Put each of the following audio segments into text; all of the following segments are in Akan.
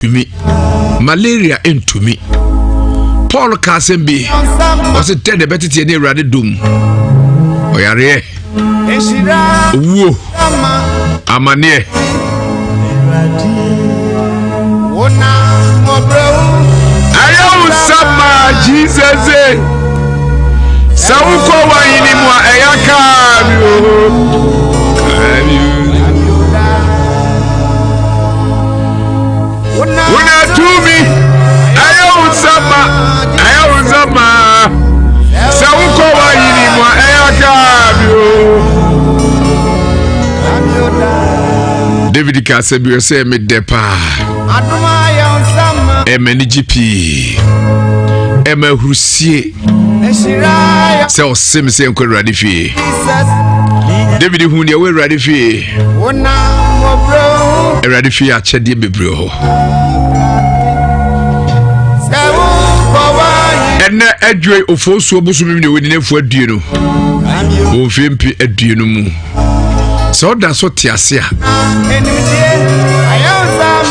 Tumi. Malaria ntumi. Paul ka asɛm bi. Ɔsɛ dɛn na ɛbɛtete ne Awurade dom. Ɔyareɛ. Owuo. Amaneɛ. Ɛyɛ wo nsa maa Jesus. Sɛ wokɔ w'ahene mu a ɛyɛ kaa mi o. Wona tumi ɛyɛ wo nsa ma ɛyɛ wo nsa ma sɛ wokɔ w'ahene mu a ɛyɛ kaa mi o. David ka asɛm bi sɛ medɛ paa ɛma anigye pii ɛma ahurusie sɛ ɔse me sɛ nkɔ awurade fie. David hu deɛ wɔ awurade fie. Awurade fie akyɛdeɛ bebree hɔ. Ɛnɛ adwe ofosuo bosom ne wɔdi n'afu adue no wɔ mfie mpe 20 mu. Sɛ ɔda so te ase a,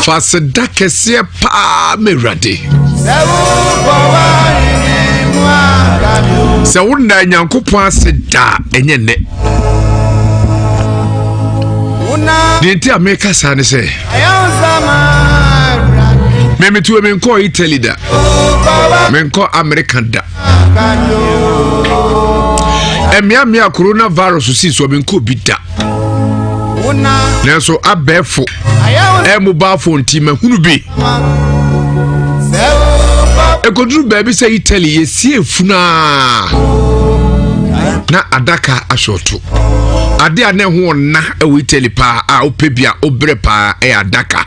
fa seda kɛseɛ paa ma Awurade. Sɛ wonna Nyankopɔn ase daa, ɛnyɛ nnɛ. Deɛ nti a meka saa ne sɛ, memetuo menkɔɔ Italy da, menkɔ Amerika da, mmeammea coronavirus sii so menkɔ bi da, nanso abɛɛfo ɛ mobile phone nti mahunu bi. Ɛkɔduru baabi sɛ Italy yɛsie funaa na adaka ahyɛɔto ade a na ɛho ɔna ɛwɔ Italy paa a wopɛ bi a wobrɛ paa ɛyɛ adaka.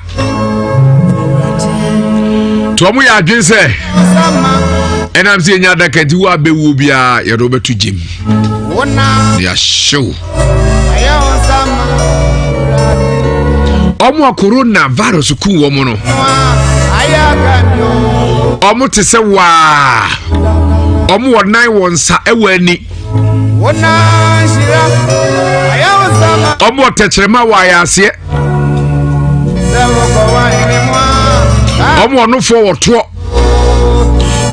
Nti wɔn yɛ adwene sɛ ɛnam sɛ yɛnya adaka nti wo a bɛwuo biara yɛde wobɛto gyem na yɛahyew. Ɔmo a corona virus ku wɔn no, ɔmo te sɛ waa, ɔmo wɔ nan wɔ nsa ɛwɔ ani, ɔmo wɔ tɛkyerɛma wɔ ayaseɛ, ɔmo wɔ nofoɔ wɔ toɔ,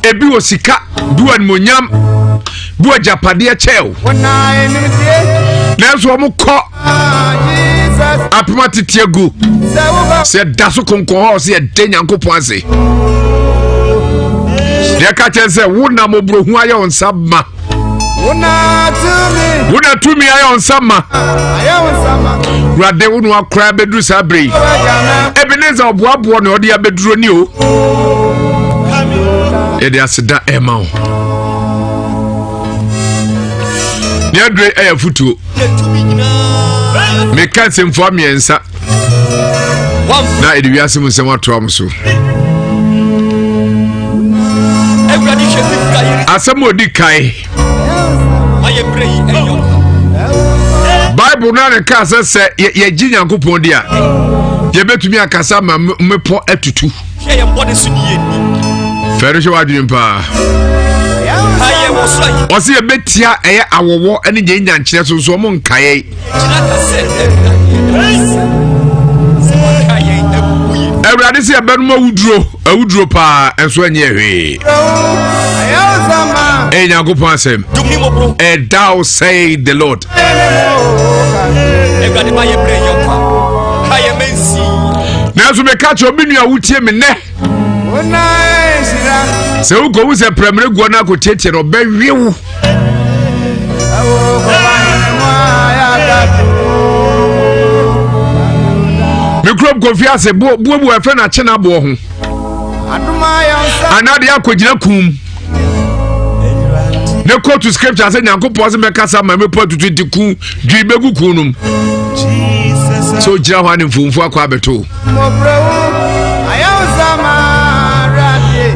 ebi wɔ sika, bi wɔ animonyam, bi wɔ agyapadeɛ kyɛw, nanso ɔmo kɔ apem atete agu sɛ ɛda so konkɔn hɔ sɛ yɛda Nyankopɔn ase. Deɛ ka kyerɛ sɛ wo na mmɔborɔhu ayɛ wo nsa ma, wo na tumi ayɛ wo nsa ma. Wurade, wo no akora bɛduru saa berɛ yi. Ebenezer ɔboaboɔ na ɔde abɛduro ni o. Yɛde aseda ɛma wo. Nea adure ɛyɛ afotuo. Meka nsɛmfua mmiɛnsa na ɛde wiase mu nsɛm atoa mo so. Asɛm a ɔdi kae, Bible no a kaa sɛ sɛ yɛgye Nyankopɔn di a, yɛbɛtumi akasa ma mmepɔ atutu. Fɛre hwɛ w'adwene paa. Ɔsɛ yɛbɛtia ɛyɛ awɔwɔ ne deɛ nyankyerɛ so nso ɔmo nkaeɛ. Awurade sɛ yɛbɛnom awuduro, awuduro paa ɛnso ɛnyɛ hwee. Ɛyɛ Nyankopɔn asɛm. And thou say the Lord. Nanso meka kyerɛ obi nua wotie me nnɛ sɛ wokɔhu sɛ prɛmere guɔ no akɔtiatia no, ɔbɛwe wo. Me kurom Kofi ase buobu ɛfrɛ no akyena aboɔ ho anaa deɛ akɔgyina kum ne kóòtù scripture sɛ Nyankopɔn sɛ mɛkasa ma mepɔ atutu nti ku dwi bɛgu ku nom sɛ ogyina hɔ a ne mfomfo akɔ abɛto.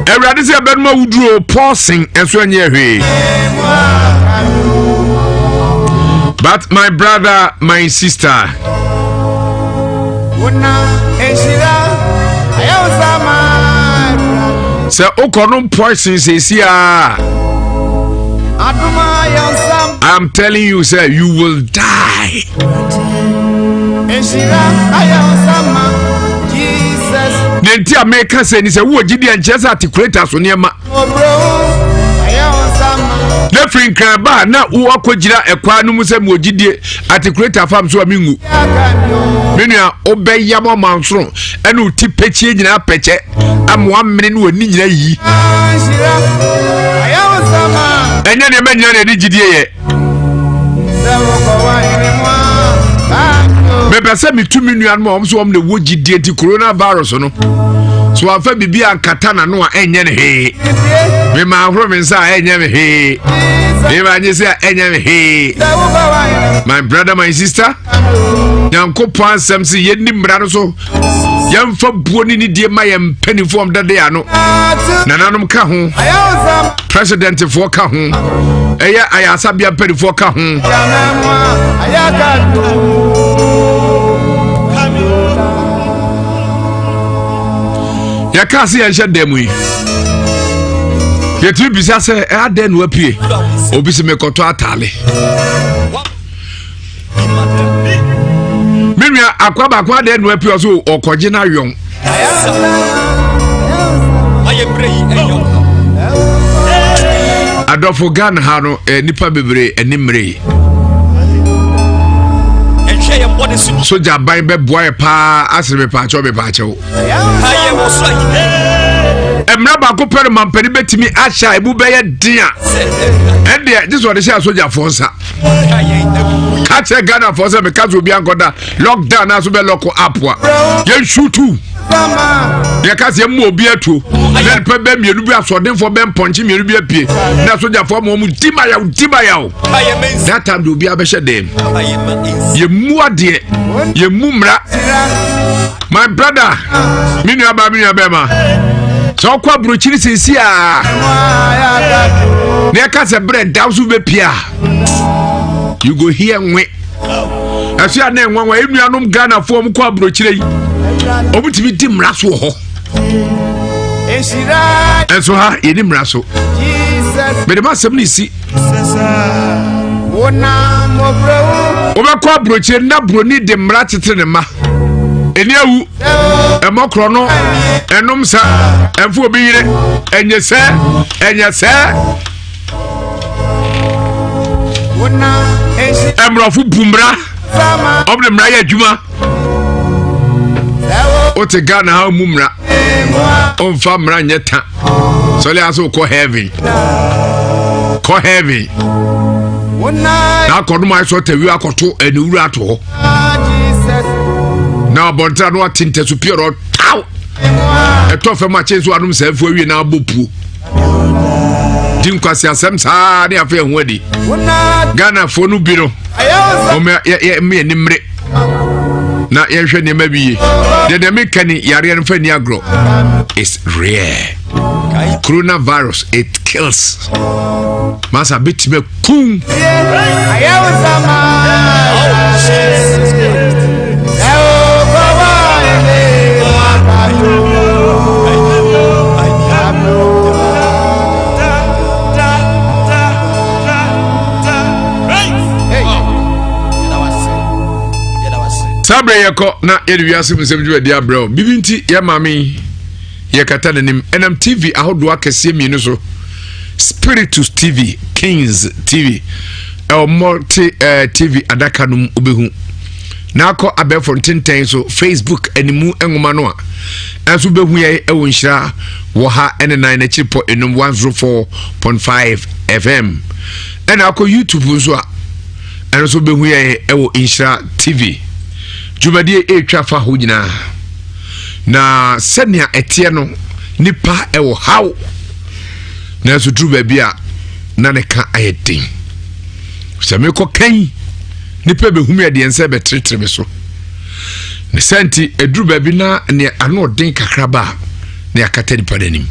Awurade sɛ ɛbɛnom awuduro pɔɔsen ɛnso ɛnyɛ hwee. But my brother, my sister, sɛ wokɔ nom poison seesi a, I'm telling you sir, you will die. Deɛ nti a meka sɛ ni sɛ wowɔ gyidi a nkyerɛ sɛ atikuleta so nneɛma. Na firi nkran ba a na wowakɔgyina ɛkwan no mu sɛ mewɔ gyidie atikuleta fam so a mengu. Me nua wobɛyam ɔmansono ɛne wo ti pɛkyie nyinaa pɛkyɛ ama wamene ne w'ani nyinaa yi. Ɛnyɛ nneɛma nyinaa na ɛde gyidie yɛ. Mepɛ sɛ metu me nuanom a wɔn so wɔn na ɛwɔ gyidie nti coronavirus no so wɔamfa biribi ankata n'ano a ɛnyɛ ne hwee. Mema ahoro me nsa a ɛnyɛ me hwee. Mema nye sɛ a ɛnyɛ me hwee. My brother, my sister, Nyankopɔn asɛm sɛ yɛnni mmara no so yɛmfa buo ne nidie ma yɛn mpanimfoɔ dade ano nananom ka ho presidentfoɔ ka ho ɛyɛ ayasabea mpanimfoɔ ka ho yɛka se yɛnhyɛ dan mu yi yɛtumi bisa sɛ adɛn na wapue obi sɛ mekɔtɔ ataale me nua akwa baako adɛn na wapue ɔso ɔkɔgye no awɔn adɔfo Ghana ha no eh, nipa bebree ani mmere yi sogya ban bɛboa yɛ paa asere mepaakyɛw mepaakyɛw mmara baako pɛ no mampanin bɛtumi ahyɛ a ɛmu bɛyɛ den a ɛndeɛ gye sɛ ɔde hyɛ asogyafoɔ nsa ka kyerɛ ghanafoɔ sɛ meka sɛ obi ankɔda lockdown na so bɛ lock up a yɛn shoot yɛka sɛ yɛmma obi atuo na nipa bɛ mmienu bi asoɔdenfoɔ bɛ mpɔnkye mmienu bi apue na sogyafoɔ ma wɔn di ma yaw di ma yaw that time de obi abɛhyɛ dɛm yɛmmu adeɛ yɛmmu mmara my brother me nua baa me nua bɛrima sɛ ɔkɔ aburokyiri sisi a na yɛka sɛ berɛ da so bɛpie a you go hear nwe ɛso a na ɛnwanwa yɛn nuanom ghanafoɔ wɔn kɔ aburokyire yi wɔn tumi di mmara so wɔ hɔ ɛnso ha yɛni mmara so mede ma asɛm no si wobɛkɔ aburokyire na buroni de mmara kyekyere ne mma ɛni awu ɛmɔ korɔ no ɛnom sa ɛmfo obi yere ɛnyɛ sɛ ɛnyɛ sɛ Mmorɔfo bu mmara ɔmo de mmara yɛ adwuma wote Ghana ha mu mmara ɔmfa mmara nyɛ ta sɔle ase wokɔ heaven kɔ heaven na akɔnom ayɛ sɛ ɔtawi akɔto aniwura ato hɔ na abɔntena no ate ntasu piɔrɔ taw ɛtɔ fam akye nso anom saa afuo awie na abɔ puo di nkwasi asɛm saa ne afei ɛho adi ghanafoɔ no bi no wɔn yɛ yɛ ani mmere na yɛnhwɛ nneɛma bi yie deɛ deɛ meka ni yareɛ no fa ni agorɔ is rare coronavirus it kills masa bɛtumi akum saa berɛ yɛkɔ na yɛde wiase mu nsɛm dwumadi abrɛ wo biribi nti yɛ maame yi Yɛkata n'anim ɛnam TV ahodoɔ akɛseɛ mmienu so, Spiritus TV, Kings TV, ɛwɔ multi eh, TV adaka no mu wobɛhu. Na akɔ abɛɛfo ntentɛn so Facebook animu nwoma no a ɛnso wobɛhu yɛ ɛwɔ nhyira wɔ ha ɛne nan n'akyiri pɔ enum 104.5 FM. Ɛna akɔ YouTube nso a ɛno nso wobɛhu yɛ ɛwɔ nhyira TV. Dwumadie ɛretwa fa hɔ nyinaa. Na sɛnea ɛteɛ no, nipa ɛwɔ haw. Nanso duru baabi a na ne ka ayɛ den. Sɛ mekɔ kan nipa bɛhu me ɛdeɛ nsɛ bɛteretere me so. Ne sɛ nti ɛduru baabi na nea ano ɔden kakraba a na yɛakata nipa no anim.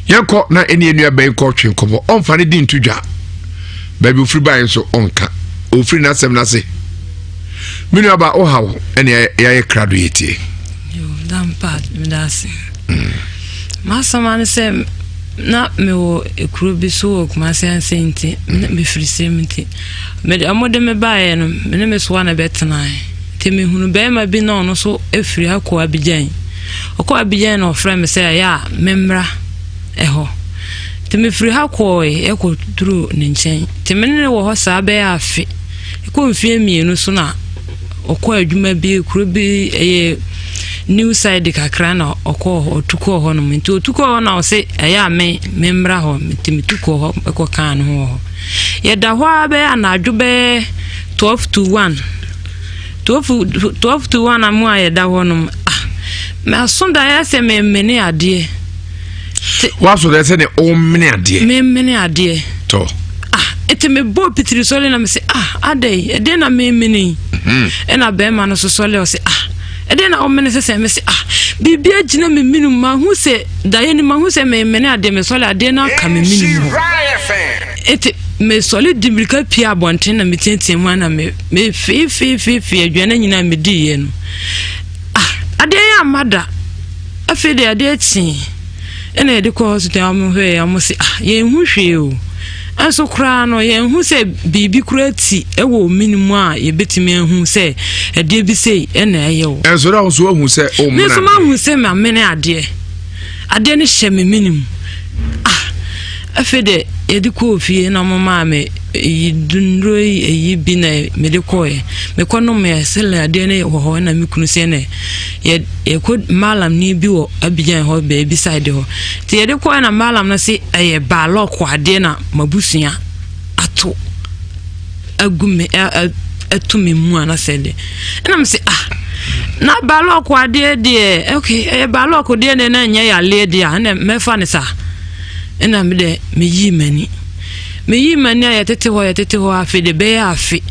Yɛnkɔ na ɛne yɛn nua bɛn kɔ twe nkɔmmɔ. Ɔmfa ne din nto dwa. Baabi ofiri baeɛ nso ɔnka. Ofiri n'asɛm no ase. Me nua ba wo haw ɛne yɛayɛ krado yɛ tie. Dampa meda ase. M'asɛm ano sɛ na mewɔ ekuro bi so wɔ Kumasi ase nti mefiri sɛm nti mede ɔmo de me baeɛ no me ne me soa na ɛbɛtenae nti mehunu bɛrima bi na ɔno so efiri ha kɔ Abidjan. Ɔkɔɔ Abidjan na ɔfrɛɛ me sɛ ɛyɛ a memmra ɛhɔ. Nti mefiri ha kɔɔe ɛkɔduruu ne nkyɛn. Nti me ne no wɔ hɔ saa bɛyɛ afe. Ɛkɔɔ mfeɛ mmienu so na ɔkɔɔ adwuma bi kuro bi ɛyɛ new side kakra na ɔkɔɔ hɔ ɔtu kɔɔ hɔ nom. Nti ɔtu kɔɔ hɔ na ɔse ɛyɛ a me memmra hɔ. Nti metu kɔɔ hɔ ɛkɔkaa ne ho wɔ hɔ. Yɛda hɔ ara bɛyɛ anadwo bɛyɛ 12 to 1. 12 to 1 a mu a yɛda hɔ nom ah maso da yɛ sɛ memene adeɛ. Waso da sɛ ne ɔmene adeɛ. Memene adeɛ. Tɔ. Ah nti mebɔ pitiri sɔle na mese ah adɛn ɛdeɛ na memene yi. Mhm. Ɛna bɛrima no so sɔle ɔse ah ɛdeɛ na ɔmene sɛ sɛ mese ah biribi agyina me mene mu mahu sɛ daeɛ ni mahu sɛ memene adeɛ mesɔle adeɛ no aka me mene mu hɔ. Enti mesɔre di mmirika pue abɔnten na meteatea mu na me mefeefeefeefee aduane nyinaa mediiɛ no. Ah, adeɛ yɛ amma da. Afei deɛ adeɛ kyee ɛna yɛde kɔ hospital a wɔhwɛɛ a wɔse ah yɛnhu hwee o. Ɛnso koraa no yɛnhu sɛ biribi koraa ti wɔ mene mu a yɛbɛtumi ahu sɛ ɛdeɛ bi sei ɛna ɛyɛ o. Ɛnso na wo nso woahu sɛ o Me nso mahu sɛ mamene adeɛ. Adeɛ no hyɛ me mene mu. Ah, afei deɛ yɛde kɔɔ fie na wɔmaa me eyi nnuro yi eyi bi na mede kɔɔɛ. Mekɔ nomeɛ sɛlɛ adeɛ no wɔ hɔ na me kunu sɛ na yɛ yɛkɔ malam ni bi wɔ Abidjan hɔ baabi side hɔ. Nti yɛde kɔɔɛ na malam no se ɛyɛ baalɔko adeɛ na mabusua ato. agu me ato me mu anasɛ deɛ ɛna me sɛ ah na balɔɔko adeɛ deɛ ok ɛyɛ balɔɔko deɛ deɛ na ɛnyɛ yareɛ deɛ a ɛna mɛfa ne saa ɛna me deɛ meyii m'ani meyii m'ani a yɛtete hɔ yɛtete hɔ afe deɛ bɛyɛ afe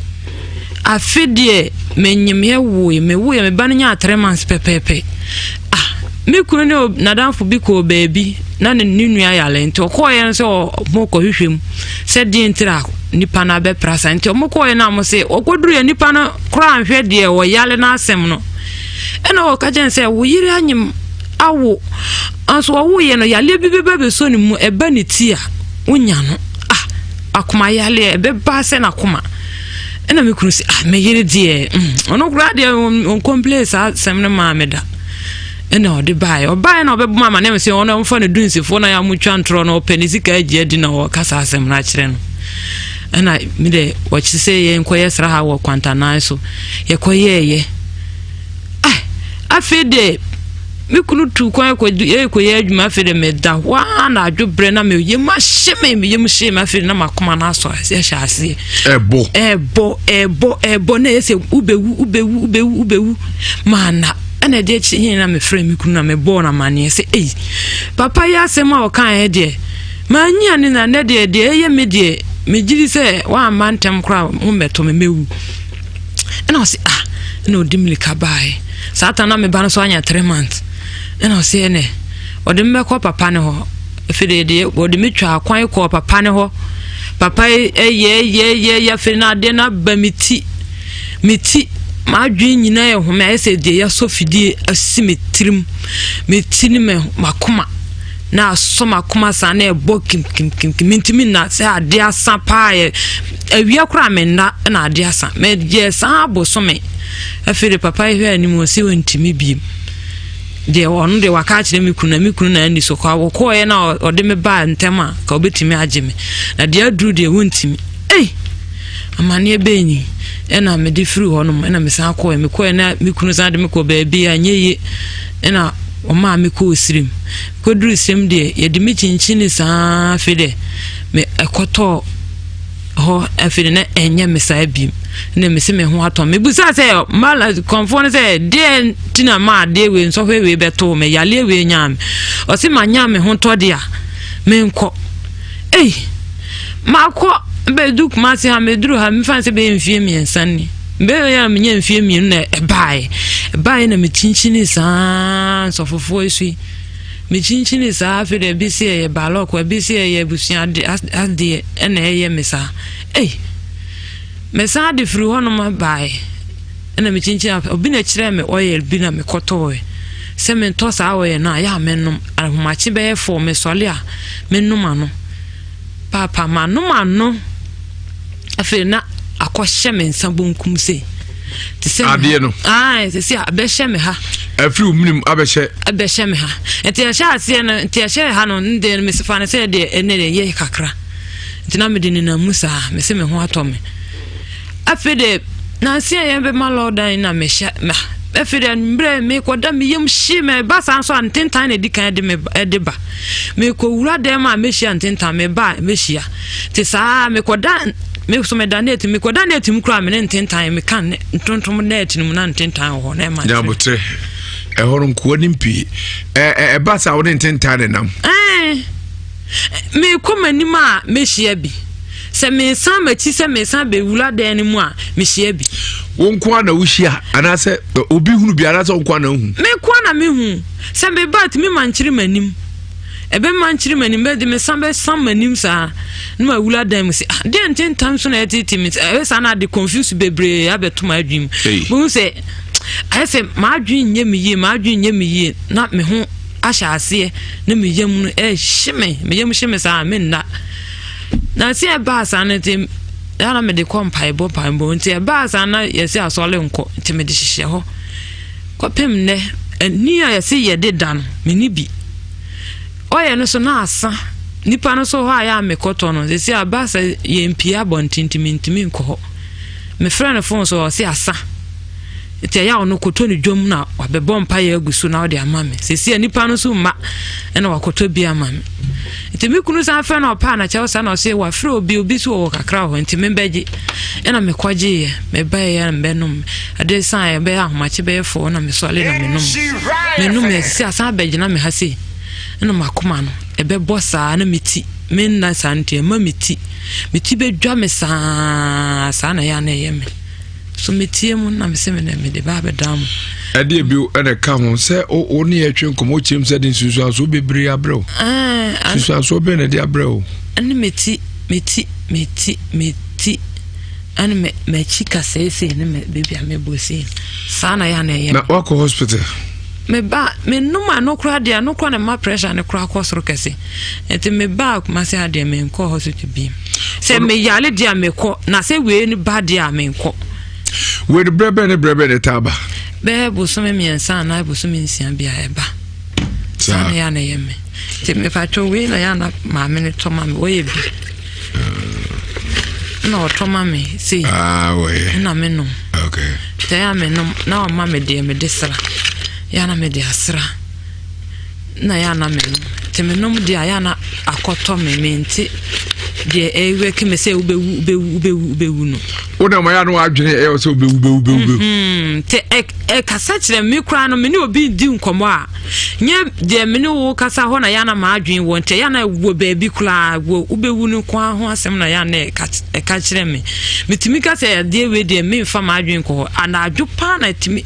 afe deɛ menyim yɛ woe mewoeɛ me ba no nyaa 3 months pɛpɛɛpɛ. Ah, me kunu ne n'adamfo bi kɔɔ baabi na ne ne nua yare nti ɔkɔɔeɛ no sɛ ɔmo kɔhwehwɛ mu sɛ deɛ nti na nipa no abɛpra sa nti ɔmo kɔɔeɛ no a ɔmo se ɔkɔduruiɛ nipa no koraa nhwɛ deɛ ɔyare no asɛm no ɛna ɔka kyɛn sɛ wo yere anyem awo nso ɔwoeɛ no yareɛ bi bɛba bɛsɔ ne mu ɛba ne ti a wonya no ah akoma yareɛ ɛbɛba sɛ n'akoma. Ɛna me kunu sɛ ah me yere deɛ mm, ɔno koraa deɛ ɔnkɔmple saa asɛm no maa me da. Ɛna ɔde baeɛ, ɔbaeɛ na ɔbɛbɔ ama ne sɛ ɔno ɔmfa no dunsifoɔ na yɛamotwa ntorɔ no ɔpɛ ne sika agye adi na ɔka saa asɛm no akyerɛ no. Ɛna me deɛ wɔkye sɛ yɛnkɔyɛ sraha wɔ kwantanan so, yɛkɔyɛɛyɛ. Ah, afei deɛ me kunu tu kwan kɔyɛ adwuma. Afei deɛ meda hɔ ara na adwo berɛ na me yam ahye me, me yam hye me. Afei na makoma no asɔ ahyɛ aseɛ ɛbɔ ɛbɔ ɛbɔ ɛbɔ na ɛyɛ sɛ wobɛwu wobɛwu wobɛwu wobɛwu maana. Ɛna ɛde akyi hene na mefrɛ me kunu na mebɔɔ no amanneɛ sɛ ei, papa yi asɛm a ɔkaeɛ deɛ manyia ne na nnɛ deɛ deɛ ɛyɛ me deɛ megyiri sɛ woamma ntɛm koraa ho mmɛtɔ me mɛwu. Ɛna ɔse ah, ɛna ɔdi mirika baeɛ. Saa ta na me ba no so anya 3 months. Ɛna ɔse ɛnɛ ɔde me bɛkɔ papa ne hɔ. Afei deɛ deɛ ɔde me twa kwan kɔɔ papa ne hɔ. Papa yi ɛyɛ yɛ yɛ yɛ. Afei na adeɛ no aba me ti, me ti m'adwene nyinaa yɛ home ayɛ sɛ deɛ yɛasɔ fidie asi me tirim, me ti ne me makoma na asɔ m'akoma saa na ɛbɔ kimkimkimkim. Mentumi nna sɛ adeɛ asa paa yɛ awia koraa menna na adeɛ asa meyɛ saa bosome. Afei de papa yi hwɛ anim ɔsi ɔntumi biem deɛ ɔno deɛ waka akyerɛ me kunu na me kunu na ani so kɔ wɔkɔɔɛ na ɔde me baa ntɛm a ka ɔbɛtumi agye me na deɛ aduru deɛ wɔntumi. Ei, amanneɛ bɛn ni? Ɛna mede firi hɔ nom ɛna mesan kɔɛ. Mekɔɛ na me kunu san de me kɔ baabi a nyɛ yie ɛna ɔmaa me kɔɔ sirim. Kɔduru sirim deɛ yɛde me kyinkyini saa. Afei deɛ me ɛkɔtɔɔ hɔ. Afei de na ɛnyɛ me saa biem na mese me ho atɔ me. Mebusaa sɛ mala kɔnfoɔ no sɛ deɛ nti na ma adeɛ wei nsɔhwɛ wei bɛtoo me, yaleɛ wei nyaa me. Ɔse manya me ho tɔ de a menkɔ. Ei, makɔ bɛdu Kumase ha, meduru ha mefa sɛ bɛyɛ mfie 3 ni bɛyɛ a menya mfie 2 na ɛbaeɛ. Ɛbaeɛ na mekyinkyini saa nsɔfofoɔ yi so yi mekyinkyini saa. Afei deɛ ebi sɛ ɛyɛ balɔk, ebi sɛ ɛyɛ abusua adeɛ ɛna ɛyɛ me saa. Ei, mesan de firi hɔnom baeɛ ɛna mekyinkyini. Obi na kyerɛ me oil bi na mekɔtɔɔɛ sɛ mentɔ saa oil no a yɛ a menom ahomakye bɛyɛ 4 mesɔre a menom ano paapa manom ano. Afei na akɔhyɛ me nsa bonkum sei te sɛ adeɛ no. Ae, sɛ sɛ abɛhyɛ me ha. Afiri wo menem abɛhyɛ. Abɛhyɛ me ha. Nti ɛhyɛ aseɛ no, nti ɛhyɛ ha no, ndeɛ no mefa no sɛ deɛ ɛnɛ deɛ ɛyɛ kakra. Nti na mede nenam mu saa, mese me ho atɔ me. Afei deɛ nansi a yɛbɛma lɔɔdan na mehyɛ ma afei deɛ mmerɛ mekɔda me yam hye me ba saa nso a ntentan na ɛdi kan de me de ba mekɔwura dɛm a mɛhyia ntentan meba a mɛhyia te saa mekɔda me so meda net mekɔda net mu koraa me ne ntentan meka ne ntontom net no mu na ntentan wɔ hɔ na ɛma nyabotrɛ ɛhɔ no nkoa nim pii ɛba saa wo ne ntentan ne nam Merekɔ m'anim a, mɛhyia bi. Sɛ meresan m'akyi sɛ meresan bɛwura dan no mu a, mehyia bi. Wo nko ara na wohyia anaasɛ obi hunu bi anaasɛ wo nko ara na wohu? Me nko ara na mehu. Sɛ meba a, tumi mankyere m'anim. Ɛbɛma nkyere m'anim bɛde mesan bɛsan m'anim saa na mawura dan mu sɛ ah deɛ ntentam so na ɛtete me ɛyɛ saa na ade confuse bebree abɛto m'adwene mu. Mehu sɛ ayɛ sɛ m'adwene nyɛ me yie m'adwene nyɛ me yie na me ho ahyɛ aseɛ na me yam no ɛhye me me yam hye me saa menna na sɛ ɛbaa saa no nti na mede kɔ mpaebɔ mpaebɔ nti ɛbaa saa na yɛsɛ asɔre nkɔ nti mede hyehyɛ hɔ kɔpem nnɛ ani a yɛse yɛde da no menni bi ɔyɛ no so na asa nipa no so hɔ a yɛ a mekɔtɔ no sɛsi aba sɛ yɛmpie abɔnten nti mentumi nkɔ hɔ mefrɛ no fon so ɔse asa Nti ɛyɛ a ɔno kɔtɔ ne dwam na wabɛbɔ mpaeɛ agu so na ɔde ama me. Seesei a nipa no nso mma ɛna wakɔtɔ bi ama me. Nti me kunu san frɛ no ɔpaa na kyɛw saa na ɔse wafrɛ obi obi so wɔwɔ kakra wɔ hɔ nti membɛgye. Ɛna mekɔgyeeɛ mebaeɛ na mebɛnom. Ɛde san ɛbɛyɛ ahomakye bɛyɛ fɔɔ na mesɔre na menom. Menom yɛ sisi asan abɛgyina me ha sei. Ɛna makoma no ɛbɛbɔ saa na me ti menna saa nti ɛma me ti me ti bɛdwa me saa saa na ɛyɛ a na ɛyɛ me. So metie mu na mese me dɛ mede ba abɛdan mo. Ɛdeɛ bio ɛna ɛka ho sɛ wo ne yɛtwe nkɔmmɔ kyerɛm sɛ de nsunsuansoɔ bebree abrɛ wo. Nsunsuansoɔ bɛn na ɛde abrɛ wo? Ɛne meti meti meti meti ɛne me m'akyi kasɛɛsei ne me baabi a mebɔ sei saa na yɛ na ɛyɛ. Na wakɔ hospital? Meba menom ano koraa deɛ ano koraa na ɛma pressure no koraa kɔ soro kɛse. Nti mebaa Kumasi ha deɛ menkɔ hospital bi. Sɛ meyare deɛ a mekɔ na sɛ wei no ba deɛ a menkɔ. Wei no berɛ bɛn ne berɛ bɛn ne taa ba? Bɛyɛ bosome mmiɛnsa anaa bosome nsia bi a ɛba. Saa na yɛ na ɛyɛ me. Nti mepatwɔ wei na yɛ na maame no tɔ ma me wɔyɛ bi. Na ɔtɔ ma me sei. Ah, wɔyɛ. Na menom. Okay. Sɛ yɛ a menom na ɔma me deɛ mede sra. Yɛ na mede asra. na yɛ a na menom nti menom deɛ a yɛ a na akɔtɔ me mente deɛ ɛwɛke me sɛ wobɛwu wobɛwu wobɛwu wobɛwu no. wo na ma yɛ a na wadwene ɛyɛ sɛ wobɛwu wobɛwu wobɛwu. Mhm. nti ɛkasa kyerɛ me koraa no me ne obi di nkɔmmɔ a nyɛ deɛ me ne wo kasa hɔ na yɛ a na m'adwene wɔ nti ɛyɛ a na wɔ baabi koraa wɔ wobɛwu no nko ara ho asɛm na yɛ a na ɛka kyerɛ me metumi ka sɛ adeɛ wei deɛ memfa m'adwene nkɔ hɔ anadwo paa na ɛtumi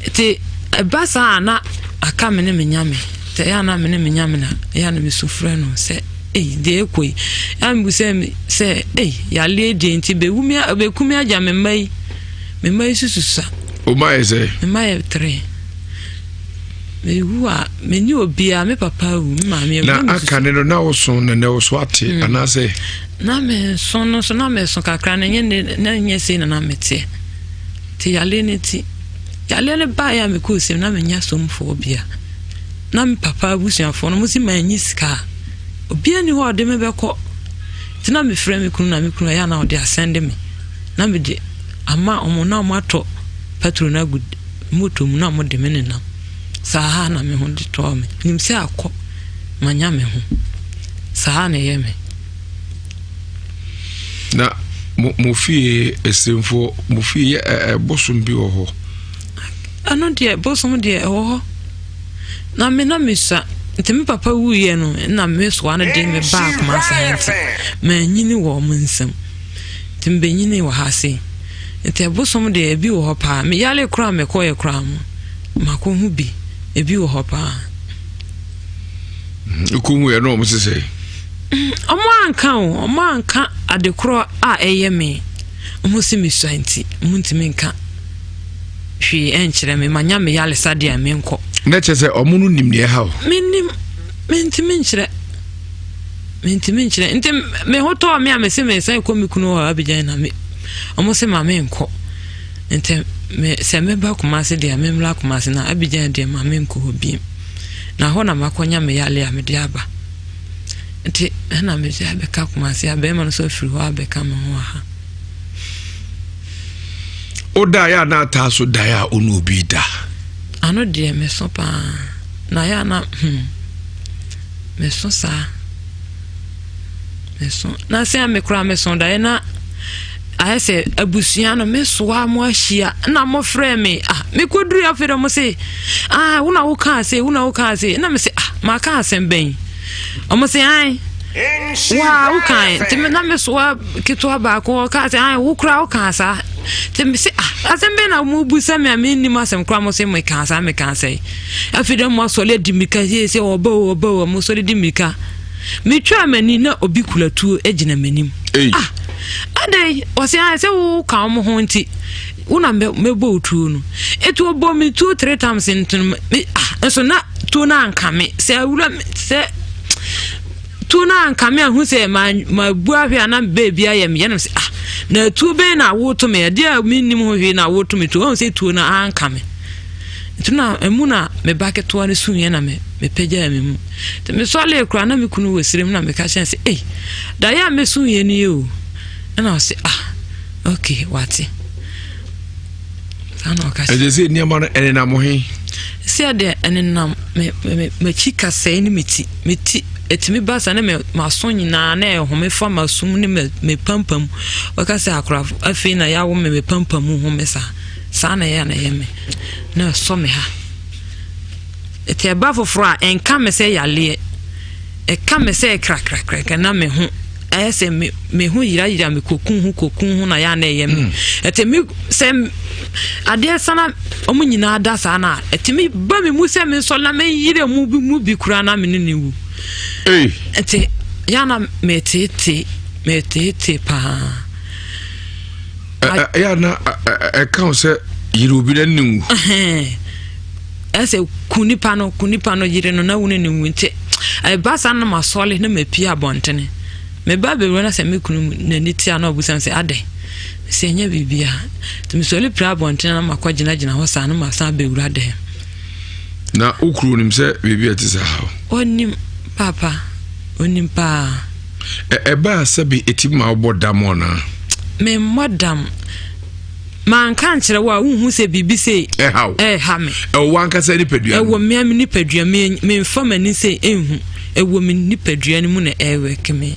Nti ɛba saa a na aka me ne me nyame. Nti ɛyɛ a na me ne me nyame na ɛyɛ a na mesu frɛ no sɛ ei deɛ ɛkɔ yi. Ɛyɛ a mebu sɛ sɛ ei yareɛ deɛ nti bɛwu me bɛku me agya me mma yi. Me mma yi susu sa. Wo mma yɛ sɛ? Me mma yɛ tere. Mewu a menni obiara me papa awu me maame awu. Na aka ne no na woso na na woso ate mm. anaasɛ? Na menso no so na meso kakra na nyɛ na nyɛ sei na na meteɛ. Nti yareɛ no nti, yareɛ no baeɛ a mekɔɔ siem na menya somfoɔ bia. Na me papa abusuafoɔ no, wɔsi manyi sika a, obiara nni hɔ a ɔde me bɛkɔ. Nti na mefrɛ me kunu na me kunu ɛyɛ a na ɔde asɛnde me. Na mede ama wɔn na wɔn atɔ petrol no agu moto mu na wɔn de me nenam. Saa na me ho de tɔɔ me. Nim sɛ akɔ, manya me ho. Saa na ɛyɛ me. Na mo mo fie esremfoɔ mo fie yɛ ɛ ɛ bosom bi wɔ hɔ. Ɛno deɛ bosom deɛ ɛwɔ hɔ. Na me na mesua nti me papa wuiɛ no na me soa no de me baa Kumasi ha nti manyini wɔ ɔmo nsam nti mebɛnyini wɔ ha sei nti ɛbosom deɛ ebi wɔ hɔ paa me yare koraa mekɔɛ koraa mo makɔhu bi ebi wɔ hɔ paa. Wokɔhu yɛ na ɔmo sesɛ? Ɔmo anka o, ɔmo anka adekorɔ a ɛyɛ me. Ɔmo se mesua nti, ɔmo ntumi nka hwee ɛnkyerɛ me. Manya me yaresa deɛ a menkɔ. Na kyerɛ sɛ ɔmo no nim deɛ ɛha wo? Mennim, mentumi nkyerɛ. Mentumi nkyerɛ. Nti me ho tɔɔ me a mese mesan kɔ me kunu hɔ Abidjan na me, ɔmo se ma menkɔ. Nti. me sɛ mɛba Kumase deɛ a memmra Kumase na Abidjan deɛ ma menkɔ hɔ biem. Na hɔ na makɔnya me yale a mede aba. Nti ɛna mede abɛka Kumase a bɛrima no nso afiri hɔ abɛka me ho aha. Wodaeɛ a na ataa so daeɛ a ɔne obi da? Ano deɛ meso paa na yɛ a na hmm meso saa meso na sɛ me koraa meso daeɛ na ayɛ sɛ abusua no mesoa mo ahyia na mofrɛ me ah mekɔduru afei dɛ mo se ah wo na wokaa se wo na wokaa se na me se ah maka asɛm bɛn ɔmo se an waa wokae nti na mesoa ketewa baako ɔkaa sɛ an wo koraa wokaa saa nti me se ah asɛm bɛn na mobu sɛ me a mennim asɛm koraa mo se mekaa saa mekaa sɛ afei dɛ mo asɔre adi mmirika sɛ sɛ ɔba o ɔba o mo sɔre di mmirika metwaa m'ani na obi kura tuo gyina m'anim ah adɛn ɔsɛ an sɛ woka wɔn ho nti wo na mɛbɔ wo tuo no ɛti ɔbɔ me tuo three times nti ah nso na tuo no anka me sɛ awura sɛ tuo no anka me ahu sɛ mabu ahwɛ a na beebi ayɛ me yɛnom sɛ ah na tuo bɛn na woto me ɛdeɛ a mennim ho hwee na woto me tuo ɔhu sɛ tuo no anka me nti na ɛmu na me ba ketewa no suiɛ na me mepagyaa me mu nti mesɔlee koraa na me kunu wɔ serem na meka kyerɛ sɛ ei daeɛ a mesuiɛ no yɛ o ɛna ɔse ah ok wate saa na ɔka ɛsɛ sɛ nneɛma no ɛnenam he sɛ deɛ ɛnenam me me m'akyi kasɛe ne me ti me ti ɛtumi ba sa ne me m'aso nyinaa na ɛhome fa m'asom ne me me pampam wɔka sɛ akora afei na yɛawo me me pampam mu home saa saa na ɛyɛ na ɛyɛ me na ɛsɔ me ha ɛti ɛba foforɔ a ɛnka me sɛ yaleɛ ɛka me sɛ krakrakrakra na me ho ayɛ sɛ me me ho yirayira me kokun ho kokun ho na yɛ ana ɛyɛ me hmm. ɛte me sɛ adeɛ sana wɔn nyinaa da saa na ɛte me ba me mu sɛ me nsɔ na me yere mu bi mu bi kura na me ne ne wu ɛte yɛ ana me tete me tete paa. ɛyɛ ana ɛka wo sɛ yere obi na ne wu. Ɛsɛ ku nipa no, ku nipa no yere no na wo ne no nwu nti ɛba saa na masɔre na mapie abɔntene. Meba abɛwura na sɛ me kunu n'ani te a na ɔbusa me sɛ adɛn? Sɛ ɛnyɛ biribia. Nti mesɔre pire abɔntene na makɔ gyinagyina hɔ saa na masan abɛwura dɛm. Na wo kunu nim sɛ biribi a ɛte saa ha? Ɔnim papa, ɔnim paa. Ɛbaa sɛbi ɛtumi ma wobɔ dam anaa? Memmɔ dam. Manka ankyerɛ wo a, wonhu sɛ biribi sei ɛha wo. Ɛha me. Ɛwɔ w'ankasa nipadua no. Ɛwɔ mmea me nipadua me memfa m'ani sɛ ɛnhu. Ɛwɔ me nipadua no mu na ɛwɛke me.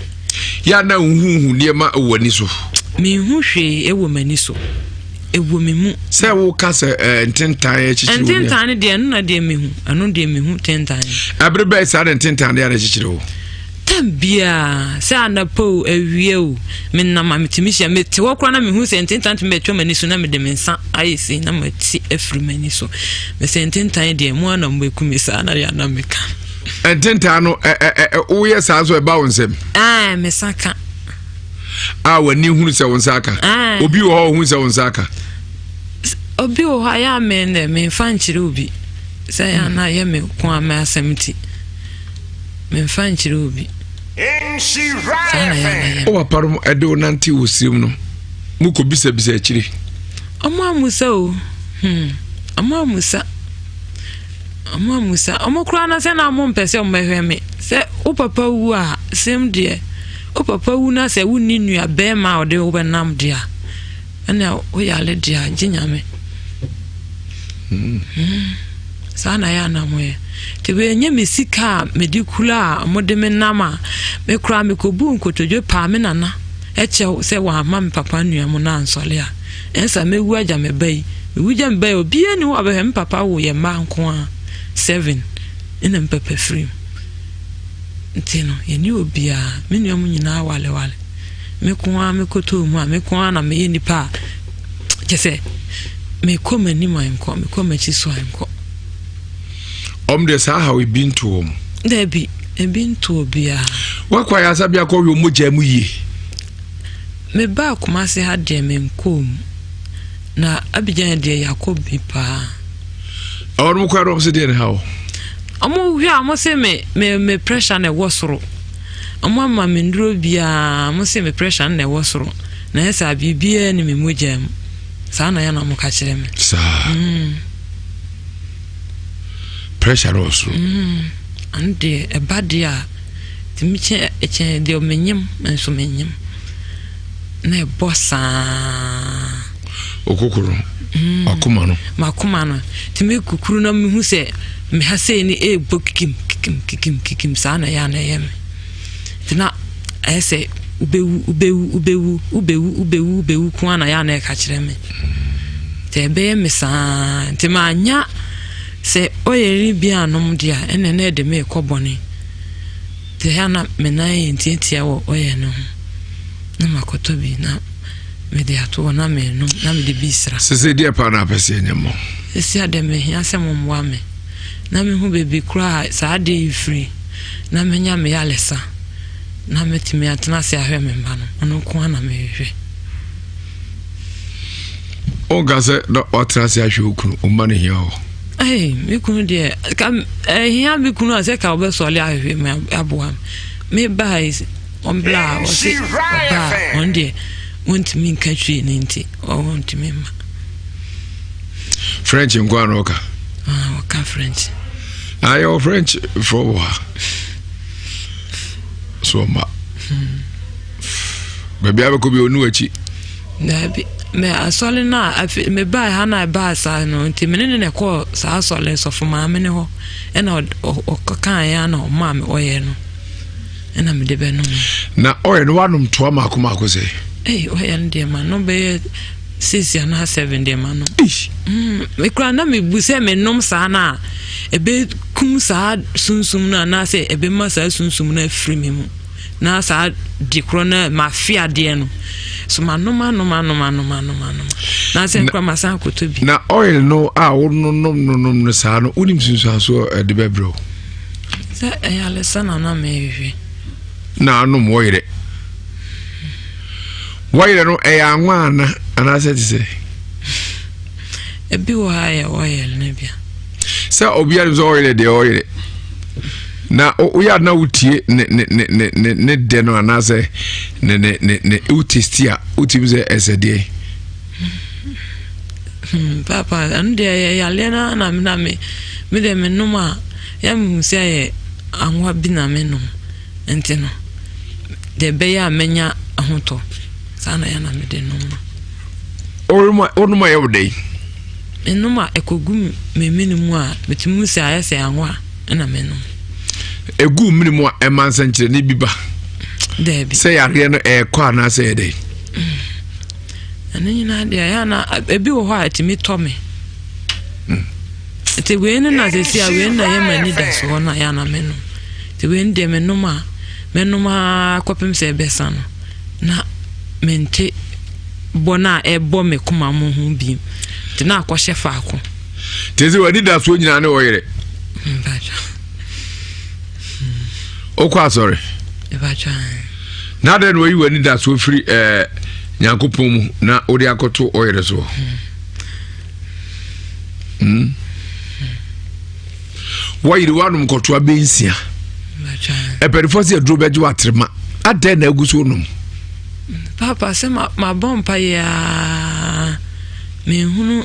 Yɛ na wohuhu nneɛma wɔ w'ani so. Menhu hwee ɛwɔ m'ani so. Ɛwɔ me mu. Sɛ woka sɛ eh, ntentan akyikyiri wo. Ntentan no deɛ ɛno na deɛ mehu. Ɛno deɛ mehu tentan. Ɛbere bɛyɛ saa na ntentan deɛ na akyikyiri wo. Tam biara, sɛ anapa o, awia o, menam a metumi hyia. Mete hɔ koraa na mehu sɛ ntentan tumi bɛtwa m'ani so na mede me nsa ayɛ sei na mate afiri m'ani so. Mesɛ ntentan deɛ mo ana mobɛku me saa na yɛ ana meka. Ntentan no woyɛ saa nso ɛba wo nsam? Ɛɛ, me sa ka. A w'ani hunu sɛ wo nsa aka? Obi wɔ hɔ ɔhu sɛ wo nsa aka? Obi wɔ hɔ a yɛ a me dɛ memfa nkyerɛ obi sɛ yɛ ana yɛ me ko a me asɛm ti. Memfa nkyerɛ obi. Saa na yɛ na yɛ. Wo papa no ɛde wo nante wɔ sirim no, mo kɔ bisabisa akyire. Ɔmo amusa o, hmm, ɔmo amusa. Ɔmo amusa. Ɔmo koraa na sɛ na ɔmo mpɛ sɛ ɔmo bɛhwɛ me. Sɛ wo papa wu a, sɛm deɛ, wo papa wu na sɛ wonni nua bɛrima a ɔde wo bɛnam deɛ a, Ɛna wo yare deɛ a gye nyame. Hmm. Saa na yɛ ana mo yɛ. Te wei nyɛ me sika a mede kura a wɔde me nam a me koraa mekɔbu nkotodwe paa me nana ɛkyɛw sɛ wamma me papa nua mu no ansɔre a ɛnsa mɛwu agya me ba yi mewu gya me ba yi obiara ni hɔ a ɔbɛhwɛ me papa wo yɛ mma nko a seven ɛna me papa firi mu nti no yɛne obiara me nua mu nyinaa walewale Me ko ara mekɔtɔɔ mu a, me ko ara na meyɛ nipa a kyɛ sɛ mekɔ m'anim a nkɔ, mekɔ m'akyi so a nkɔ. Ɔm deɛ saa haw ebi nto wɔn. Dabi, ebi nto obiara. Wakɔ ayaresabea kɔhwɛ wɔn mogya mu yie. Mebaa Kumasi ha deɛ menkɔɔ mu. Na Abidjan deɛ yɛakɔ bi paa. Ɔnom kɔ ara ɔm sɛ deɛ ne haw. Ɔmo hwɛ a ɔmo se me me me pressure na ɛwɔ soro. Ɔmo ama me nnuro biara, ɔmo se me pressure no na ɛwɔ soro. Na ɛyɛ saa biribiara ni me mogya mu. Saa na yɛ na wɔka kyerɛ me. Saa. Mm. Pressure no wɔ soro. Mm. Ano deɛ ɛba deɛ a tumi kyɛn kyɛn deɛ menyim nso menyim na ɛbɔ saa. Okoko no. Mm. Akoma no. Makoma no tumi kukuru na mehu sɛ me ha sei ne ɛrebɔ kikim kikim kikim kikim saa na ɛyɛ a na ɛyɛ me. Nti na ɛyɛ sɛ wobɛwu wobɛwu wobɛwu wobɛwu wobɛwu wobɛwu ko ara na yɛ a na ɛka kyerɛ me. Nti ɛbɛyɛ me saa nti manya sɛ ɔyɛ ne bi anom deɛ a ɛna na ɛde me rekɔ bɔne. Nti ɛyɛ a na me nan yɛ ntiatia wɔ ɔyɛ no ho na makɔtɔ bi na mede ato hɔ na menom na mede bi sra. Sese deɛ paa na apɛ sɛ ɛnyɛ mmɔ. Sese a deɛ mehia sɛ mommoa me na mehu baabi koraa a saa adeɛ yi firi. na manya me yaresa na matumi atena ase ahwɛ me mma no, ɔno nko ara na mehwehwɛ. Wonka sɛ na watena ase ahwɛ wo kunu, wo mma no hia hɔ. Hey, me kunu deɛ, ka ɛhia me kunu a sɛ ka wobɛsɔle ahwehwɛ me aboa me. Me baa yi, ɔmbla a ɔse ɔbaa ɔno deɛ wɔntumi nka twi ne nti ɔntumi mma. French nko ara na ɔka. Ah, ɔka French. Ah, yɛwɔ French foɔ wɔ ha. So ɔma. Hmm. Baabi abɛkɔ bi ɔnu akyi. Daabi. Mɛ asɔre no a afi mebaa ha na ɛbaa saa no nti me ne ne na ɛkɔɔ saa asɔre sɔfo maame ne hɔ ɛna ɔkaeɛ na ɔmaa me ɔyɛ no. ɛna mede bɛnom. Na ɔyɛ no wanom toa mako mako sɛ. Ei ɔyɛ no deɛ ma no bɛyɛ six anaa seven deɛ ma no. Mm, mekura na mebu sɛ menom saa no a ɛbɛkum saa sunsum no anaasɛ ɛbɛma saa sunsum no afiri me mu na saa de korɔ no mafe adeɛ no so manom anom anom anom anom anom na sɛ nkora masan akɔtɔ bi. Na oil no a wononom nonom no saa no wonim sunsuansoɔ ɛde bɛbrɛ wo. Sɛ ayaresa na na mehwehwɛ. Na anom wɔyerɛ. Wɔyerɛ no ɛyɛ anwa ana anaasɛ te sɛ. Ebi wɔ ha yɛ wɔyerɛ no bia. Sɛ obiara nim sɛ ɔyerɛ deɛ ɔyerɛ. Na woyɛ adena wotie ne ne ne ne ne ne dɛ no anaasɛ ne ne ne ne wotesti a wotumi sɛ ɛsɛ deɛ. Hmm, papa, ɛno deɛ ɛyɛ yareɛ no na me na me me deɛ menom a yɛ mehu sɛ ɛyɛ anwa bi na menom nti no deɛ ɛbɛyɛ a mɛnya ahotɔ saa na yɛ na mede nom no. Wonom a ɛyɛ wo dɛn? Menom a ɛkɔgu me mene mu a metumi hu sɛ ayɛ sɛ anwa na menom. Ɛgu mene mu a ɛma nsɛnkyerɛnne bi ba? Daabi. Sɛ yareɛ no ɛrekɔ anaasɛ ɛyɛ dɛn? Ɛno nyinaa deɛ ɛyɛ na ebi wɔ hɔ a ɛtumi tɔ me. Hmm. Nti wei no na sɛsi a wei no na yɛ m'ani da soɔ na yɛ ana menom. Nti wei no deɛ menom a menom ara kɔpem sɛ ɛbɛsa no na mente bɔ no a ɛbɔ me koma mu ho biem. Nti na akɔhyɛ faako. Nti sɛ w'ani da soɔ nyinaa ne ɔyere. Wokɔ asɔre? Na adɛn na wayi w'anidasoɔ firi ɛɛ eh, Nyankopɔn mu na wode akɔto ɔyere soɔ? Hmm. Wɔyere woanom kɔtoa bɛnsia. Ɛpɛnifoɔ sɛ aduro bɛgye w'atrema. Adɛn na agu so nom? Papa sɛ mabɔ mpa yɛ a menhunu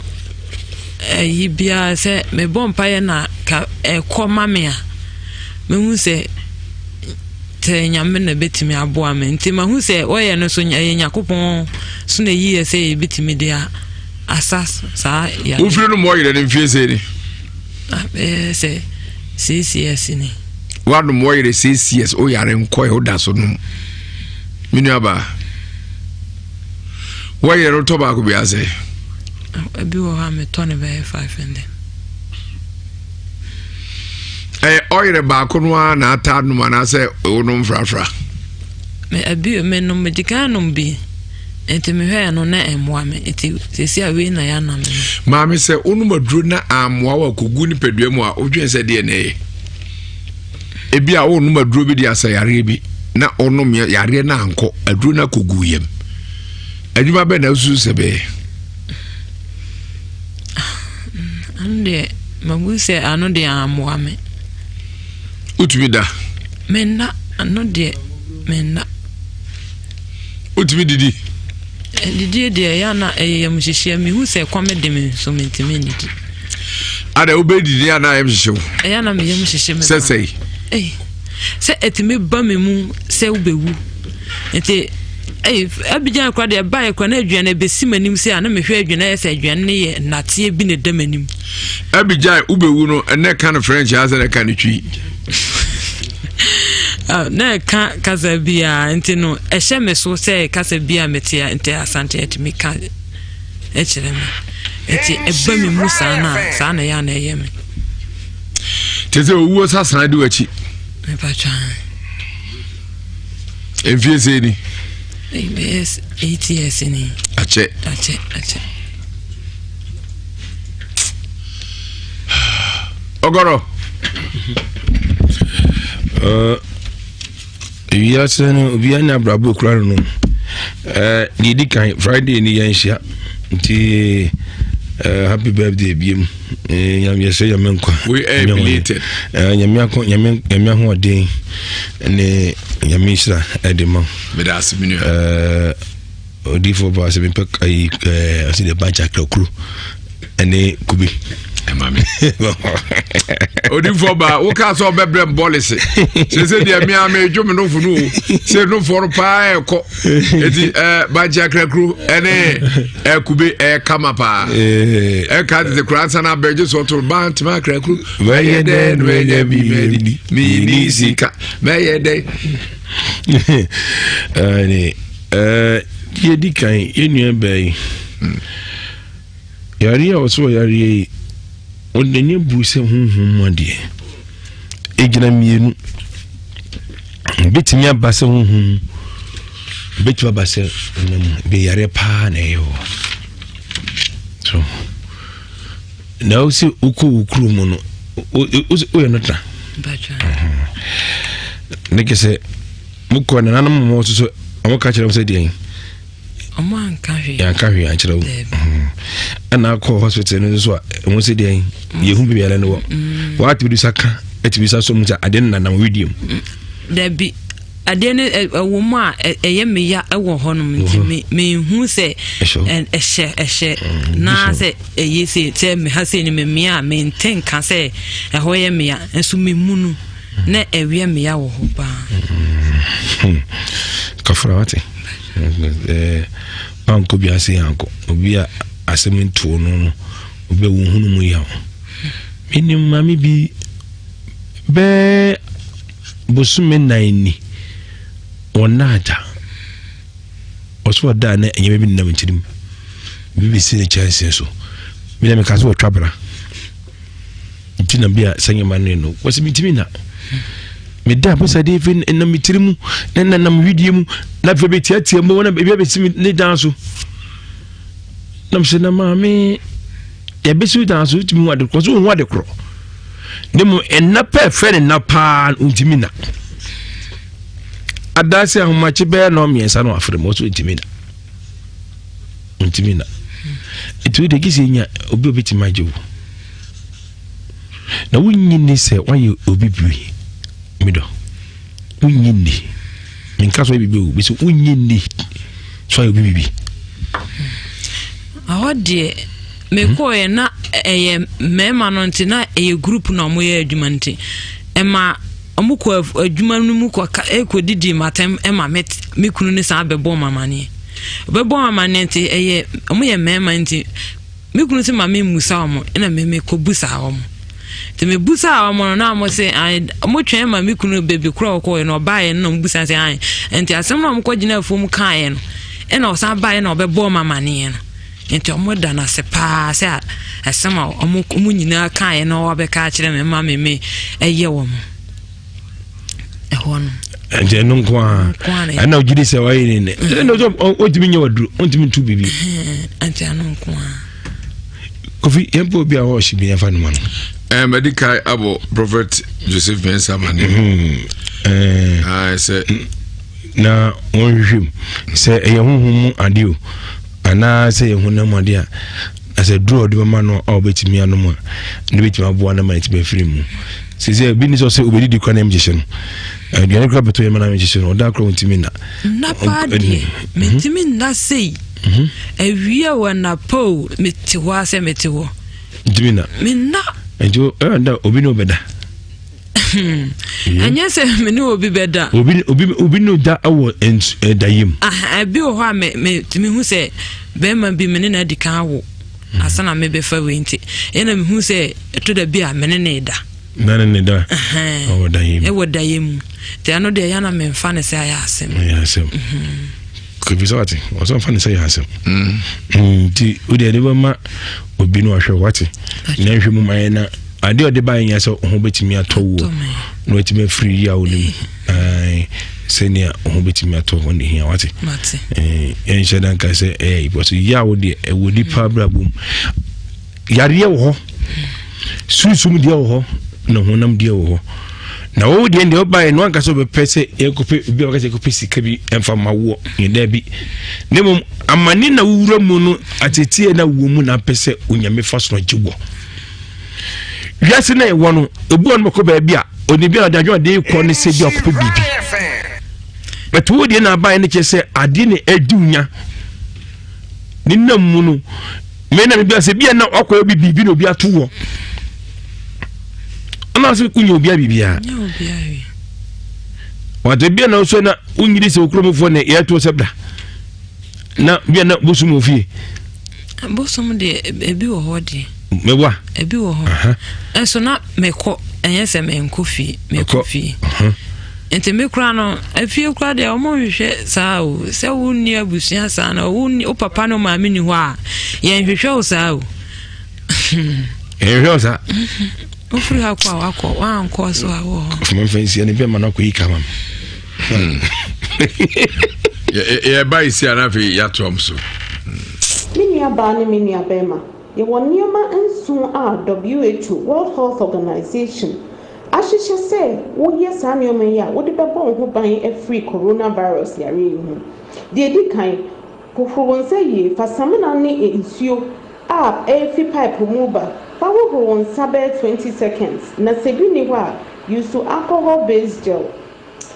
ayi biara sɛ mebɔ mpaeɛ na ka ɛkɔ ma me a mehu sɛ sɛ nyame na bɛtumi aboa me nti mahu sɛ wɔyɛ no so ɛyɛ nyakopɔn so na ɛyi yɛ sɛ yɛbɛtumi de asa saa yare wofiri no ma ɔyerɛ no mfie sɛ ni bɛyɛ sɛ six years ni woanom wɔyerɛ six years woyare nkɔɛ woda so nom me nuabaa Wɔyere no tɔ baako bi ase. Ebi wɔ hɔ a metɔ no bɛyɛ 500. Ɛyɛ ɔyere baako no ara na ataa nom anaasɛ wonom frafra? Me ebi menom medi kan nom bi nti mehwɛɛ no na ɛmmoa me nti sɛsi a wei na yɛana me no. Maame sɛ wonom aduro na ammoa wo akɔgu nipadua mu a wodwen sɛ deɛ na ɛyɛ? Ebi a wonom aduro bi de asa yareɛ bi na ɔnom yareɛ no ankɔ aduro no akɔgu yam adwuma bɛn na wosusu sɛ bɛyɛ ano deɛ mahu sɛ ano deɛ ammoa me wotumi da menna ano deɛ menna wotumi didi. Didie deɛ ɛyɛ a na ɛyɛ yamhyehyeɛ mehu sɛ kɔm de me nso mentumi nnidi. Ada wobɛdidi a na ayam hyehye wo? Ɛyɛ a na me yam hyehye me. Sɛ sɛi? Sɛ ɛtumi ba me mu sɛ wobɛwu nti ɛyi Abidjan kora deɛ ɛbaeɛ kora na aduane ɛbɛsi m'anim sɛ a na mehwɛ aduane ayɛ sɛ aduane no yɛ nnateɛ bi na ɛda m'anim. Abidjan wobɛwu no ɛnɛ ka no French asɛ na ɛka no Twi. Ah, na ɛka kasa biara nti no ɛhyɛ me so sɛ kasa biara mete a nti Asante ɛtumi ka ɛkyerɛ me nti ɛba me mu saa na saa na ɛyɛ a na ɛyɛ me. Te sɛ owuo sasana di w'akyi. Mepatwa. Mfie sɛ ni. Bɛyɛ 8 years ni. Akyɛ. Akyɛ akyɛ. Ɔgɔrɔ. Wiase no obiara ne abrabɔ kura no no deɛ ɛdi kan Friday ni yɛn hyia nti happy birthday biem nyame yɛsɛ nyame nkwa we are belated nyame akɔ nyame nyame ahoɔden ne nyame nhyira ɛde ma meda ase me nua Odiyifoɔ baa sɛ mepɛ ayi ɛɛ ɔsi deɛ bankye akrakuro ɛne kube. Ɛma mi. Odiyifoɔ baa woka sɛ ɔbɛbrɛ m bɔlese sese deɛ mea medwo me nofo no o sɛ nofoɔ no paa ɛkɔ eti ɛɛ bankye akrakuro ɛne ɛɛ kube ɛɛ kama paa ɛka tete koraa nsa na abɛgye so ɔtoro baa ntoma akrakuro mɛyɛ dɛ no mɛnyɛ bi mɛdi mini sika mɛyɛ dɛ. Ɛne. Ɛɛ, deɛ ɛdi kan, yɛn nua baa yi, yareɛ a ɔsɛ ɔyareɛ yi, ɔde n'ani abu sɛ honhom mu adeɛ. Ɛgyina mmienu. Ɛbɛtumi aba sɛ honhom mu, ɛbɛtumi aba sɛ honam mu. Ebi yareɛ paa na ɛyɛ hɔ. So, na wo sɛ wokɔ wo kuro mu no, woyɛ no tena. Ne kɛ sɛ Mokɔ nananom mo nso so wɔn ka kyerɛ mo sɛ deɛn? Wɔn anka hwee. Yɛanka hwee ankyerɛ wo. Ɛna akɔ hospital no nso a wɔn sɛ deɛn? Yɛhu baabi a no wɔ. Mm. Wɔatumi de sa ka atumi sa so mu sɛ adeɛ no nanam wedeɛ mu. Mm. Dabi adeɛ no ɛwɔ mu a ɛyɛ me ya ɛwɔ hɔnom nti me mehu sɛ ɛhyɛ ɛhyɛ mm, na sɛ ɛyɛ sɛ sɛ me ha sɛ no memia a mente nka sɛ ɛhɔ yɛ me ya nso memu no. Na ɛwiɛ mmea wɔ hɔ paa. Hmm. Kafra wate. Ankɔ bi ase ankɔ. Obi a asɛm ntuo no no, obi a wohunu mu yaw. Menim maame bi bɛɛ bosome nan ni wɔn agya. Ɔso ɔda na nneɛma bi nenam nkyɛn mu. Bi bɛsi ne kyɛnsee so. Me na meka sɛ wɔtwa bra. Nti na bi a sɛ nneɛma no no wɔsi mi ntumi na meda bɛ sɛ de efe nam mi tiri mu na na nam widie mu na afei bɛ tiatia mu na ebi abɛsi mi ne dan so na mi sɛ na maame yɛbɛsi dan so ntumi hu ade korɔ so hu ade korɔ ne mu ɛnna pɛ fɛ ne nna paa ntumi na adaase ahomakye bɛyɛ nɔɔ mmiɛnsa na wafere mu ɔso ntumi na. Ntumi na. Nti wo de gye sɛ nya obi a obetumi agye wo. Na wonnye nni sɛ woayɛ obi biribi. Me dɔ. Wonnye nni. Menka sɛ ɔyɛ biribi o, bɛsɛ wonnye nni sɛ ɔyɛ obi biribi. Ɛhɔ deɛ mekɔɔɛ na ɛyɛ mmarima no nti na ɛyɛ group na wɔyɛ adwuma nti ɛma Wɔkɔ adwuma no mu kɔ kɔdidi m'atɛm ma me me kunu no san bɛbɔ wɔn amaneɛ. Ɔbɛbɔ wɔn amaneɛ nti ɛyɛ wɔyɛ mmarima nti me kunu sɛ ma memmusa wɔn ɛna me mekɔbusaa wɔn. Nti mebusaa wɔn no na wɔn se ae wɔtwɛn ma me kunu baabi korɔ a ɔkɔeɛ no ɔbaeɛ no na wɔbusa sɛ ae nti asɛm no a wɔkɔgyina afuom kaeɛ no ɛna ɔsan baeɛ na ɔbɛbɔ wɔn amaneɛ no. Nti ɔmo da no ase paa sɛ asɛm a ɔmo ɔmo nyinaa kaeɛ na wabɛka akyerɛ me ma me me ɛyɛ wɔn ɛhɔ no. Nti ɛno nko ara ɛna ogye di sɛ wayɛ ne nɛ ɛna ɔsɛ ɔntumi nyɛ waduro ɔntumi ntu biribi. Nti ɛno nko ara. Kofi yɛn pɛ obi a ɔhyɛ bi yɛn fa no ma no. Ɛɛ mɛdi kan abɔ Prophet Joseph Mensah ma ne. Ɛɛ sɛ. Na wɔnhwehwɛ mu sɛ ɛyɛ honhom mu ade o anaa sɛ ɛyɛ honam mu ade a, na sɛ duro a ɔde bɛma no a ɔbɛtumi anom a, ne bɛtumi aboa no ma ne tumi afiri mu. Sɛ sɛ ebi ne sɛ ɔsɛ obɛdidi kora na ɛm gyehye no, aduane kora bɛtɔ yɛ ma na ɛm gyehye no, ɔda kora ɔntumi nna. Nna paa deɛ, mentumi nna sei. mhm. Awia o anapa o mete hɔ a sɛ mete hɔ. Ntumi na. Menna. Nti ɛyɛ da obi ne ɔbɛda. Ɛnyɛ sɛ me ne obi bɛda. Obi obi obi ne da wɔ ɛda yam. Ebi wɔ hɔ a me me tumi hu sɛ bɛrima bi me ne na adi kan awo mhm. asa na mebɛfa wei nti ɛna mehu sɛ ɛtɔ da bi a me ne ne da. Na ne ne da. Ɛwɔ da yam. Ɛwɔ da yam. Nti ɛno deɛ ɛyɛ na memfa ne sɛ ayɛ asɛm. Ɛyɛ asɛm. Mhm. Kofi sɛ wate ɔsɛ ɔmfa ne sɛ yɛ asɛm mm. Mm, nti wodeɛ de bɛma obi no ɔhwɛ wate na nhwɛ mu ma yɛ na adeɛ ɔde baeɛ nyɛ sɛ ho bɛtumi atɔ woɔ na watumi afiri yi a wo no mu sɛnea ho bɛtumi atɔ hɔ ne hia wate yɛnhyɛ da nka sɛ ɛyɛ because yi a wo deɛ ɛwɔ nipa abrabɔ mu Yareɛ wɔ hɔ, sunsum deɛ wɔ hɔ, na honam deɛ wɔ hɔ. Na wo deɛ deɛ ɔbaeɛ no anka sɛ ɔbɛpɛ sɛ yɛkɔpɛ obi a wɔka sɛ yɛkɔpɛ sika bi ɛmfa ma woɔ yɛ daa bi. Na mmom amane na wowura mu no ateteɛ na wowɔ mu na apɛ sɛ onyame fa so gye wɔ. Wiase na ɛwɔ no ebi wɔ no bɛkɔ baabi a ɔne bi a ɔde adwene ɔde kɔ ne sɛ bi akɔpɛ biribi. Bɛto wo deɛ na abaeɛ no kyerɛ sɛ adeɛ na ɛdi wo nya. Ne nam mu no me na mebia sɛ bia na wakɔyɛ obi biribi na obi ato wɔ anaasɛ wonya obia biribiaa wate bia na wosɛ na wonyini sɛ wokuromfoɔ ne yɛto sɛ bra na bia na bosom wɔ fie bosom deɛ ebi wɔ hɔ deɛ mɛboa ebi wɔ hɔ ɛnso na mekɔ ɛnyɛ sɛ menkɔ fie mekɔ fie Nti me koraa no, afie koraa deɛ wɔn nhwehwɛ saa o. Sɛ wonni abusua saa na wonni wo papa ne wo maame ni hɔ a, yɛnhwehwɛ wo saa o. Yɛnhwehwɛ wo saa. Wofiri ha kɔ a wakɔ, wankɔ so a wɔ hɔ. Fama mfa nsia ne bɛma no akɔyi ka ma me. Yɛba esi a na afei yɛatoam so. Me nuabaa ne me nuabarima, yɛwɔ nneɛma nson a WHO, World Health Organization, ahyehyɛ sɛ woyɛ saa nneɛma yi a wode bɛbɔ wo ho ban afiri coronavirus yareɛ yi ho. Deɛ ɛdi kan, hohoro wo nsa yie. Fa samina ne nsuo a ɛrefi pipe mu reba fa hohoro wo nsa bɛyɛ 20 seconds, na sɛ bi nni hɔ a, use alcohol based gel.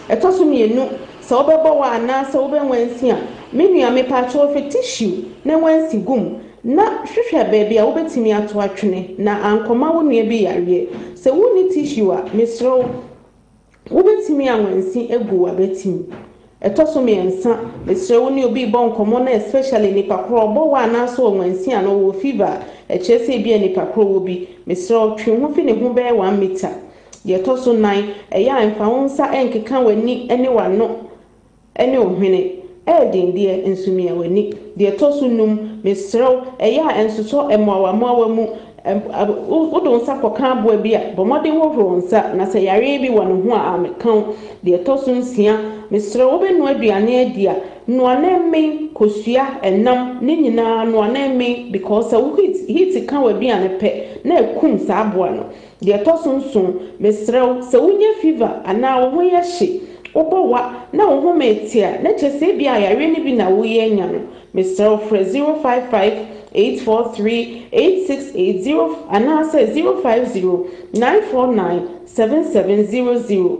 Ɛtɔ so mienu, sɛ wobɛbɔ wa anaasɛ wobɛnwansi a, me nua mepaakyɛw fa tissue na nwansi gu mu na hwehwɛ baabi a wobɛtumi ato atwene na ankɔma wo nua bi yareɛ. Sɛ wonni tissue a, mesrɛ wo, wobɛtumi anwansi agu w'abati mu. Ɛtɔ so miɛnsa, mesrɛ wo ne obi rebɔ nkɔmmɔ na especially nipa korɔ ɔbɔ wa anaasɛ ɔnwansi anaa ɔwɔ fever a, ɛkyerɛ sɛ ebia nipa korɔ wɔ bi, mesrɛ wo twe wo ho fi ne ho bɛyɛ one meter. Deɛ ɛtɔ so nnan, ɛyɛ a mfa wo nsa nkeka w'ani ne w'ano ne wo hwene. Ɛyɛ den deɛ, nso mia w'ani. Deɛ ɛtɔ so nnum, mesrɛ wo, ɛyɛ a nsosɔ mmoawammoawa mu. Wode wo nsa kɔka aboa bi a, bɔ mmɔden hohoro wo nsa, na sɛ yareɛ bi wɔ ne ho a, ammɛka wo. Deɛ ɛtɔ so nsia, mesrɛ wo, wobɛnoa aduane adi a, noa no mmen, kosua, ɛnam, ne nyinaa noa no mmen because sɛ wo heat heat ka w'aduane pɛ na akum saa aboa no. Deɛ ɛtɔ so nson, mesrɛ wo, sɛ wonya fever anaa wo ho yɛ hye, wobɔ wa, na wo home rete a, na kyerɛ sɛ ebia yareɛ no bi na woreyɛ anya no. Mesrɛ wo frɛ 055 843 8680 anaasɛ 050 949 7700.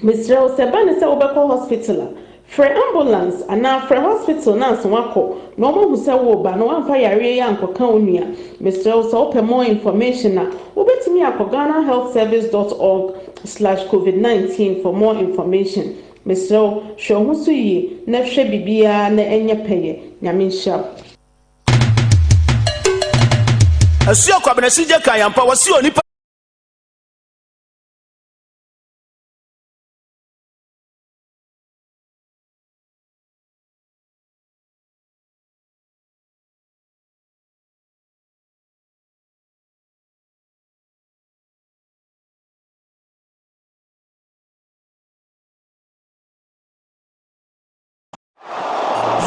Mesrɛ wo, sɛ ɛba no sɛ wobɛkɔ hospital a, frɛ ambulance anaa frɛ hospital no ansa woakɔ na wɔahu sɛ woreba na woamfa yareɛ yi ankɔka wo nua. Mesrɛ wo, sɛ wopɛ more information a, wobɛtumi akɔ ghanahealthservice dot org slash covid 19 for more information. Mesrɛ wo, hwɛ wo ho so yie na hwɛ biribiara na ɛnyɛ pɛyɛ. Nyame nhyira wo. Asuo Kwabena Sigye kan ampa wɔsi onipa.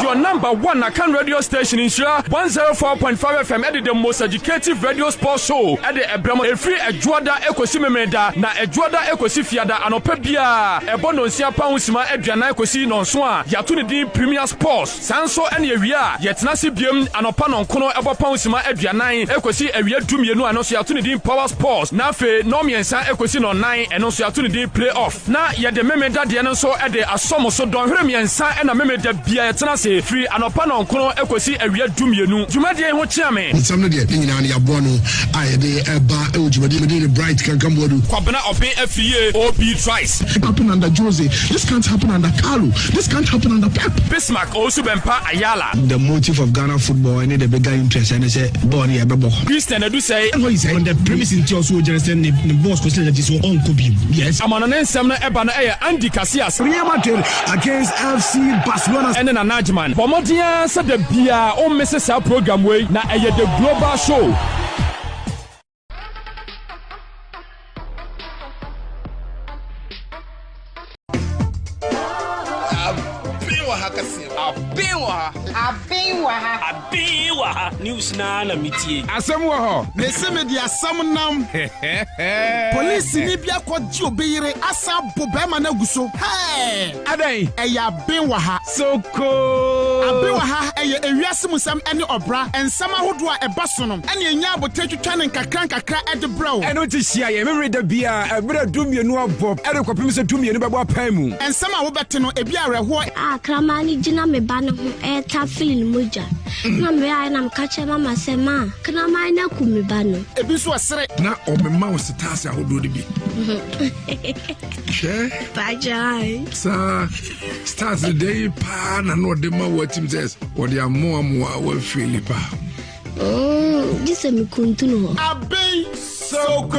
Your number one Akan radio station Nhyira 104.5 FM ɛde the most educative radio sports show ɛde ɛbrɛ mo ɛfiri Ɛdwoada ɛkɔsi Memeneda na Ɛdwoada ɛkɔsi Fiada anɔpa biara ɛbɔ nonsia pa ho sima aduanan kɔsi nɔnson a yɛato ne din Premier Sports saa nso ɛne awia a yɛtena ase biom anɔpa nɔnkono ɛbɔ pa ho sima aduanan ɛkɔsi awia du mmienu a ɛno nso yɛato ne din Power Sports na afei nɔnmiɛnsa ɛkɔsi nɔnnan ɛno nso yɛato ne din Play Off. Na yɛde Memeda deɛ no nso de asɔ mo so. Dɔnhwere mmiɛnsa na Memeda biara yɛtena ase. Ɛfiri anɔpa nɔnkron kɔsi awia dumienu. Dwumadie yi ho kyea me. Nsɛm no deɛ, ne nyinaa no yɛaboa ano a yɛde reba wɔ dwumadie mu. Din ne Bright Kankanboadu. Kwabena Ɔben Afriyie, OB Trice. Happen under Jose, this can't happen under Carlo, this can't happen under Pep. Bismarck Owusu Bɛmpa Ayala. The motive of Ghana football ɛne the bigger interest ɛne sɛ bɔɔl no yɛbɛbɔ. Christian Adusei. Ɛhɔ yi sɛ on the premise nti ɔso ogyina sɛ ne ne boss kɔsi na gyesi so ɔnkɔ bio. Yes. Amanɔne nsɛm no ɛba no ɛyɛ Andy Casillas. Real Madrid against FC Barcelona. Ɛne Nana Agyeman. Bɔ mmɔden ara sɛ da biara wo mmese saa program wei na ɛyɛ The Global Show. Aben wɔ ha kɛseɛ. Aben wɔ ha. Aben wɔ ha. Aben wɔ ha. News naa na metie. Asɛm wɔ hɔ. Mese mede asɛm nam. Polisini bi akɔgye obi yere asan abo bɛrima no agu so. Hɛɛ! Adɛn? Ɛyɛ aben wɔ ha. Sokoo! Aben wɔ ha, ɛyɛ ewiase mu nsɛm ne ɔbra nsɛm ahodoɔ a ɛba so no na ɛnya abotire twitwa no nkakra nkakra de brɛ wo. Ɛno nti hyia yɛn Memeneda biara ɛberɛ a dumienu abɔ de kɔpem sɛ dumienu bɛbɔ apae mu. Nsɛm a wobɛte no, ebi awerɛhoɔ. A kraman no gyina me ba no ho retafere ne mogya. Ɛnna mebaeɛ na meka kyerɛɛ mama sɛ, Ma, kraman no aku me ba no. Ebi nso ɛsere. Na ɔmema wo setaase ahodoɔ no bi. Hwɛ. Pagyae. Saa stars no dɛn yi paa na na ɔde ma wo atim sɛ ɔde amoamoa wafeeli paa. Mm, gye sɛ mekuntunu hɔ. Abɛn. Soko!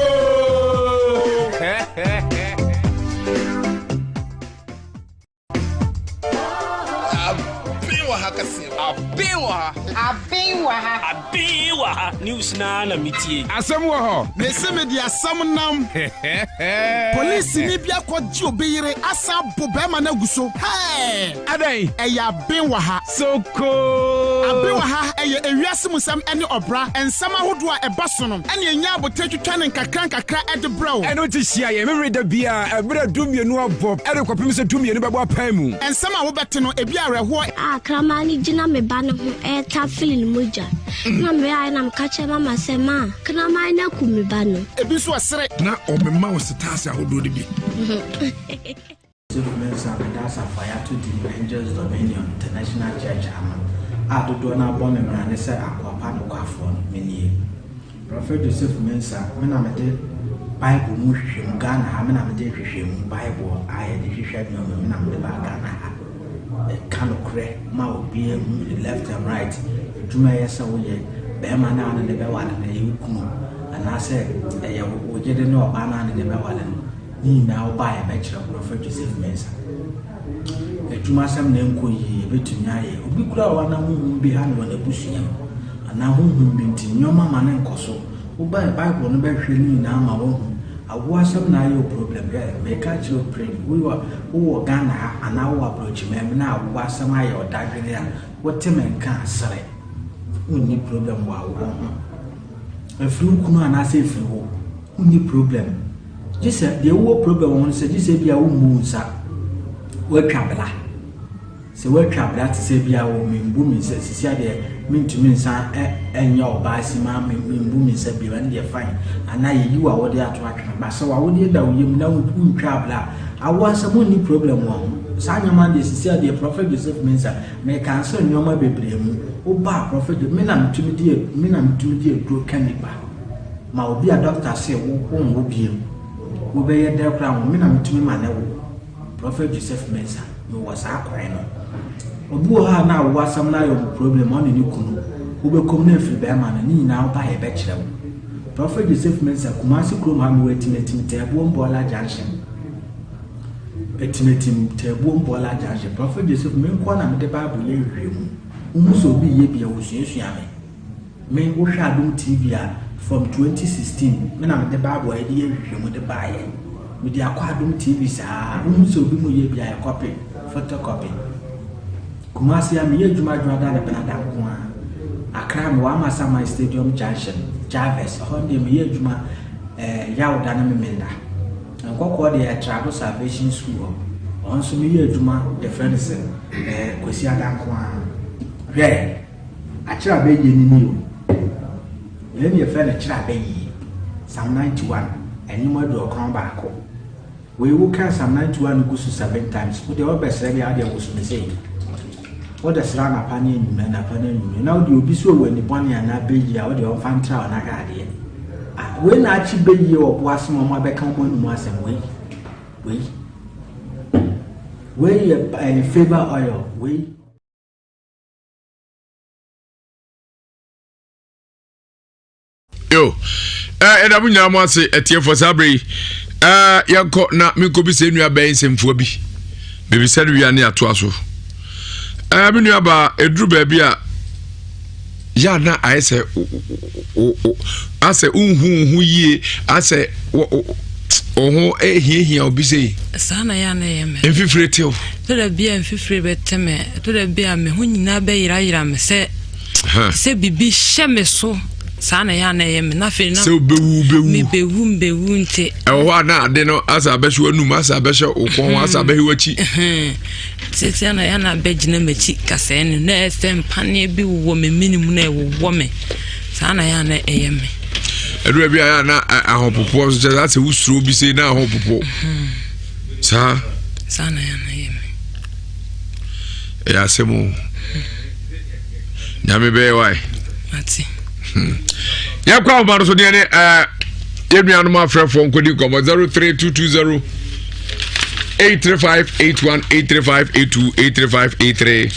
Aben wɔ ha kɛseɛ. Aben wɔ ha. Aben wɔ ha. Aben wɔ ha. News naa na metie. Asɛm wɔ hɔ. Mese mede asɛm nam. Polisini bi akɔgye obi yere asan abo bɛrima no agu so. Hɛɛ! Adɛn? Ɛyɛ aben wɔ ha. Sokoo! Aben wɔ ha, ɛyɛ ewiase mu nsɛm ne ɔbra nsɛm ahodoɔ a ɛba so no na ɛnya abotire twitwa no nkakra nkakra de brɛ wo. Ɛno nti hyia yɛn Memeneda biara ɛberɛ a dumienu abɔ de kɔpem sɛ dumienu bɛbɔ apae mu. Nsɛm a wobɛte no, ebi awerɛhoɔ. A kraman no gyina me ba no ho retafere ne mogya. Ɛnna mebaeɛ na meka kyerɛɛ mama sɛ, Ma, kraman no aku me ba no. Ebi nso ɛsere. Na ɔmema wo setaase ahodoɔ no bi. Joseph Mensah bɛda asafo a yɛato din Angels Dominion International Church ano a dodoɔ no ara bɔ me mmara ne sɛ akoa pa nokwafoɔ no, me nie. Prɔfɛt Joseph Mensah, me na mede Bible mu nhwehwɛmu, Ghana ha, me na mede nhwehwɛmu Bible a yɛde hwehwɛ nneɛma me na mede baa Ghana ha. Meka nokorɛ ma obiara hu ne left and right, adwuma a ɛyɛ sɛ woyɛ, barima no a wo ne no bɛware no, ɛyɛ wo kunu anaasɛ ɛyɛ wo yere ne ɔbaa no a wo ne no bɛware no. Ne nyinaa wo ba a yɛbɛkyerɛ wo Prɔfɛt Joseph Mensah. Adwuma asɛm na ɛnkɔ yie yɛbɛtumi ayɛ. Obi koraa wɔ hɔ na honhom bi ha no wɔ n'abusua mu anaa honhom bi nti nneɛma ma no nkɔ so. Wo ba a Bible no bɛhwehwɛ ne nyinaa ma woahu. Awoɔ asɛm na ayɛ wo problem. Hwɛ meka akyerɛ wo pren wowɔ wowɔ Ghana ha anaa wowɔ aborɔkyiman mu na awoɔ asɛm ayɛ wo dadwene a wote me nka a sere. Wonni problem wɔ awoɔ ho. Ɛfiri wo kunu anaasɛ ɛfiri wo. Wonni problem. Gye sɛ deɛ wowɔ problem wɔ ho no sɛ gye sɛ ebia wommu wo nsa. Woatwa bra. Sɛ woatwa bra te sɛ ebia wɔ membu me nsa sisi adeɛ mentumi nsa ɛnyɛ ɔbaa si ma membu me nsa bio ɛno deɛ fine. Anaa yɛyi wo awodeɛ ato atwene. Ba sɛ w'awodeɛ da wo yam na wontwa bra a, awoɔ asɛm wonni problem wɔ ho. Saa nneɛma deɛ sisi adeɛ Prophet Joseph Mensah mekanso nneɛma bebree mu. Woba a Prophet me na metumi di me na metumi di aduro ka nipa. Ma obi a doctor se wo wo nwo biom wo bɛyɛ dɛ koraa nwo me na metumi ma ne wo Prophet Joseph Mensah me wɔ saa kwan no obi wɔ hɔ a na awo asɛm no ayɛ ɔmo problem ɔne ne kunu wo bɛ kɔm na efiri bɛrima no ne nyinaa wo ba yɛ bɛ kyerɛ wo Prophet Joseph Mensah Kumasi kurom ha me wɔ Atimatim Tɛɛboom Bɔɔla Junction Atimatim Tɛɛboom Bɔɔla Junction Prophet Joseph me nkoa na mede Bible yɛ nhwehwɛmu wo hu sɛ obi yɛ bi a wɔsuasua me Me wo hwɛ adom TV a from 2016 me na mede bible a yɛde yɛ nhwehwɛmu de baayɛ mede akɔ adom TV saa wohu sɛ obi mu yɛ bi a yɛ copy photocopy Kumasi a meyɛ adwuma adwuma da ne benada nko a Accra mewɔ Amasaman Stadium Junction Jarvis ɛhɔ deɛ meyɛ adwuma eh, Yawda ne Memenda Nkɔkɔɔ deɛ yɛ Trado Salvation School hɔ ɔno nso meyɛ adwuma yɛfrɛ no sɛ eh, Kwasi Ada nko a hwɛ Akyerɛ abɛyie no ni o. Wei na yɛfrɛ no kyerɛ abɛyie. Psalm 91, ɛnwom 91. Wei wo kan Psalm 91 no gu so seven times. Wo deɛ wobɛsrɛ me a wo deɛ woso me sei. Wode sra anapa ne anwummerɛ, anapa ne anwummerɛ, na wode obi so wɔ ani bɔne anaa bɛyie a, wode ɔmfa ntra wo na hwɛ adeɛ. Ah, wei na akye bɛyie wɔ bo ase ma ɔmo abɛka ɔmo anum asɛm wei. Wei. Wei yɛ eh, favour oil. Wei. Yo, eh, ɛda mo nyinaa mo ase atiefoɔ saa berɛ yi. Eh, yɛnkɔ na menkɔbisa nnua bɛn nsɛmfua bi. Bebisa no wia ne atoa so. Eh, me nua baa, ɛduru baabi a yɛ a na ayɛ sɛ asɛ wonhu wo ho yie asɛ wo ho hiahia obi sei. Saa na yɛ a na ɛyɛ me. Mfifire tew. Ɛtɔ da bi a mfifire bɛte me, ɛtɔ da bi a me ho nyinaa bɛyerayera me sɛ sɛ biribi hyɛ me so saa na ɛyɛ a na ɛyɛ me na afei na sɛ wobɛwu wobɛwu mebɛwu mebɛwu nti ɛwɔ hɔ a na ade no asa abɛhyɛ w'anum asa abɛhyɛ wo kɔn ho asa abɛhye w'akyi seesei na ɛyɛ na abɛgyina m'akyi kasɛɛ no na ɛyɛ sɛ mpaneɛ bi wowɔ me mene mu na ɛwowɔ me saa na ɛyɛ a na ɛyɛ me ɛdura bi a ɛyɛ a na ahopopoɔ nso kyɛ sɛ wosuro bi sei na ahopopo saa saa na ɛyɛ a na ɛyɛ me ɛyɛ asɛm o nyame bɛyɛ wae hmm. yɛkɔ ahoma no so deɛ ne eh, yɛn nuanom afrɛfoɔ nkɔdi nkɔmmɔ 03220 835 81 835 82 835 83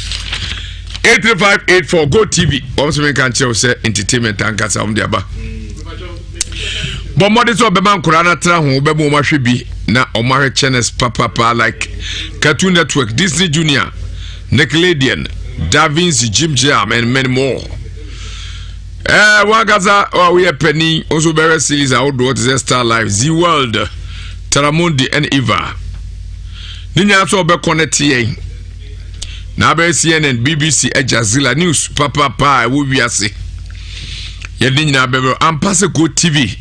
835 84 go tv wɔn nso menka nkyerɛ wo sɛ entertainment ankasa wɔn de aba bɔ mmɔden sɛ ɔbɛma nkwadaa no atena ho wobɛma wɔn ahwɛ bi na wɔn ahwɛ channels papapa like cartoon network disney junior nickelodeon da vinci jim jam and many more ɛɛ eh, wankasa a woyɛ panin nso bɛhwɛ series ahodoɔ te sɛ star life z world taramundi and eva ne nyinaa sɛ ɔbɛkɔ ne teɛ na abɛyɛ cnn bbc aljazeera news papapa a ɛwɔ wiase yɛde ne nyinaa bɛbɛ ampa sɛ go tv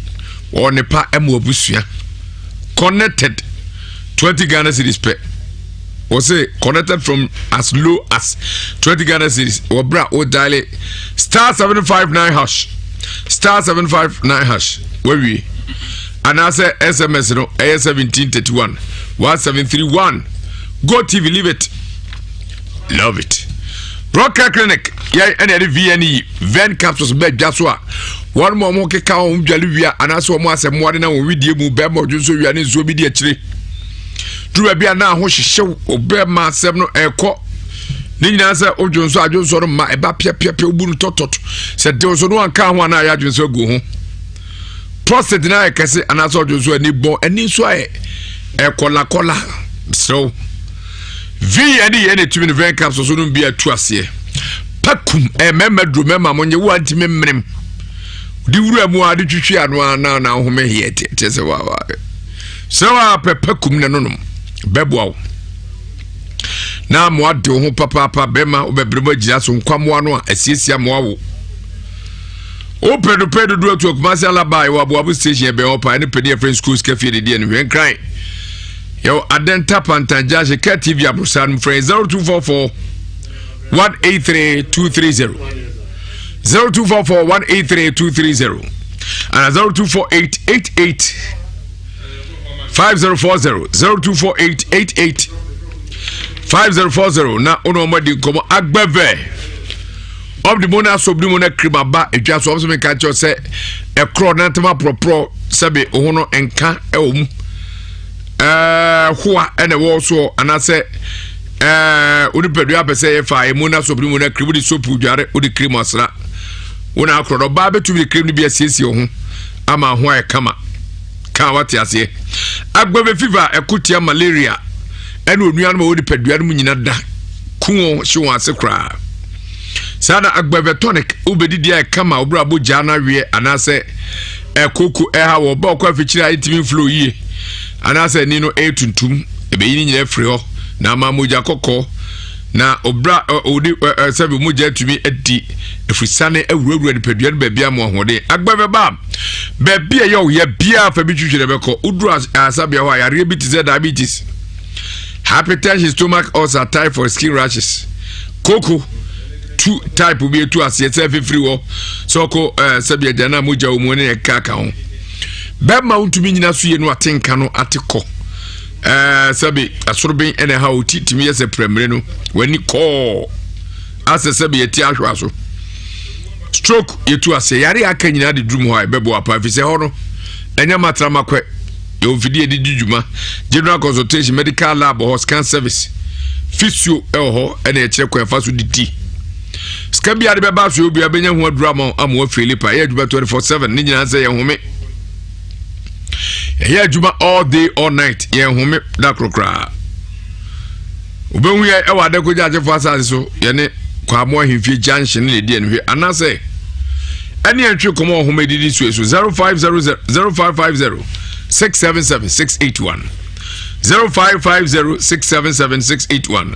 wɔ ne pa ɛmo abusua connected 20 ghana cedis pɛ wɔ se connected from as low as 20 ghana cedis wɔ berɛ a wo dial star 759 hash star 759 hash wawie anaasɛ sms no ɛyɛ 1731 1731 go tv leave it love it Rocker Clinic yɛn ɛna yɛde VNE Ven capsules bɛ dwa so a wɔn mu a wɔn keka wɔn dwale wia anaasɛ wɔn asɛ mmoa de na wɔn widie mu bɛrima ɔdwo nso wia ne nsuo bi di akyire duru baabi a na aho hyehyew ɔbɛrima asɛm no ɛkɔ ne nyinaa sɛ odwo nso adwo nso no ma ɛba piapiapia obu no tɔtɔt sɛ dew nso no anka ho anaa ayɛ adwo nso agu ho prostate no ayɛ kɛse anaasɛ ɔdwo nso ani bɔn ani nso ayɛ ɛkɔlakɔla serɛw V ɛne yɛn na etumi no vɛn capsule so no bi atu aseɛ pakum ɛyɛ mmarima duro mmarima mo nye wo antumi mmenem de wura mu a de twitwi ano a na na ahome heɛ teɛ sɛ wa wa sɛ wa pɛ pakum na nonom bɛboa wo na mmoa de wo ho papaapa bɛma wobɛbrɛ mu agyina so nkwamoa no a asiesie amoa wo wopɛ no pɛ dodoɔ atu akumase alaba ɛwɔ aboabo station ɛbɛn hɔ paa ɛne pɛni ɛfrɛ school sika fie dedeɛ no hwɛ nkran yɛwɔ adɛnta pantan junction kɛ tv aborosa no frɛ 0244 183 230 0244 183 230 ana 0248 88 5040 0248 88 5040 na wone ɔma di nkɔmmɔ agbɛvɛ ɔmde mu no asɔ bi mu no akrim aba adwa so ɔm sɛ menka nkyɛw sɛ ɛkorɔ na ntɛm aporɔporɔ sɛbe wo ho no nka ɛwɔ mu ɛɛ hoa ɛna ɛwɔ soɔ anaasɛ ɛɛ onipadua apɛ sɛ ɛyɛ fa emu na soap no mu na cream de soap dware wode cream asra wo na akorɔ no ɔbaa bɛtumi de cream no bi asiesie wo ho ama ho ayɛ kama ka wate aseɛ agbɛbɛ fever ɛko tia malaria ɛne onuanom a wɔ nipadua no mu nyina da ku wɔn hye wɔn ase koraa saa na agbɛvɛ tonic wobɛdidi a ɛkama wobere abɔ gyaa no aweɛ anaasɛ ɛkoko ɛha wɔ ɔba ɔkɔ afikyiri a ɛntumi mflo yie anaasɛ ani no ɛyɛ tuntum ɛbɛyi ne nyinaa afiri hɔ na ama mogya kɔkɔɔ na ɔbra ɔde sɛbi mogya atumi adi afirisane awurawura nipadua no baabi ama ahoɔden agbɛvɛ ba baabi a ɛyɛ ɔyɛ biara fa bi twitwi na ɛbɛkɔ woduru asabea hɔ a yareɛ bi te sɛ diabetes hypertension stomach ulcer typhoid skin rashes koko tu type bi etu aseɛ sɛ fifiri hɔ sɛ ɔkɔ ɛɛ eh, sɛbi agya na mogya wɔ mu ne ɛka ka ho bɛrima wontumi nyina so yie no ate nka no ate kɔ ɛɛ eh, sɛbi asoroben ɛna ɛha oti tumi yɛ sɛ pɛrɛmire no w'ani kɔɔ. Asɛ sɛ bɛyɛ ti ahwewa so. Stroke yɛtu aseɛ. Yare a aka nyinaa de duru mu hɔ a ɛbɛboa paa ɛfiri sɛ hɔ no ɛnyɛ matramakwɛ. Yɛwɔ mfidie yɛde di dwuma. General consultation, medical lab wɔ hɔ, scan service, physio ɛwɔ hɔ ɛna yɛkyerɛ kwan ɛfa so didi. Sika bi a de bɛba so obi abɛnya ho aduru ama ama wafiri lipa. Ɛyɛ adwuma 24/7 ne nyinaa sɛ yɛn home. Ɛyɛ adwuma all day all night yɛn home da koro koraa. Wobɛhu yɛ ɛwɔ Adako Gyagyefo asase so yɛne Kwamo Ahemfie junction ne ɛdi ɛno hwɛ anaasɛ ɛne ɛntwe kɔmɔ ɔhoma ɛdidi so so 0500 0550 677 681 0550 677 681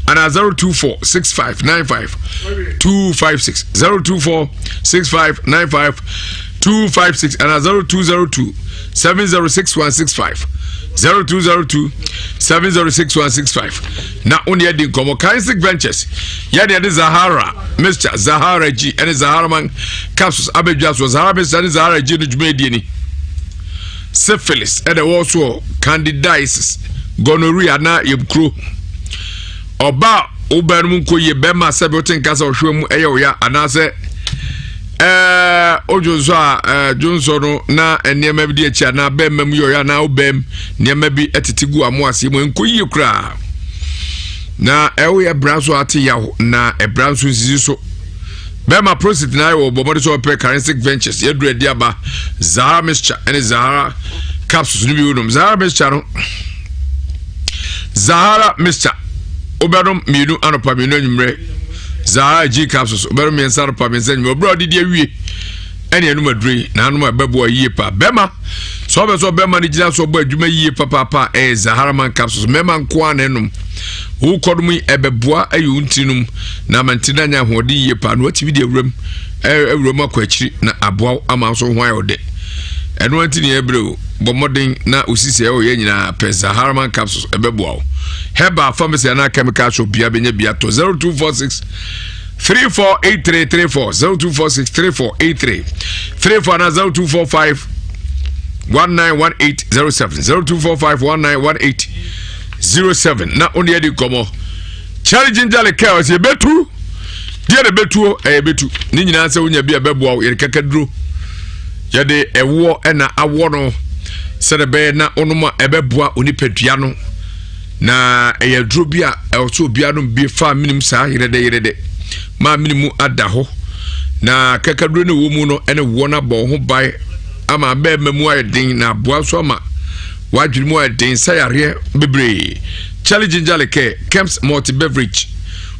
ana 024 6595 256 024 6595 256 ana 0202 706165 0202 706165 na wo ne adi nkɔmmɔ. Kinetic Ventures yɛde ɛde Zahara Mixture, Zahara G ɛne Zahara Man capsules abɛdwa so. Zahara Mixture ne Zahara G no dwuma adie ni syphilis ɛna ɛwɔ soɔ, candidiasis, gonorrhea na yɛmkuro ɔba a wobaa no mu nkɔ yie, bɛrima sɛ bi wote nka sɛ ɔhwɛ mu ɛyɛ ɔya anaasɛ ɛɛ odwo a ɛɛ dwonsɔ no na nneɛma bi di akyi anaa bɛrima mu yɛ ɔyɛ anaa wobɛm nneɛma bi tete gu amo aseɛ mu nkɔ yie koraa na ɛwo yɛ bra nso ate yaw na ɛbra nso nsisi so. Bɛrima prostate na ayɛ wɔ bɔmmɔde sɛ ɔpɛ Charistic Ventures yɛduru adi aba Zahara mixture ɛne Zahara capsules no bi wonom Zahara mixture no. Zahara mixture wobɛnom mmienu anɔpa, mmienu anwummerɛ. Zahara G capsules wobɛnom mmiɛnsa anɔpa, mmiɛnsa anwummerɛ. Ɔberɛ a ɔde di awie ɛne ɛnom aduro yi na anom a ɛbɛboa yie paa. Bɛrima sɛ ɔbɛ sɛ ɔbɛrima no gyina so ɔbɔ adwuma yie papaapa ɛyɛ Zahara man capsules. Mmarima nko ara na ɛnom wokɔ no mu yi ɛbɛboa ɛyɛ wo ntiri nom na ama ntiri no anya ahoɔden yie paa na watumi de awuram awuram akɔ akyiri na aboa wo ama nso ho ayɛ ɔdɛ. Ɛno nti ne ɛbrɛ o bɔ mmɔden na osisi ɛwɔ yɛ nyinaa pɛ Zahara man capsules ɛbɛboa wo. Herbal pharmacy anaa chemical shop bia bɛnya bi atɔ. 0246 348334, 0246 3483 34 ana 0245 191807, 0245 191807 na wone adi nkɔmmɔ. Charlie Ginger Liqueur ɔsɛ yɛbɛtu deɛ na bɛtuo ɛyɛ bɛtu ne nyinaa sɛ wonya bi a ɛbɛboa wo. Yɛde kakaduro yɛde ɛwoɔ ɛna awɔ no sɛde bɛyɛ na wonom a ɛbɛboa onipadua no na ɛyɛ aduro bi a ɛwɔ sɛ obiara nom bi fa menim saa yerɛdɛ yerɛdɛ maa mene mu ada hɔ na kakaduro no ɛwɔ mu no ɛne woɔ no abɔ ho ban ama bɛɛma mu ayɛ den na aboa nso ama wadwene mu ayɛ den sɛ yareɛ bebree. Charlie Ginger Liqueur, Kemps Multi Beverage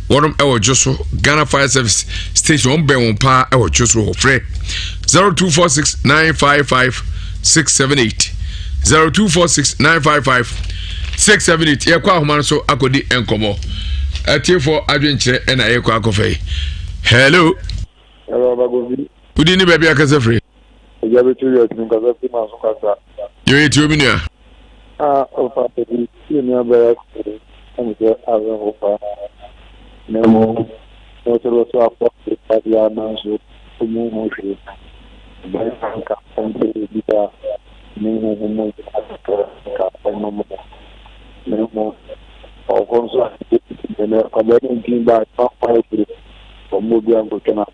wɔnom ɛwɔ dwo so Ghana Fire Service station wɔn bɛn wɔn paa ɛwɔ dwo so hɔ. Frɛ 0246 955 678, 0246 955 678. Yɛkɔ ahoma no so akɔdi nkɔmmɔ. Atiefoɔ adwenkyerɛ ɛna yɛkɔ akɔfɛ yi. Hello. Hello, Bagobi. Wodi ne baabi akasa firi? Ɛgya bɛtu yɛ tumi kasa firi ma so kasa. Yɛ yɛ omi nua. A ɔfa baabi yɛ nua bɛyɛ koro ɛmu sɛ awerɛho paa na mmom na ɔsɛ bɛso akɔ nipa biara nanso ɔmu ho hwee bɛyɛ anka ɔmpɛ bi a ne honhom mu kakra nka ɔnom no na mmom ɔkɔ nso a ɛnɛ ɔbɛyɛ ne ntin ba a ɔyɛ kuro ɔmo obi ankotwa na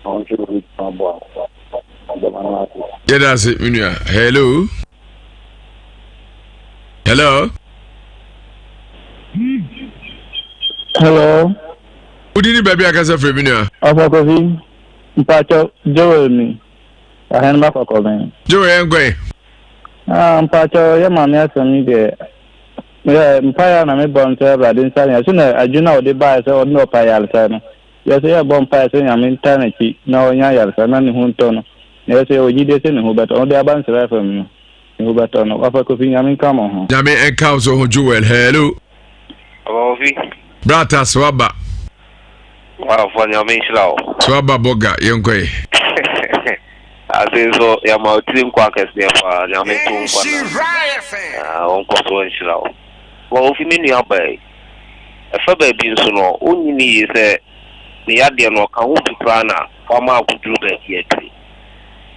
ɔnhwɛ obi aboa ɔbɛma no ase. Yɛda ase me nua. Hello. Hello. Hello. Wodi ni baabi akasa firi me nua? Ɔfɔ Kofi, mpakyɛw Joel mi. Ahɛn ba kɔkɔbɛn. Joel yɛn kɔɛ. Ah, mpakyɛw yɛ maame asɛm yi deɛ. Yɛ mpaeɛ a na mebɔ no sɛ Awurade nsa yɛn so na adwene a ɔde baeɛ sɛ ɔne ɔpa yaresa no. Yɛ sɛ yɛbɔ mpaeɛ sɛ Nyame ntaa n'akyi na ɔnya yaresa na ne ho ntɔ no. Na yɛ sɛ yɛwɔ gyidie sɛ ne ho bɛtɔ. Ɔde aba nsra fam no, ne ho bɛtɔ no. Wafa Kofi, Nyame nka mo ho. Nyame nka wo so ho Joel. Hello. Ɔba Kofi. Brata so aba. Wafa Nyame nhyira wo. So aba bɔga yɛnkɔ yi. Ase nso yɛma wo tiri nkwa kɛseɛ paa. Nyame nto nkwa na ɔnkɔ so nhyira wo. Ɔba Kofi, me nua baa yi. Ɛfa baabi nso no, wonyini yie sɛ ne yadeɛ no ɔka ho bi koraa na wama akɔduru baabi aduru.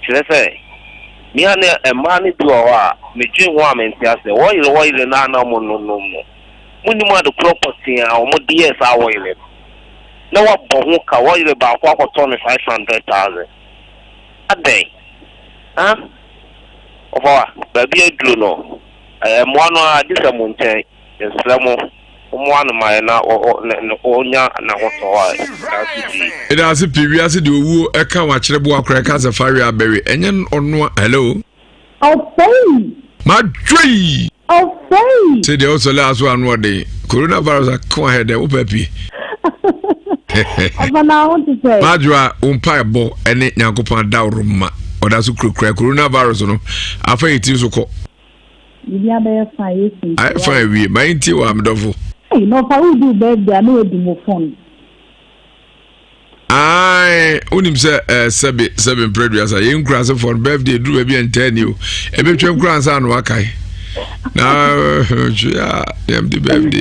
Kyerɛ sɛ, me a ne mmaa no bi wɔ hɔ a, medwen ho a mente aseɛ. Wɔyere wɔyere no a na wɔnonom no, monnim ade korɔ pɔtee a wɔde yɛɛ saa wɔyere no. Na wabɔ ho ka, wɔyere baako akɔtɔ no 500,000. Adɛn? Ha? Ɔfa, baabi aduru no, ɛɛ, mmoa no ara, gye sɛ mo nkyɛn. Yɛsrɛ mo, mommoa no ma yɛn na ɔnya n'ahotɔ a ɛda so pii. Meda ase pii wiase deɛ owuo ɛka wakyerɛ boa koraa ɛka sɛ fa we abɛwe ɛnyɛ ɔnoa hello. Ɔfɛi. Madwei. Ɔfɛi. Sɛ deɛ ɔsɔle aso ano ɔden coronavirus ako ahɛ dɛ wopɛ pie. Ɔfa na ho te sɛ. Madwoa wo mpaebɔ ɛne Nyankopɔn adaworo ma ɔda so kurakura coronavirus no afa yɛ tiri so kɔ. Biribi abɛyɛ fine Yesu nti. Ayɛ fine awie ma yɛn tie wɔ ha medɔfo. Ei na ɔfa wo du birthday a na wadi mo phone. Ae wonim sɛ eh, sɛbe sɛbe mprɛ duasa yɛn nkurasefoɔ no birthday duru baabi a ntaa ni o ɛbɛtwam koraa ansa na wakae na hwɛ a yɛm de birthday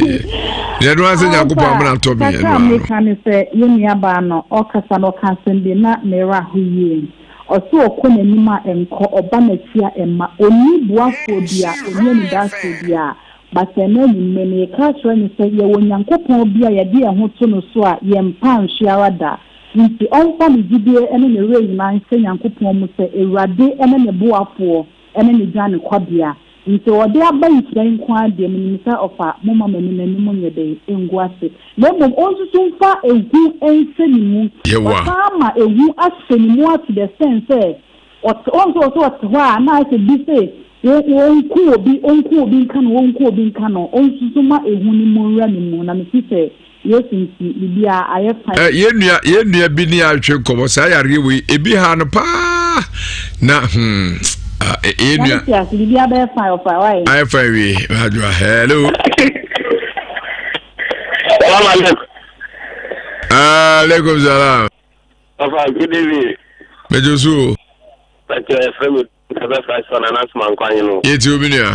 yɛ ɛno ara sɛ nyankopɔn amena atɔ me ɛno Kakra ara no meka ne sɛ yɛn nuabaa no ɔkasa no ɔka asɛm bi na merɛ aho yie. Ɔse ɔkɔ n'anim a ɛnkɔ, ɔba n'akyi a ɛmma. Ɔnni boafoɔ biaa, ɔnni anidasoɔ biaa. But ɛnnɛ anwummerɛ mereka akyerɛ no sɛ yɛwɔ Nyankopɔn bi a yɛde yɛn ho to no so a yɛmpa nhwe ara da. Nti ɔmfa ne gyidie ne ne werɛ nyinaa nhyɛ Nyankopɔn mu sɛ Awurade ne ne boafoɔ ne ne dwanekɔbea. Nti ɔde aba nhyira yi nko ara deɛ, menim sɛ ɔfa, momma m'ani n'anim nyɛ dɛn ngu ase, na mmom ɔnsusu mfa ehu nhyɛ ne mu. Yehowa. Wasan ama ehu ahyɛ ne mu ato the extent sɛ ɔte, ɔhu sɛ ɔsɛ ɔte hɔ a na ayɛ sɛ bi se wo, wɔnku obi, ɔnku obi nka no, wɔnku obi nka no, ɔnsusu mma ehu no mu nwura ne mu, na mefi sɛ Yesu nti, biribiara ayɛ fine. Eh, yɛn nua yɛn nua bi ne atwe nkɔmɔ saa yareɛ wei ebi ha no paa na hmm ah, eh, yɛn nua. Yàrá ti ase biribiara bɛyɛ fine ɔfa wae. Ayɛ fine wie adwoa hello. Salam alaikum. Alaikum salam. Ɔfa good evening. Mɛjọ so. Pàtó ɛfrɛ mi. Nkasa fra sɔ Nana Asoma Nkwanyi no. Yɛtie wo me nua.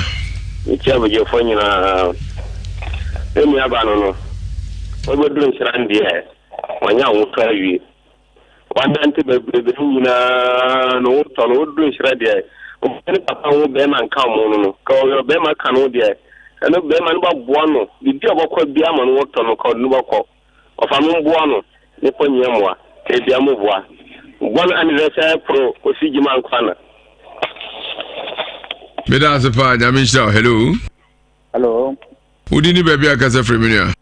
Mekyia abadwafoɔ nyinaa. Me nua ba no no, wabɛduru nhyira no deɛ, wanya ahotɔ awie. Wanante bebrebe no nyinaa no wotɔ no, woduru nhyira deɛ, ɔbɛ ne papa ho bɛrima nka ɔmo no no, ka ɔyɛ ɔbɛrima ka no deɛ, ɛno bɛrima no bɛboa no, biribi a ɔbɛkɔ biara ma no wɔtɔ no, ka ɔde no bɛkɔ. Ɔfa mo mboa no ne kɔ nyia moa ebia mo boa Bon anniversaire pro Kofi Gyima Nkoana. Meda ase paa nyame nhyira wo. Hello. Hello. Wodi ni baabi a kasa firi me nua.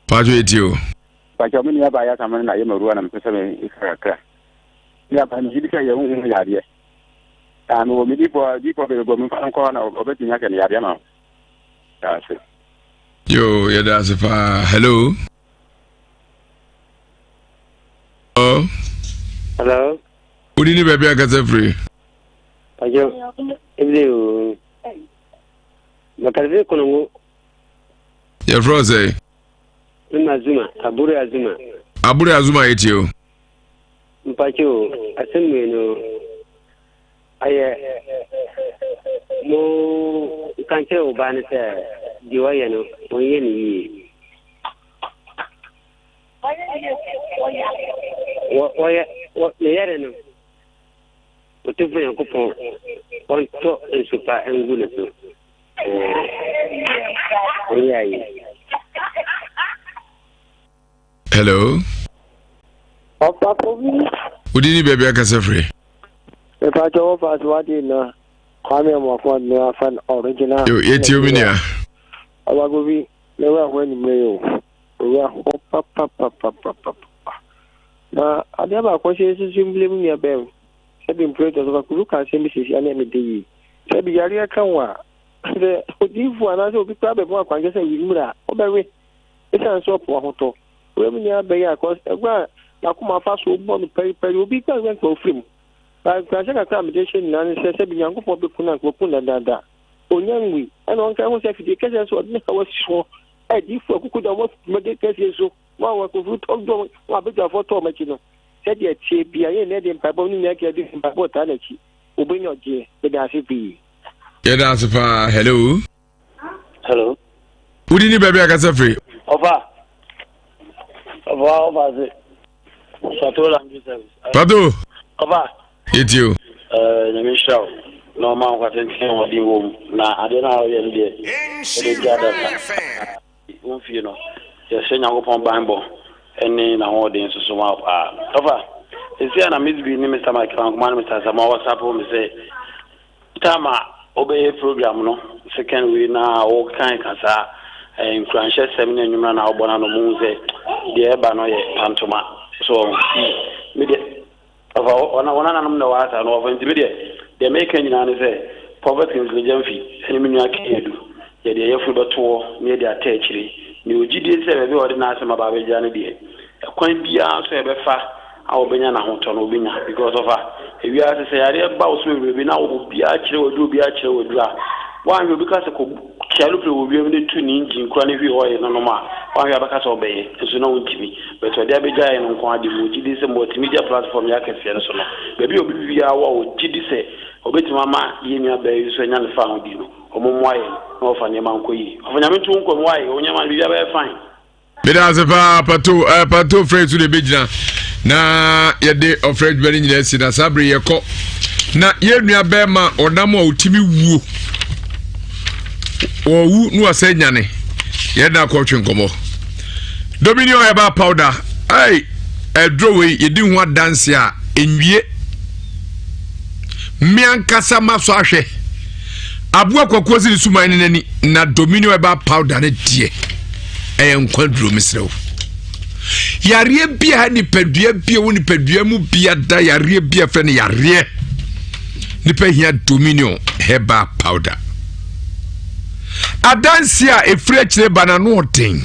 Paatwo etie o. Paatwo me nua baa yɛ asam no na yɛ mawura na mepɛ sɛ me kakra. Me aba me gidi sɛ yɛ huhu yadeɛ. Ah me wɔ me difo difo bebe bɔ me mfa nkɔ na ɔbɛtumi ahwɛ ne yadeɛ ma. Ase. Yo, yɛda ase paa. Hello. Hello. Hello. Wodi ni baabi akasa firi? Ajo, ebile o. Bakari Konongo. Yɛfrɛ wo sɛ? Mema Azuma, Aburi Azuma. Aburi Azuma yɛtie o. Mpacho, asɛm wei no. Ɔyɛ mo nka nkyerɛ wo ba no sɛ deɛ ɔyɛ no ɔnyɛ no yie. Wɔyɛ ne yɛre no Otumfoɔ Nyankopɔn ɔntɔ nsu pa ngu ne so. Ɔnyɛ ayi. Hello. Ɔfafo bi. Wodi ni baabi akasa firi. Mepakyɛ wo fa so wade na Kwame Amoako Adene afa no original. Yo, yɛtie omi nua. Ɔbago bi, na wura ho anwummerɛ yi o. Owura ho papapapapapa. Na adeɛ baako sɛ yɛsusu mbile mu nua bɛn sɛbi mpire tɔ so fa kuru ka asɛm bi sisi ane ɛmɛ de yie. Sɛbi yareɛ ka wo a sɛ odiifoɔ anaasɛ obi koraa bɛbɔ akwankyɛ sɛ wi nwura a wobɛwe. Esiane sɛ ɔpo ahotɔ wura mu nua bɛyɛ a cause ɛkwan a n'akoma fa so bɔ no pɛripɛri obi kura nka nka ofiri mu. Ba nkuranhyɛ kakra a mede hyɛ nyinaa ne sɛ sɛbi Nyankopɔn bɛku no anka waku no dadaada. Onya nwui ɛna ɔnka ho sɛ afidie kɛseɛ nso ɔde ne haw asi soɔ. Adiyifoɔ akuku da wɔn dwumadie kɛseɛ so wɔn a wɔakɔfiri tɔ dɔm wɔn abadwafoɔ tɔ wɔn akyi no. Sɛdeɛ ɛteɛ bia yɛn nyinaa de mpaebɔ ne nyinaa kɛ de mpaebɔ taa n'akyi. Obenya ɔgyeɛ. Meda ase pii. Yɛda ase paa. Hello. Hello. Wodi ni baabi akasa firi. Ɔfa. Ɔfa ɔfa ase. Pato Laundry Service. Pato. Ɔfa. Yɛtie o. Ɛɛ nyame nhyira wo na ɔma nkwa tenten ahoɔden wɔ mu na adeɛ no a ɔyɛ no deɛ ɔde gya dasa. Nyankopɔn fie no, yɛsrɛ Nyankopɔn banbɔ ne n'ahoɔden nso so ma wo paa. Ɔfa, seesei a na Miss B ne Mister Michael Ankomah ne Mister Asamoah WhatsApp me sɛ time a wobɛyɛ program no second wei na wokan ka saa eh, nkuranhyɛsɛm ne nnwom no na wobɔ no ano muhu sɛ deɛ ɛba no yɛ pantoma so nti me deɛ Ɔfa wɔn wɔn nananom na ɛwɔ ha saa no ɔfa nti me deɛ deɛ meka nyinaa ne sɛ Prophet Kingsley Gyamfi ɛne me nua King Adu yɛde yɛn yafunu bɛto hɔ na yɛde ata akyire. Mewɔ gyidie sɛ baabi a ɔde n'asɛm aba abɛgya no deɛ ɛkwan biara so a yɛbɛfa a ɔbɛnya n'ahotɔ no ɔbɛnya because ɔfa ewiase sɛ yareɛ ba wo so bebrebe na obiara kyerɛ w'aduro obiara kyerɛ w'aduro a woanhwɛ obi ka sɛ kɔ Tua no pere wɔ wiem ne tu ne engine kura ne hwi oil no nom a, wanhwɛ a bɛka sɛ ɔbɛyɛ, nso na ontumi. But ɔde abɛgya yɛn no nko ara de, mewɔ gyidi sɛ multimedia platform yi akɛseɛ no so no, baabi a obi biara wɔ a ɔgye di sɛ ɔbɛtumi ama yɛn nua baa yi nso anya ne fahodie no, wɔmmoa yɛn na wɔfa nneɛma nkɔ yie. Ɔfa Nyame nto wo nkwa mu, why? Wo nneɛma no biribiara bɛyɛ fine. Meda ase paa pato eh, pato frɛ so na ɛbɛgyina na yɛde ɔfrɛ adwuma no nyinaa si na saa bere yɛkɔ na yɛn nua bɛrima ɔnam a ɔtumi wuo wɔwu na wɔsɛ nyane yɛn na akɔtwe nkɔmmɔ dominion herbal powder ai ɛduro wei yɛdi ho adanse a nwie mmea nkasa ma so ahwɛ Aboa kwakuo si ne suman ne n'ani na dominion herbal powder ne deɛ ɛyɛ nkwa duro mesrɛ wo. Yareɛ bi a nipadua bi a wɔ nipadua mu bi ada yareɛ bi a fɛ no yareɛ nipa hia dominion herbal powder. Adansi a efiri akyire ba n'ano ɔden.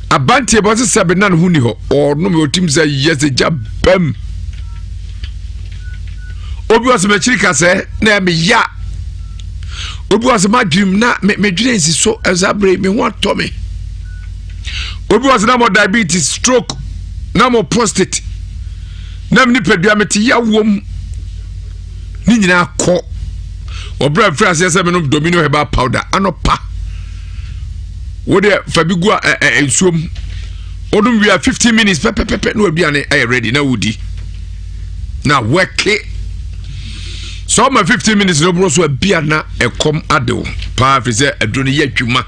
Abanteɛ bɔ sɛ sɛbe na ne ho ni hɔ ɔnom ɔtim sɛ yɛ sɛ gya bam. Obi wɔ sɛ m'akyiri kasɛɛ na ɛyɛ me ya. Obi wɔ sɛ m'adwenem na medwene nsi so ɛsa bere me ho atɔ me. Obi wɔ sɛ na mo diabetes, stroke, na mo prostate, na me nipadua mete ya wom. Ne nyinaa kɔ. Ɔbrɛ mfiri aseɛ sɛ menom Domino herbal powder anɔpa. Wo deɛ fa bi gu a nsuom. Wodom wie a 15 minutes pɛpɛpɛpɛ na waduane ayɛ ready na wodi. Na wɛke. Sɛ ɔma 15 minutes no boro so a bia na ɛkɔm ade wo paa firi sɛ aduro no yɛ adwuma.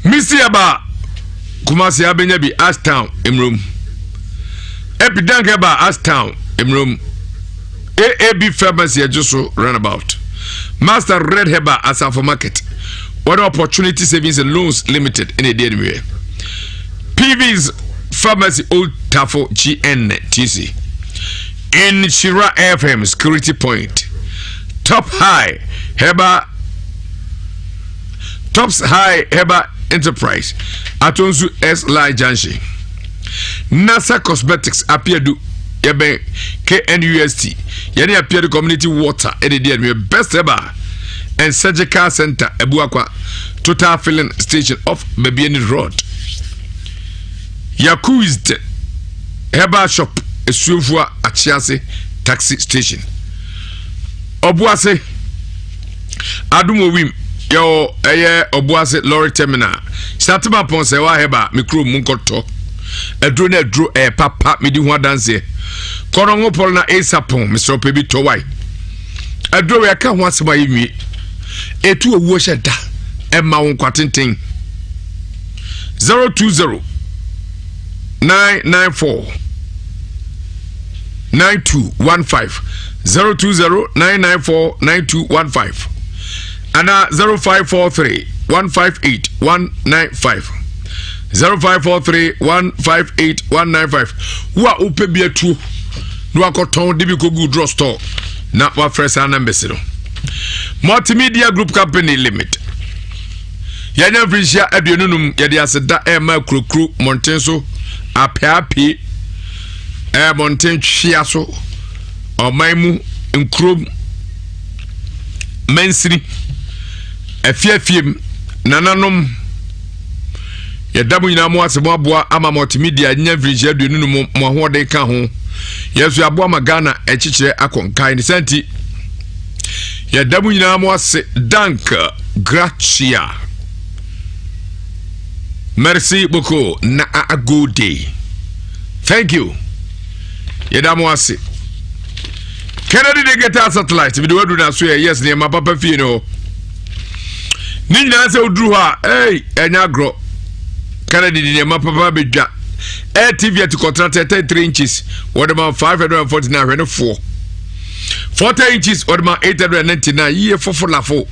Misi ɛba Kumasi abɛnya bi Ashtown mmurom. Epidank ɛba Ashtown mmurom. AAB Pharmacy ɛgye so runabout. Master Red Herbal Asafo Market. Wɔne Opportunity Savings and Loans Limited ɛna ɛdi animuɛ. PV's Pharmacy Old Tafo GNTC. Nhyira FM Security Point. Top High Herbal Tops High Herbal Enterprise Atonsu S Line Junction. Nasa Cosmetics Apiadu yɛbɛn KNUST yɛne Apiadu Community Water ɛde di ɛnumɛ Best Herbal and Surgical Center Abuakwa Total Filling Station off Babiani Road. Yakuizd Herbal Shop Esuofua Akyease Taxi Station. Ɔboase Adum Owim yɛwɔ ɛyɛ Ɔboase Lorry Terminal. Satema pɔn sɛ ɛwɔ ahɛba me kurom mu nkɔtɔ. Aduro ne aduro ɛyɛ papa medi ho adanseɛ. Kɔnɔngo pɔl na esa pɔn mesrɛ pɛ bi tɔ wae. Aduro wei ɛka ho asɛm a yɛnwie. Ɛtu owuo hyɛ da ɛma wo nkwa tenten. 020 994 9215 020 994 9215 anaa 0543 158 195 0543 158 195 wo a wopɛ bi atuo na wakɔtɔn de bi kɔgu drug store na wafrɛ saa numbers no. Multimedia Group Company Limited yɛnya mfirinhyia 25 yɛde aseda ɛrema kurokuro mmɔnten so apeapee ɛɛ mmɔnten twea so ɔman mu nkurom mansini afiafiem nananom yɛda mo nyinaa mo ase mo aboa ama multimedia nya mfirinhyia 25 mo ahoɔden ka ho yɛn nso yɛaboa ma Ghana ɛkyekyerɛ akɔ nkan ne sɛ nti yɛda mo nyinaa mo ase dank gracia merci beaucoup na a good day thank you yɛda mo ase Kennedy Digital Satellite mede wadu na so yɛ yes nneɛma papa fie no hɔ. Ne nyinaa sɛ woduru hɔ a, ei, ɛnyɛ agorɔ. Kennedy de nneɛma papa bɛdwa. Air TV atikɔtena 33 inches, wɔde ma 549 hwɛ ne foɔ. 40 inches wɔde ma 899 yie fofo lafo.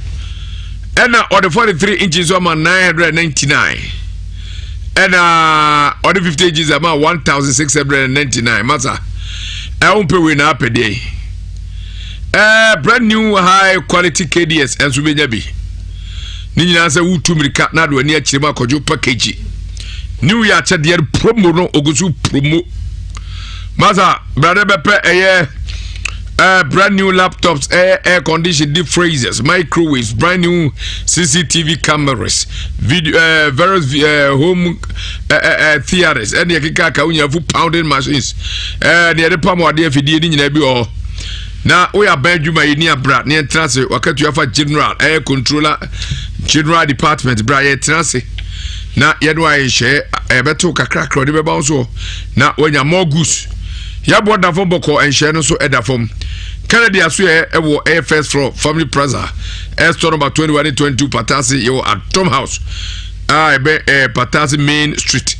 Ɛna ɔde 43 inches nso ama 999. Ɛna ɔde 50 inches ama 1699 masa. Ɛwo mpɛ wei na apɛ deɛ. Ɛɛ brand new high quality KDS ɛnso bɛnya bi. Ne nyinaa sɛ wotu mmirika na ade w'ani akyerɛ mu akɔdwo package. New year akyɛdeɛ promo no ogu so promo. Masa brade bɛpɛ ɛyɛ brand new laptops, air condition, deep freezers, microwaves, brand new CCTV cameras, video, various home theaters, ɛne ɛkeka aka wo nyinaa pounding machines, ɛne ɛde pam adeɛ afidie ne nyinaa bi wɔ hɔ. Na woyɛ aban adwuma yi ni abra ne yɛntena ase wakatua fa general ɛyɛ controller general department bra yɛtena ase na yɛne wayɛ nhyɛ ɛbɛto kakrakra ɔde bɛba wo soɔ na wanya more goods. Yɛabɔ da fam bɔkɔ nhyɛ no nso ɛda fam. Kennedy aso yɛ ɛwɔ ɛyɛ first floor family plaza ɛyɛ store number 21 ne 22 Patase. Yɛwɔ Atom House a ɛbɛ Patase main street,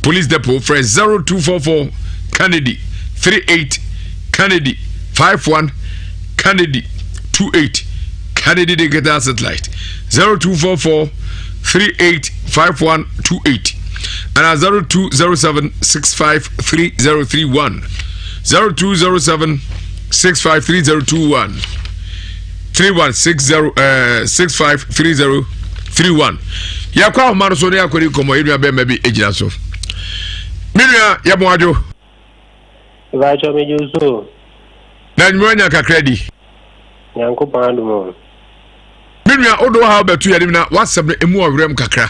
police depot. Frɛ 0244 Kennedy 38 Kennedy 51 Kennedy 28. Kennedy digital satellite, 0244 38 51 28 and 0207 653031, 0207 653021, 3160 653031. Yɛkɔ ahoma no so ne yɛakɔdi nkɔmmɔ. Yɛnua bɛrima bi gyina so. Me nua, yɛmo adwo. Ìbáṣọ mi jù so. Na nwuma anya kakra di. Nyankopɔn adom o. Me nua, wode wo haw bɛto yɛnim na woasɛm no ɛmu ɔwerɛm kakra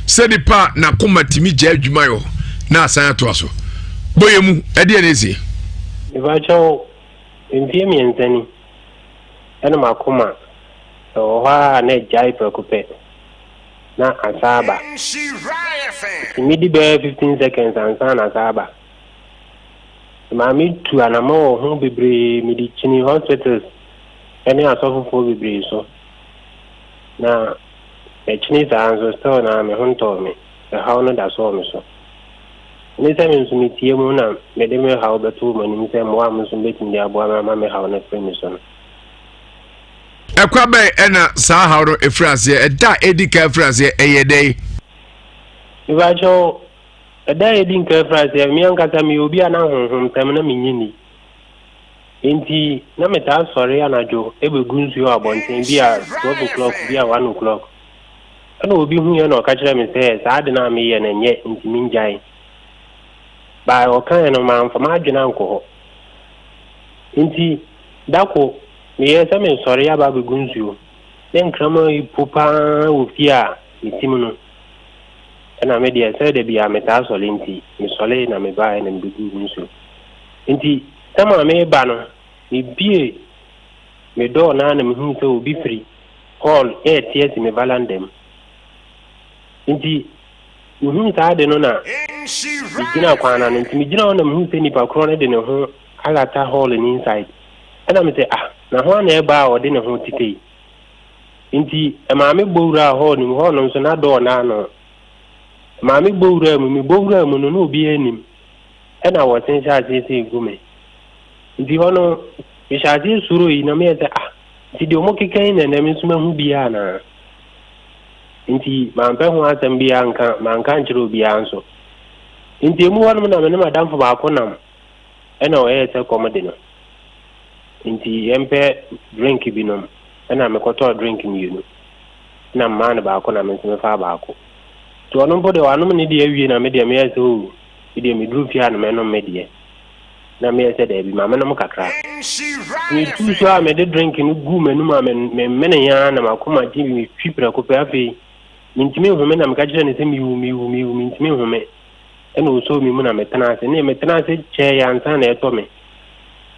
sɛ nipa a n'akoma tumi gya adwuma yɔ na asan atoa so. Bɔ yɛ mu, ɛdeɛ ne ɛsi? Ìbáṣọ, mfie 3 ni ɛna m'akoma ɛwɔ hɔ a na agyae prɛko pɛ na asa aba. Nti medi bɛyɛ 15 seconds ansa na asa aba. Maame tu anamɔ wɔ ho bebree, mede kyini hospitals ɛne asɔfofoɔ bebree so. Na ɛkyini saa nso still na me ho ntɔɔ me. Ɛhaw no da so wɔ me so. Ne sɛ me nso metie mu na mede me haw bɛto mo anim sɛ mmoa a mo nso bɛtumi de aboa me ama me haw no afiri me so no. Ɛkwa bɛn ɛna saa haw no ɛfiri aseɛ? Ɛda a ɛdi ka ɛfiri aseɛ ɛyɛ dɛn? Mebakyɛw, ɛda a ɛdi nka afiri aseɛ, me ankasa meyɛ obi a na honhom sɛm na menye ni. Enti na metaa sɔre anadwo ɛbɛgu nsuo wɔ abɔnten bi a 12 o'clock bi a 1 o'clock. Ɛna obi hu yɛ na ɔka kyerɛ me sɛ saa ade no a meyɛ no ɛnyɛ nti mengyae. Baa ɔkaeɛ no mamfa m'adwene ankɔ hɔ. Nti dako meyɛɛ sɛ mesɔre aba abɛgu nsuo. Ne nkraman yi po paa wɔ fie a metim no. Ɛna me deɛ sɛ da bi a metaa sɔre nti mesɔre na mebaeɛ na mebɛguu nsuo. Nti sɛ maa meba no mebie me dɔɔ naa na mehuu sɛ obi firi hall ɛɛte asi me valanda mu. Nti mehuu saa ade no na megyina kwan no ano. Nti megyina hɔ na mehuu sɛ nipa korɔ no de ne ho alata hall no inside. Ɛna mesɛ ah, na ho ana ɛba a ɔde ne ho tete yi. Nti ɛmaa me bɔ wuraa hall no mu. Hall no nso na dɔɔ no ano. Ɛmaa me bɔ wuraa mu. Mebɔ wuraa mu no na obiara anim. Ɛna wɔsen hyɛ aseɛ sɛ egu me. Nti hɔ no mehyɛ aseɛ suro yi na meyɛ sɛ ah, nti deɛ ɔmo keka yi na ɛnɛ me nso mahu biara anaa. Nti mampɛ ho asɛm biara nka, manka nkyerɛ obiara nso. Nti emu hɔnom na me ne m'adamfo baako nam ɛna ɔyɛɛ sɛ kɔm de no. Nti yɛmpɛ drink bi nom. Ɛna mekɔtɔɔ drink 2. Ɛna mmaa no baako na me nso mefaa baako. Nti ɔno mpo deɛ wanom ne deɛ awie na me deɛ meyɛɛ sɛ oo, me deɛ meduru fie a na mɛnom me deɛ. Na meyɛ sɛ daabi ma menom kakra. Metu so a mede drink no guu m'anum a memmenee ara na m'akoma gye metwi prɛko pɛ. Afei mentumi nhome na meka kyerɛɛ no sɛ mewu mewu mewu mentumi nhome. Ɛna ɔsɔɔ me mu na metena ase. Ne metena ase kyɛe ansa na ɛtɔ me.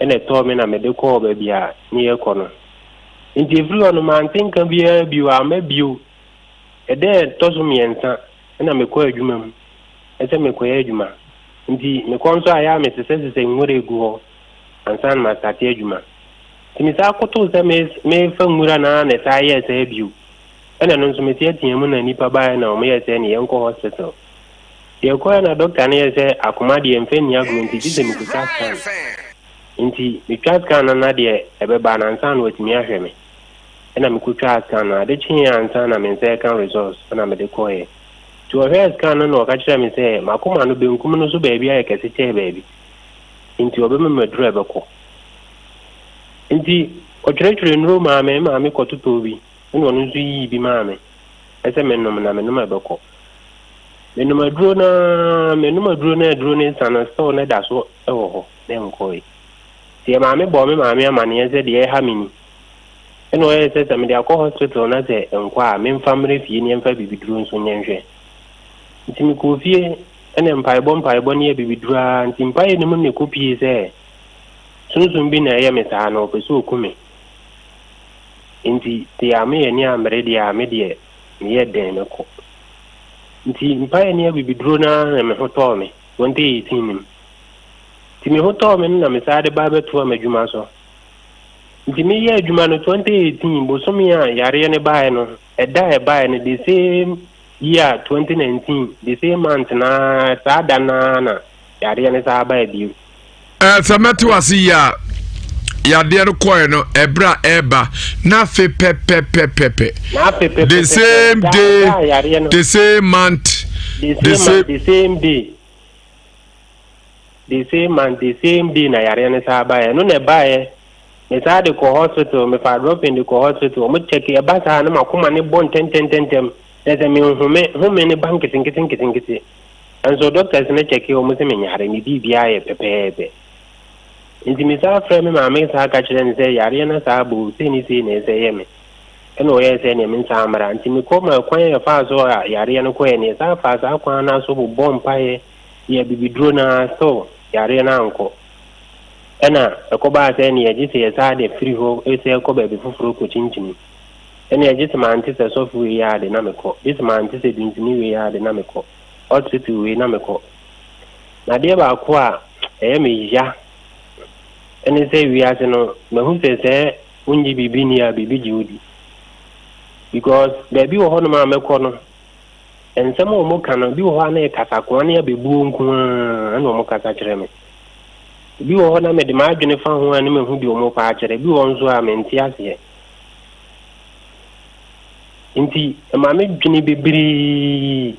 Ɛna ɛtɔɔ me na mede kɔɔ baabi a ne yɛkɔ no. Nti ɛfiri hɔ no mante nka biara bio, amma bio. Ɛda a ɛtɔ so 3 ɛna mekɔɔ adwuma mu ɛsɛ mekɔyɛ adwuma. Nti mekɔ nso a ɛyɛ a mesesɛsesɛ nwura egu hɔ ansa na masate adwuma. Nti mesaa kotoo sɛ mefa nwura no ara na ɛsaa yɛɛ saa bio. Ɛna ɛno nso meteatea mu na nnipa baeɛ na wɔyɛɛ sɛ ɛne yɛnkɔ hospital. Yɛkɔeɛ na dɔkta no yɛɛ sɛ akoma deɛ mfa nni agorɔ nti gye sɛ mekɔtwa scan. Nti metwa scan no na deɛ ɛbɛba no ansa na watumi ahwɛ me. Ɛna mekɔtwaa scan no. Ade kyeeɛ ansa na me nsa reka results ɛna mede kɔeɛ. Nti ɔhwɛɛ scan no na ɔka kyerɛɛ me sɛ m'akoma no benkum no so baabi ayɛ kɛse kyɛɛ baabi. Nti ɔbɛma me aduro a ɛbɛkɔ. Nti ɔtwerɛtwerɛɛ nnuro maa me, me maame kɔtotɔɔ bi ɛna ɔno nso yii bi maa me sɛ mennom na menom a ɛbɛkɔ. Menom aduro no ara, menom aduro no a aduro no resa no still na ɛda so wɔ hɔ na ɛnkɔe. Nti ɛmaa mebɔɔ me maame amaneɛ sɛ deɛ ɛreha me ni. Ɛna ɔyɛɛ sɛ sɛ mede akɔ hospital na sɛ ɛnkɔ a memfa mmrɛ fie na yɛmfa bibiduro nso nyɛ nhwɛ. Nti mekɔɔ fie ɛna mpaebɔ mpaebɔ ne abibiduro ara nti mpaeɛ no mu na ɛkɔpie sɛ sunsum bi na ɛyɛ me saa na ɔpɛ sɛ ɔku me. Nti sɛ yɛamme yɛn ani ammere deɛ a me deɛ meyɛ dɛn mɛkɔ. Nti mpaeɛ ne abibiduro no ara na me ho tɔɔ me 2018 no mu. Nti me ho tɔɔ me no na mesan de ba bɛtoa m'adwuma so. Nti meyɛ adwuma no 2018 bosome a yareɛ no baeɛ no, ɛda a ɛbaeɛ no the same year 2019 the same month na saa da no ara na yareɛ no saa baeɛ bio. Ɛɛ sɛ mɛte wase yie a yadeɛ no kɔɛ no ɛberɛ a ɛreba n'afe pɛpɛpɛpɛpɛ the same day the same month the same the same day the same month the same day na yareɛ no saa baeɛ no na ɛbaeɛ me saa de kɔ hospital me fa dropping de kɔ hospital wɔn check ɛba saa na makoma ne bɔ ntɛntɛntɛntɛm na sɛ me nhome home ne ba nketenkete nketenkete nso doctors no check wɔn sɛ menyare me biribiara yɛ pɛpɛɛpɛ nti me saa frɛ me maame saa ka kyerɛ no sɛ yareɛ no saa bɔ sei ne sei na ɛsɛ yɛ me ɛna ɔyɛɛ sɛ nea me nsa mmra nti mekɔ ma kwan a ɛfaa so a yareɛ no kɔɛ ne ɛsan faa saa kwan no so bobɔ mpaeɛ yɛ abibiduro no ara still yareɛ no ankɔ. Ɛna ɛkɔbaa sɛ ɛneɛ gye sɛ yɛsaa de firi hɔ sɛ kɔ baabi foforɔ kɔkyinkyini. Ɛneɛ gye sɛ mante sɛ sɔfo wei yɛ ade na mekɔ, gye sɛ mante sɛ dunsini wei yɛ ade na mekɔ, hospital wei na mekɔ. Na adeɛ baako a ɛyɛ me ya ɛne sɛ wiase no mahu sɛ sɛ wongye biribi nni a biribi gye wo di. Because baabi wɔ hɔnom a mɛkɔ no Nsɛm a wɔka no, ebi wɔ hɔ a na ɛyɛ kasakoa ne abɛbuo nko ara na wɔkasa kyerɛ me. Ebi wɔ hɔ na mede m'adwene fa ho a na mahu deɛ wɔrepɛ akyerɛ. Ebi wɔ hɔ nso a mente aseɛ. Nti ɛma medwene bebree.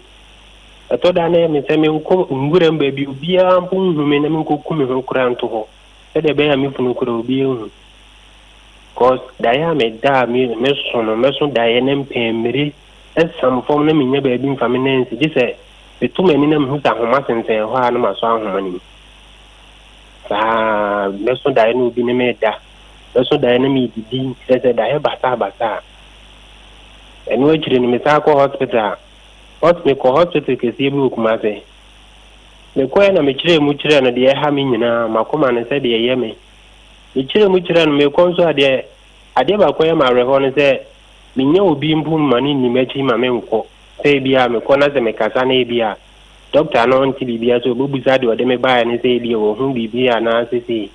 Ɛtɔ da na ɛyɛ me sɛ menkɔ nwuram baabi obiara mpo nhu me na menkɔku me ho koraa nto hɔ sɛdeɛ ɛbɛyɛ a me funu koraa obiara nhu. Cause daeɛ a meda a meso no, mɛso daeɛ na mpɛmmire Ɛsiam fam na minnya baabi mfa me nan nsi, gye sɛ meto m'ani na mihu sɛ ahoma sensɛn hɔ a na masɔ ahoma no mu. Saa ara, mɛso daeɛ na obi ne me reda, mɛso daeɛ na meredidi, kyerɛ sɛ daeɛ basaabasaa. Ɛno akyiri no, mesan kɔ hospital a, hos mekɔ hospital kɛseɛ bi wɔ Kumase. Mekɔɛ na mekyerɛɛ mu kyerɛɛ no deɛ ɛha me nyinaa, m'akoma no sɛdeɛ ɛyɛ me. Mekyerɛɛ mu kyerɛɛ no, mekɔ nso a deɛ adeɛ baako a ɛyɛ me awerɛhoɔ ne sɛ, Mennya obi mpo mma no nni m'akyi ma menkɔ. Sɛ ebia mekɔ na sɛ mekasa na ebia dɔkta no nte biribi ase, ɔbɛbisa deɛ ɔde me baeɛ no sɛ ebia wahu biribi anaasɛ sei.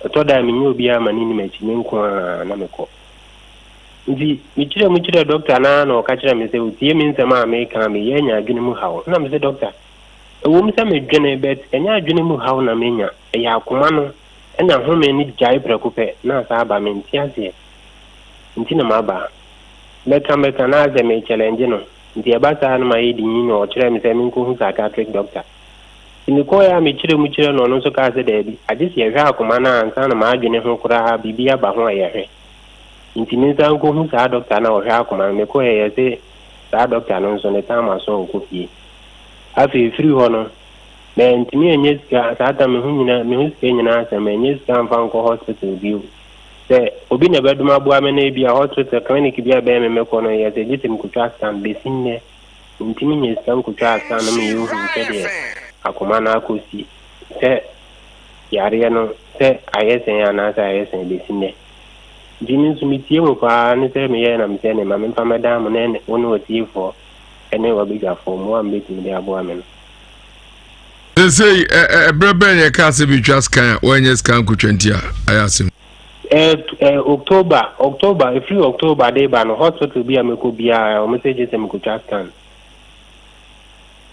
Ɛtɔ da a mennya obiara mma no nni m'akyi, me nko ara na mekɔ. Nti mekyerɛɛ mu kyerɛɛ dɔkta no ara na ɔka kyerɛɛ me sɛ ɔtie me nsɛm a meka a meyɛ anya adwene mu haw. Ɛna mese dɔkta, ɛwom sɛ medwene but ɛnyɛ adwene mu haw na menya, ɛyɛ akoma no ɛna home no gyae prɛko pɛ na asan aba, mente aseɛ. nti na maba. Mɛka mɛka na asɛ me challenge no nti ɛba saa na mayɛ dinn na ɔkyerɛɛ me sɛ menkɔhu psychiatric doctor. Nti mekɔeɛ a mekyerɛ mu kyerɛ no ɔno nso kaa sɛ daabi agye sɛ yɛhwɛ akoma no ansa na m'adwene ho koraa biribi aba ho a yɛhwɛ. Nti mensan nkɔhu saa doctor no a ɔhwɛ akoma no. Mekɔeɛ yɛse saa doctor no nso ne time aso a ɔkɔ fie. Afei firi hɔ no mantumi anyɛ sika saa tam me ho nyinaa me ho sika nyinaa sɛ manyɛ sika amfa nkɔ hospital bio. Sɛ obi na ɛbɛdom aboa me na ebia hospital, clinic bi a ɛbɛn me mɛkɔ no, ɛyɛ sɛ gye sɛ mekotwa scan. Besi nnɛ, mintumi nyɛ sika nkotwaa scan no ma yɛnhuu sɛdeɛ akoma no akɔsi, sɛ yareɛ no sɛ ayɛ sɛn anaasɛ ayɛ sɛn besi nnɛ. Nti me nso metie mo paa ne sɛ meyɛɛ na mesɛ ne ma memfa mɛdan mo ne wo ne w'atiefoɔ ne w'abadwafoɔ mmoa a mobɛtumi de aboa me no. Seesei, ɛberɛ bɛn na yɛkaa sɛ bɛtwa scan a woanyɛ scan nkotwa nti a ayɛ asɛm? Eh, eh, October, October, ɛfiri October de ba no, hospital bi a mekɔ biara, wɔn sɛ gye sɛ mekɔtwa scan.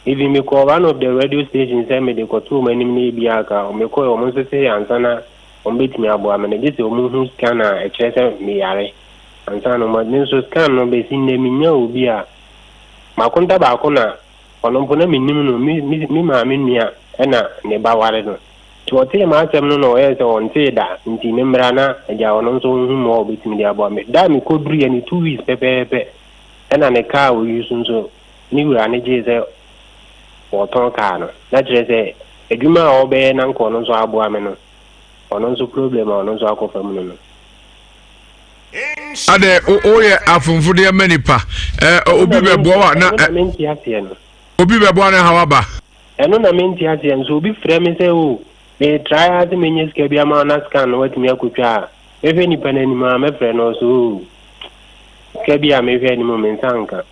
Even mekɔ one of the radio station sɛ mede kɔto wɔn anim na ebi aka, mekɔɛ wɔn nso se ansa na wɔn bɛtumi aboa me no, gye sɛ wɔn hu scan a ɛkyerɛ sɛ meyare ansa na wɔn, me nso scan no bɛsi nnɛ mennya obi a, makonta baako na ɔno mpo na mennim no, me, me, me maame nua ɛna ne ba ware no. Nti ɔtee m'asɛm no na ɔyɛɛ sɛ ɔntee da, nti memmra na agya ɔno nso nhu mmoa a ɔbɛtumi de aboa me. Da a mekɔduruiɛ no 2 weeks pɛpɛɛpɛ ɛna ne kaa a ɔyi so nso ne wura no gyee sɛ wɔtɔn kaa no. Na kyerɛ sɛ adwuma a ɔbɛyɛ na nka ɔno nso aboa me no, ɔno nso problem a ɔno nso akɔfa mu no no. Adɛ woyɛ afomfodeɛ ma nipa obi bɛboa wa na obi bɛboa na haw aba. Ɛno na mente aseɛ nso obi frɛ me sɛ oh me try ara sɛ mɛnya sika bi ama wo na scan no watumi akɔtwa a, mɛhwɛ nipa no anim a mɛfrɛ no ɔsɛ oh sika bi a mehwɛ anim me nsa nka.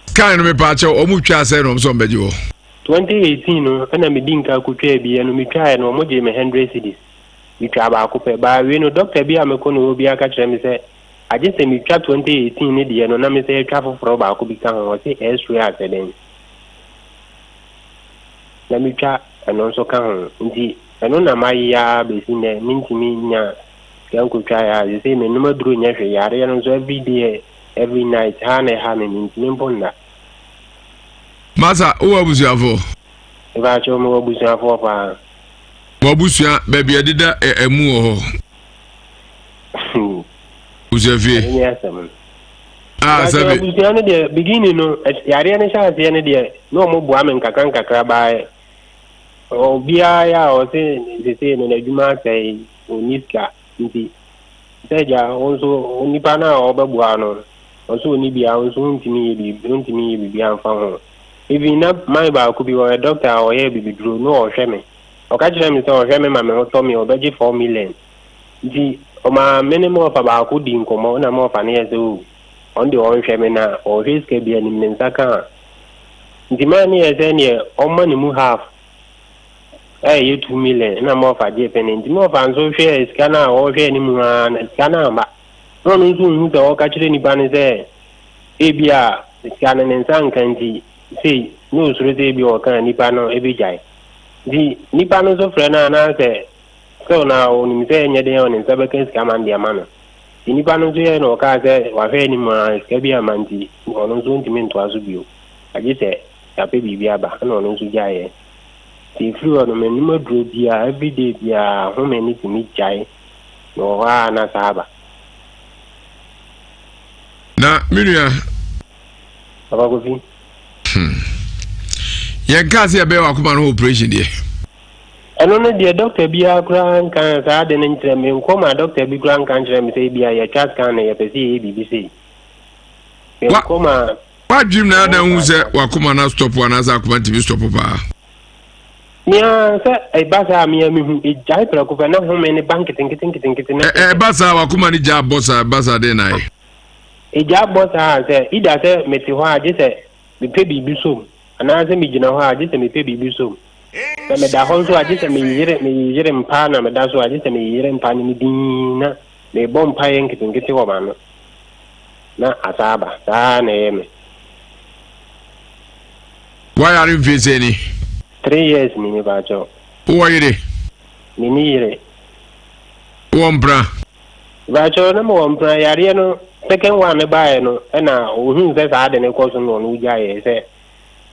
Scan no mepaakyɛw ɔmo twa sɛn na ɔmo sɛ ɔmo bɛgye wɔ? 2018 no ɛna medi nka kɔtwaa bi ɛno metwaeɛ no ɔmo gyee me 100 cedis metwaa baako pɛ baa wei no doctor bi a mekɔ ne hɔ biara ka kyerɛ me sɛ agye sɛ metwa 2018 no deɛ no na mesɛ atwa foforɔ baako bi ka ho ɔse x-ray asɛ dɛn. na metwa ɛno nso ka ho. Nti ɛno na mayeyɛ ara bɛsi nnɛ, mentumi nnya sika nkɔtwaeɛ a, seesei mennom aduro nyɛ hwee, yareɛ no nso every day, every night, ha na ɛha me, mentumi mpo nna. Masa, wowɔ abusuafoɔ? Mepakyɛw, mewɔ abusuafoɔ paa. Mo abusua, baabi a ɛdeda ɛmu wɔ hɔ? Abusuafie? Ɛno ne asɛm no. Ah, sɛbi. Abusua no deɛ beginning no yareɛ no hyɛ aseɛ no deɛ na wɔn boa me nkakra nkakra baa obiara yɛ a ɔse sese no n'adwuma asɛe ɔnni sika nti sɛ gya wo nso nipa no a ɔbɛboa no ɔso ɔnni bia wo nso wontumi yɛ biribi wontumi yɛ biribi amfa ho. Even na man baako bi ɔyɛ doctor a ɔyɛ bibiduro na ɔhwɛ me ɔka kyerɛ me sɛ ɔhwɛ me ma me ho tɔ me ɔbɛgye 4 million. Nti ɔmaa me ne me wɔfa baako dii nkɔmmɔ, ɛna me wɔfa no yɛɛ sɛ oh, ɔno deɛ ɔnhwɛ me na ɔhwɛ sika bi anim ne nsa ka a. Nti maa no yɛɛ sɛ neɛ ɔmma ne mu half a ɛyɛ 2 million, ɛna me wɔfa gyee pene. Nti me wɔfa nso hwɛɛ sika no a ɔhwɛɛ ne mu ara na sika no amma. Na ɔno nso nhu sɛ ɔreka kyerɛ nipa no sɛ ebi a sika no ne nsa nka nti sei, na ɔsuro sɛ ebi a ɔka a nipa no bɛgyae. Nti nipa no nso frɛ no a na sɛ Still na onim sɛ ɛnyɛ den a ne nsa bɛka sika ma no de ama no. Nti nipa no nso yɛɛ na ɔkaa sɛ wahwɛ anim a sika bi amma nti ɔno nso ɔntumi ntoa so bio agye sɛ yɛapɛ biribi aba ɛna ɔno nso gyaeɛ. Nti ɛfiri hɔ no mennom aduro biara everyday biara home no tumi gyae mewɔ hɔ a na saa aba. Na me nua. Papa Kofi. Hmm. Yɛn kaa sɛ yɛbɛyɛ wakoma no operation deɛ. Ɛno no deɛ doctor biara koraa nka saa ade no nkyerɛ me, nkɔ ma doctor bi koraa nka nkyerɛ me sɛ ebia yɛtwa scan no yɛpɛ sɛ yɛyɛ biribi sei. Menkɔ ma. Wadwim na adan hu sɛ wakoma no astɔpo anaasɛ akoma ntumi stɔpo paa. Mea sɛ ɛba saa mea mehu ɛgyae prɛko pɛ na home ne ba nketenkete nketenkete na. Ɛba saa wakoma no gya bɔ saa ɛba saa den na ayɛ. Ɛgya bɔ saa sɛ ida sɛ mete hɔ a gye sɛ mepɛ biribi som Anaasɛ megyina hɔ a, gye sɛ mepɛ biribi som. Sɛ meda hɔ nso a, gye sɛ meyeyere meyeyere mpa na meda so a, gye sɛ meyeyere mpa no mu dinn na mebɔ mpaeɛ nketenkete wɔ m'ano na asa aba. Saa ara na ɛyɛ me. Woayare mfie sɛn ni? 3 years ni mepaakyɛw. Wowɔ yere? Menni yere. Wowɔ mpena? Mepaakyɛw, na mewɔ mpena. Yareɛ no second one no baeɛ no ɛna ohuu sɛ saa ade no kɔ so na ɔno gyaeɛ sɛ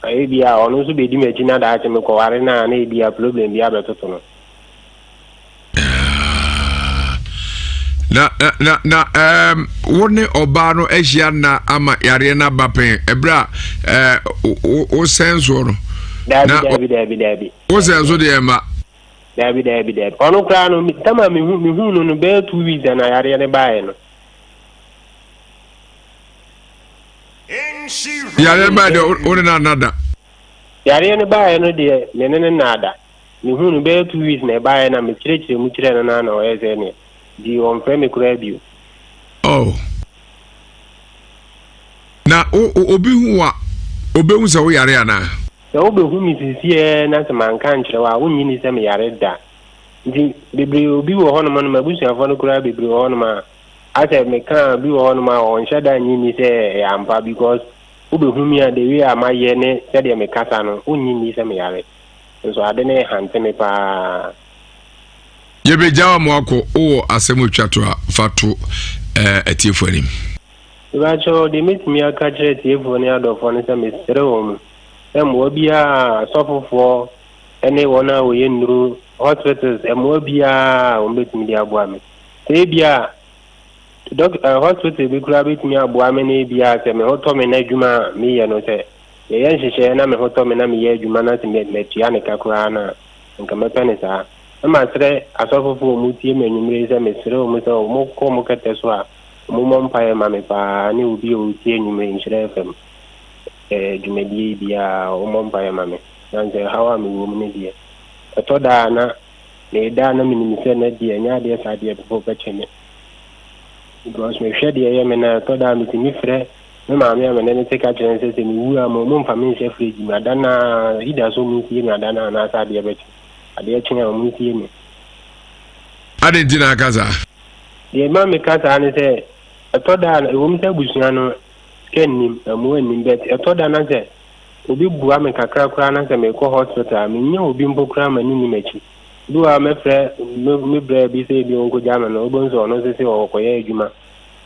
ebia ɔno nso bɛdi m'akyi na daakye mekɔware no a na ebia problem bi abɛtoto no. Na na na um, wo ne ɔbaa no ahyia nna ama yareɛ no aba pɛn ɛberɛ a wosɛn soɔ no? Daabi, daabi, daabi, daabi. Wosɛn so deɛ mma? Daabi, daabi, daabi. Ɔno koraa no, tam a mehu mehu no no bɛyɛ 2 weeks na yareɛ no baeɛ no. Yareɛ no baeɛ deɛ wo ne no anna da? Yareɛ no baeɛ no deɛ me ne no nna da. Mehu no bɛyɛ 2 weeks na ɛbaeɛ na mekyerɛkyerɛ mu kyerɛɛ no na na ɔyɛ sɛ neɛ nti ɔmfrɛ me koraa bio. Oh. Na obi hu wa obehu sɛ woyare anaa? Sɛ wobɛhu me sisiɛ na sɛ manka nkyerɛ wo a wonnye ni sɛ meyare da. Nti bebree obi wɔ hɔnom no m'abusuafoɔ no koraa bebree wɔ hɔnom a asɛ meka a bi wɔ hɔnom a ɔnhyɛ da nnye nni sɛ ɛyɛ ampa because wobɛhu me a the way a mayɛ ne sɛdeɛ mekasa no wonnye nni sɛ meyare. Nso ade no hante me paa. Yɛbɛgya wo ama wakɔ wowɔ asɛm otwa to a fa to eh, atiefoɔ anim. Mebakyɛw, deɛ mɛtumi aka akyerɛ atiefoɔ ne adɔfoɔ ne sɛ mesrɛ wɔn sɛ mmoa biara a asɔfofoɔ ne wɔn a wɔyɛ nnuro, hospitals, mmoa biara a wɔbɛtumi de aboa me. Sɛ ebia dɔk eh, hospital bi koraa bɛtumi aboa me na ebia sɛ me ho tɔ me na adwuma a meyɛ no sɛ yɛyɛ nhyehyɛeɛ na me ho tɔ me na meyɛ adwuma na sɛ matua ne ka koraa no a, nka mɛpɛ ne saa. Na masrɛ asɔfofoɔ a wɔtie me anwummere yi sɛ mesrɛ wɔn sɛ wɔkɔ wɔn kɛtɛ so a wɔmmɔ mpaeɛ ma me paa ne obi a ɔretie anwummere Nhyira FM eh, dwumadie yi biara wɔmmɔ mpaeɛ ma me. Na sɛ haw a mewɔ mu no deɛ, ɛtɔ da a na meda a na menim sɛ na deɛ ɛnyɛ adeɛ saa deɛ bɛbɔ bɛkyɛ me. Because mehwɛ deɛ ɛyɛ me no a, ɛtɔ da a metumi frɛ me maame a me ne no te ka kyerɛ no sɛ sɛ mewu a ma ɔmo mfa me nhyɛ fridge mu ada no a either sɛ ɔmo nsie me ada no a anaasɛ adeɛ bɛkye adeɛ kye a ɔmo nsie me. Adɛn nti na aka saa? Deɛ ɛma meka saa ne sɛ ɛtɔ da a ɛwom sɛ abusua no sika nnim, mmoa nnim but ɛtɔ da na sɛ obi boa me kakra koraa na sɛ mekɔ hospital a, mennya obi mpo koraa ma no nni m'akyi. Bi wɔ hɔ a mɛfrɛ me me bra bi sɛ ebi ɔnkɔgya me no, wobɛhu sɛ ɔno nso sɛ ɔkɔyɛ adwuma.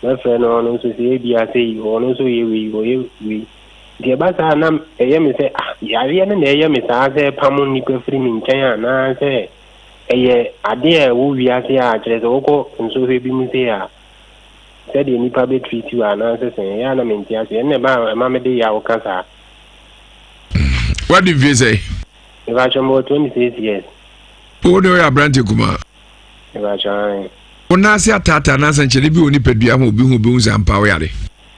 Mɛfrɛ no ɔno nso sɛ ebia sei, ɔno nso ɔyɛ wei, ɔyɛ wei. Nti ɛba saa a na ɛyɛ me sɛ ah, yareɛ no na ɛyɛ me saa sɛ ɛpamo nnipa firi me nkyɛn anaasɛ ɛyɛ adeɛ a ɛwɔ wiase a kyerɛ sɛ wokɔ nsɔhwɛ bi mu sei a sɛdeɛ nnipa bɛ treat wo anaasɛ sɛn, ɛyɛ a na mente aseɛ. Ɛnna ɛma ɛma mede yaw ka saa. Wadi mfie sɛn? Mepakyɛ mewɔ 26 years. Wo de ɔyɛ aberante kumaa. Mepakyɛ ae. Wo nan ase ataataa na nsɛnkyerɛnne bi wɔ nipadua ho obi hu obehu sɛ ampa wo yare.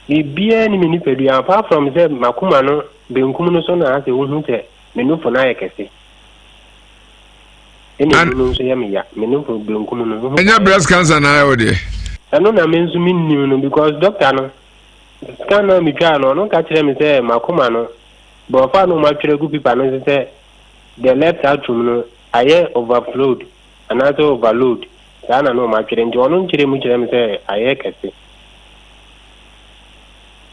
Biribiara ni me nipadua apart from sɛ makoma no benkum no so na asɛ wohu sɛ me nufo no ayɛ kɛse. Ɛna emu no nso yɛ me ya me nufo benkum no. Wohu Ɛnyɛ breast cancer na ayɛ wo deɛ. Ɛno na me nso mennim no because doctor no scan no a metwaa no ɔno ka kyerɛ me sɛ makoma no Borɔfo a na wɔatwerɛ agu pipa no so sɛ the left atrium no ayɛ overflowed anaasɛ overload, saa na na wɔatwerɛ nti ɔno nkyerɛ mu kyerɛ me sɛ ayɛ kɛse.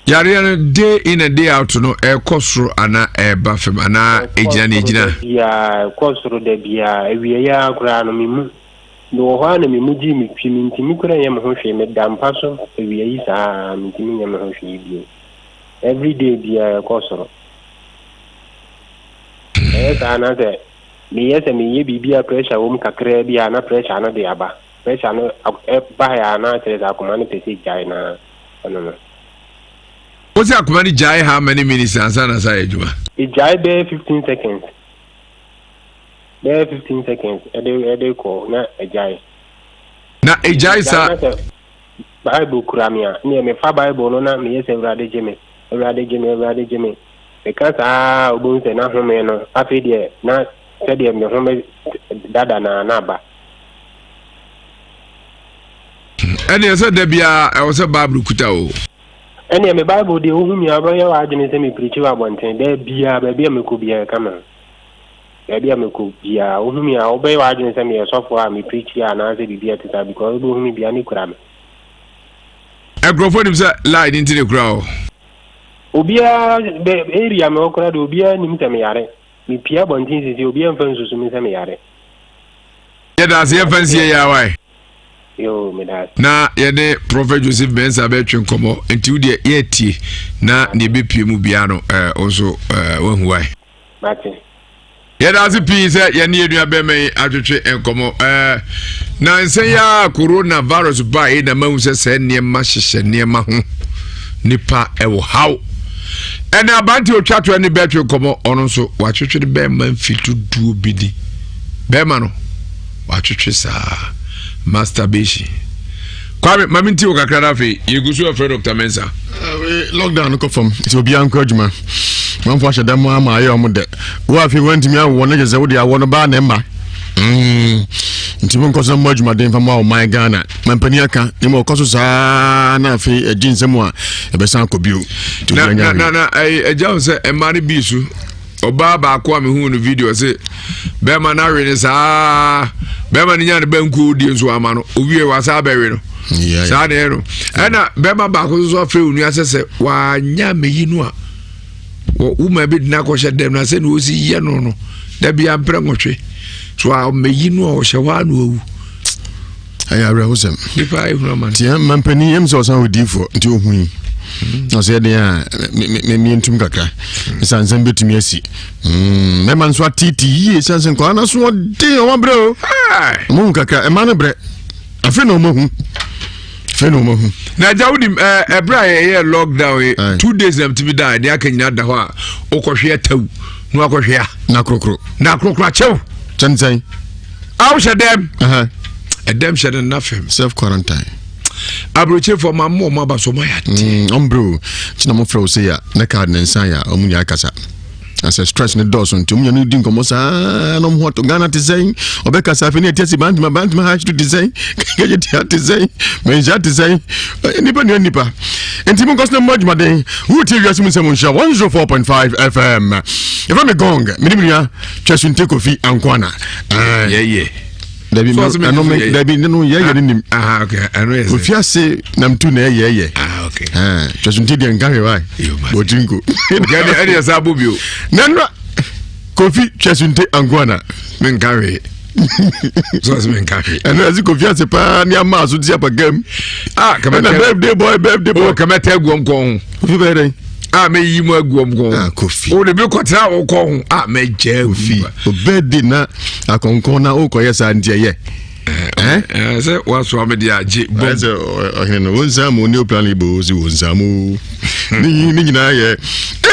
Yareɛ no day in and day out no ɛkɔ soro anaa ɛba fam anaa ɛgyina ne ɛgyina? Biara ɛkɔ soro da biara awieeɛ ara koraa no me mu mewɔ hɔ a na me mu gyee me twi mentumi koraa nyɛ me ho hwee meda mpa so awia yi saa mentumi nyɛ me ho hwee bio. Everyday biara ɛkɔ soro. Ɛyɛ saa na sɛ meyɛ sɛ meyɛ biribi a pressure wɔ mu kakraa bi a na pressure no de aba. Pressure no baeɛ a na kyerɛ sɛ akoma no pɛ sɛ gyae na ɛno no. Wo sɛ akoma no gyae how many minutes ansa na sa yɛ adwuma? Ɛgyae bɛyɛ 15 seconds. Bɛyɛ 15 seconds ɛde ɛde kɔ na ɛgyae. Na ɛgyae saa. Bible kura me a, ɛnneɛ mefa Bible no na meyɛ sɛ Awurade gye me, Awurade gye me, Awurade gye me. Meka saa ara a, wobɛhu sɛ na home no, afei deɛ na sɛdeɛ me home dada no ara na aba. Ɛnneɛ sɛ da biara ɛwɔ sɛ Bible kuta o. Ɛnneɛ me Bible deɛ wohu me a wobɛyɛ w'adwene sɛ mepirikyi wɔ abɔnten da biara, baabi a mekɔ biara ɛka me ho. Baabi a mekɔ biara wohu me a wobɛyɛ w'adwene sɛ meyɛ sɔfo a mepirikyi anaasɛ biribi a ɛte saa because wobɛhu me biara ne kura me. Nkurɔfoɔ nim sɛ lie ne nti ne kura o. Obiara bɛ area me wɔ koraa de obiara nim sɛ meyare. Mepie abɔnten sisi obiara mfa nsusu me sɛ meyare. Yɛda ase yɛmfa nsie yɛ awae. Yoo meda ase. Na yɛne Prophet Joseph Mensah bɛtwe nkɔmmɔ nti wo deɛ yɛtie na deɛ ɛbɛpie mu biara no ɛɛ wo nso ɛɛ wahu wae. Mate. Yɛda ase pii sɛ yɛne yɛn nua bɛrima yi atwetwe nkɔmmɔ. Ɛɛ na nsɛn yi a coronavirus bae na mahu sɛ sɛ nneɛma hyehyɛ nneɛma ho nipa ɛwɔ haw. Ɛna abante otwa to ɛne bɛtwe nkɔmmɔ ɔno nso watwetwe ne bɛrima mfe dodoɔ bi ni. Bɛrima no watwetwe saa masturbation. Kwame, ma menti wo kakra na afei yɛgu so afrɛ Dr. Mensah. Eh, lockdown no kɔ fam nti obiara nkɔ adwuma. Manfo ahyɛ dɛm ama ayɛ ɔmo dɛ. Wo afei wantumi awɔ no kyerɛ sɛ wode awɔ no baa na ɛma. Mm. Nti mo nkɔ so mmɔ adwumaden fa ma ɔman Ghana. Mampanin aka ne ma ɔkɔ so saa na afei agye nsɛm a ɛbɛsan akɔ bio. Na na na na agya wo sɛ mmaa no bii so. Ɔbaa baako a mehuu no video se bɛrima no awe no saa bɛrima no nya ne bankuo die nso ama no owie wasa abɛwe no saa na ɛyɛ no ɛna bɛrima baako nso afrɛ onua sɛ sɛ wanya meyi no a woma bi dena kɔhyɛ dɛm na sɛ na ɔsi yɛ no no da bia mprɛ nwɔtwe so a meyi no a ɔhyɛ hɔ a na wawu ɛyɛ awerɛhosɛm nipa ehunu ama nti mampanin ɛm sɛ ɔsan odiifoɔ nti ɔhui na ɔsɛ ɛdeɛ a memientum kakra ɛsiane nsɛm bɛtumi asi mm, mɛma nso atete yie ɛsiane sɛ nkɔla no so ɔden ɔma berɛ o ɔmahu kakra ɛma no berɛ afei na ɔmahu afei na ɔmahu na agya wonim ɛberɛ a yɛyɛ lockdown yi 2 days na metumi da ɛdeɛ aka nyina da hɔ a wokɔhwe atawu na wakɔhwe a na korokoro na korokoro akyɛw kyɛnsɛn a wohyɛ dɛm ɛdɛm hyɛ no nna fam self quarantine aburokyefoɔ ma mo ɔmo aba so ɔmo ayɛ adeɛ ɔmbrɛ o nti na mofrɛ wo sɛ yɛ ne card ne nsa yɛ a ɔmo nyinaa kasa na sɛ stress ne dɔɔso nti ɔmo nyɛ di nkɔmmɔ saa na ɔmo ho atɔ Ghana te sɛn ɔbɛkasa afei ne ɛte ase Bantama Bantama ha te sɛn kɛkɛ tia te sɛn Manhyia te sɛn nipa nua nipa nti mo nkɔso na mo adwumaden wotie wiase mu nsɛm nhyira 104.5 FM yɛfrɛ me gong mene me nua Twɛsunte Kofi Ankoana yɛyɛ dabi ɛno me dabi ne no yɛyɛ ne nim ofi ase nam tu na ɛyɛ ɛyɛ Twɛsunte deɛ nka hwɛ wae bɔtiri nko ɛne ɛsɛ abɔ bio na nnora Kofi Twɛsunte Ankoana menka hwee so ɔsɛ menka hwee ɛno ɛsɛ Kofi ase paa ne ama aso ti apagam ah ɛna birthday boy birthday boy oh kɛmɛtɛ aguam kɔn ho Kofi bɛyɛ dɛn a mɛyi mu aguam kɔn ah Kofi o de bi kɔtena wo kɔn ho a mɛgya Kofi o birthday na akɔnkɔn na wokɔyɛ saa nti ɛyɛ ɛɛ sɛ wasoa me de agye bɔm sɛ ɔhene no wo nsa mu ne oplan ibo si wo nsa mu ne ne nyinaa yɛ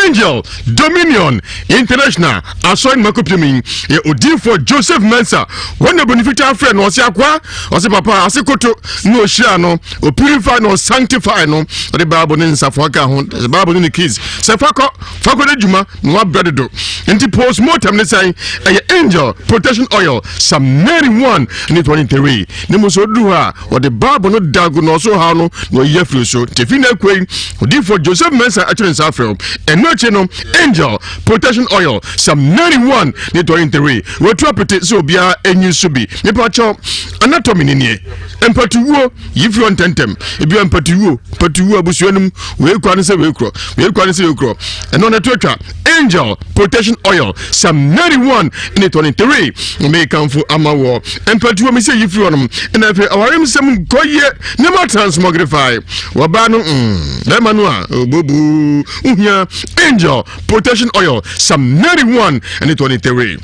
Angel Dominion International asɔre no makɔpiem yi yɛ odiifoɔ Joseph Mensah wɔn na bɔne fitaa frɛ no ɔse akoa ɔse papa ase koto na ɔhyira no ɔpurify no ɔsanctify no ɔde bible ne nsafoa ka ho bible ne ne keys sɛ fakɔ fakɔ no adwuma na wabrɛ dodo nti postmortem ne sɛn ɛyɛ angel protection oil psalm 91 ne 23 ne mu sɛ ɔduru hɔ a ɔde bible no dago na ɔso haw no na ɔyi afiri so nti fi na akua yi odiyifoɔ Joseph Mensah atwere nsa afrɛ wo ɛno akyi no angel protection oil psalm 91 ne 23 wɔatu apete sɛ obiara ɛnyi so bi mepa kyɛw anatomy ne nie mpatuwuo yi firi hɔ ntɛntɛm ebi wɔ mpatuwuo mpatuwuo abusua no mu wei kura ne sɛ wei korɔ wei kura ne sɛ wei korɔ ɛno na ɛto atwa angel protection oil psalm 91 ne 23 mekamfo ama wɔ mpatuwuo mi sɛ yi firi hɔ nom ɛna afei aware nsɛm nkɔ yie nneɛma transmogrify wɔbaa no mm, bɛrima no a obobu wohia angel protection oil psalm 91 ne 23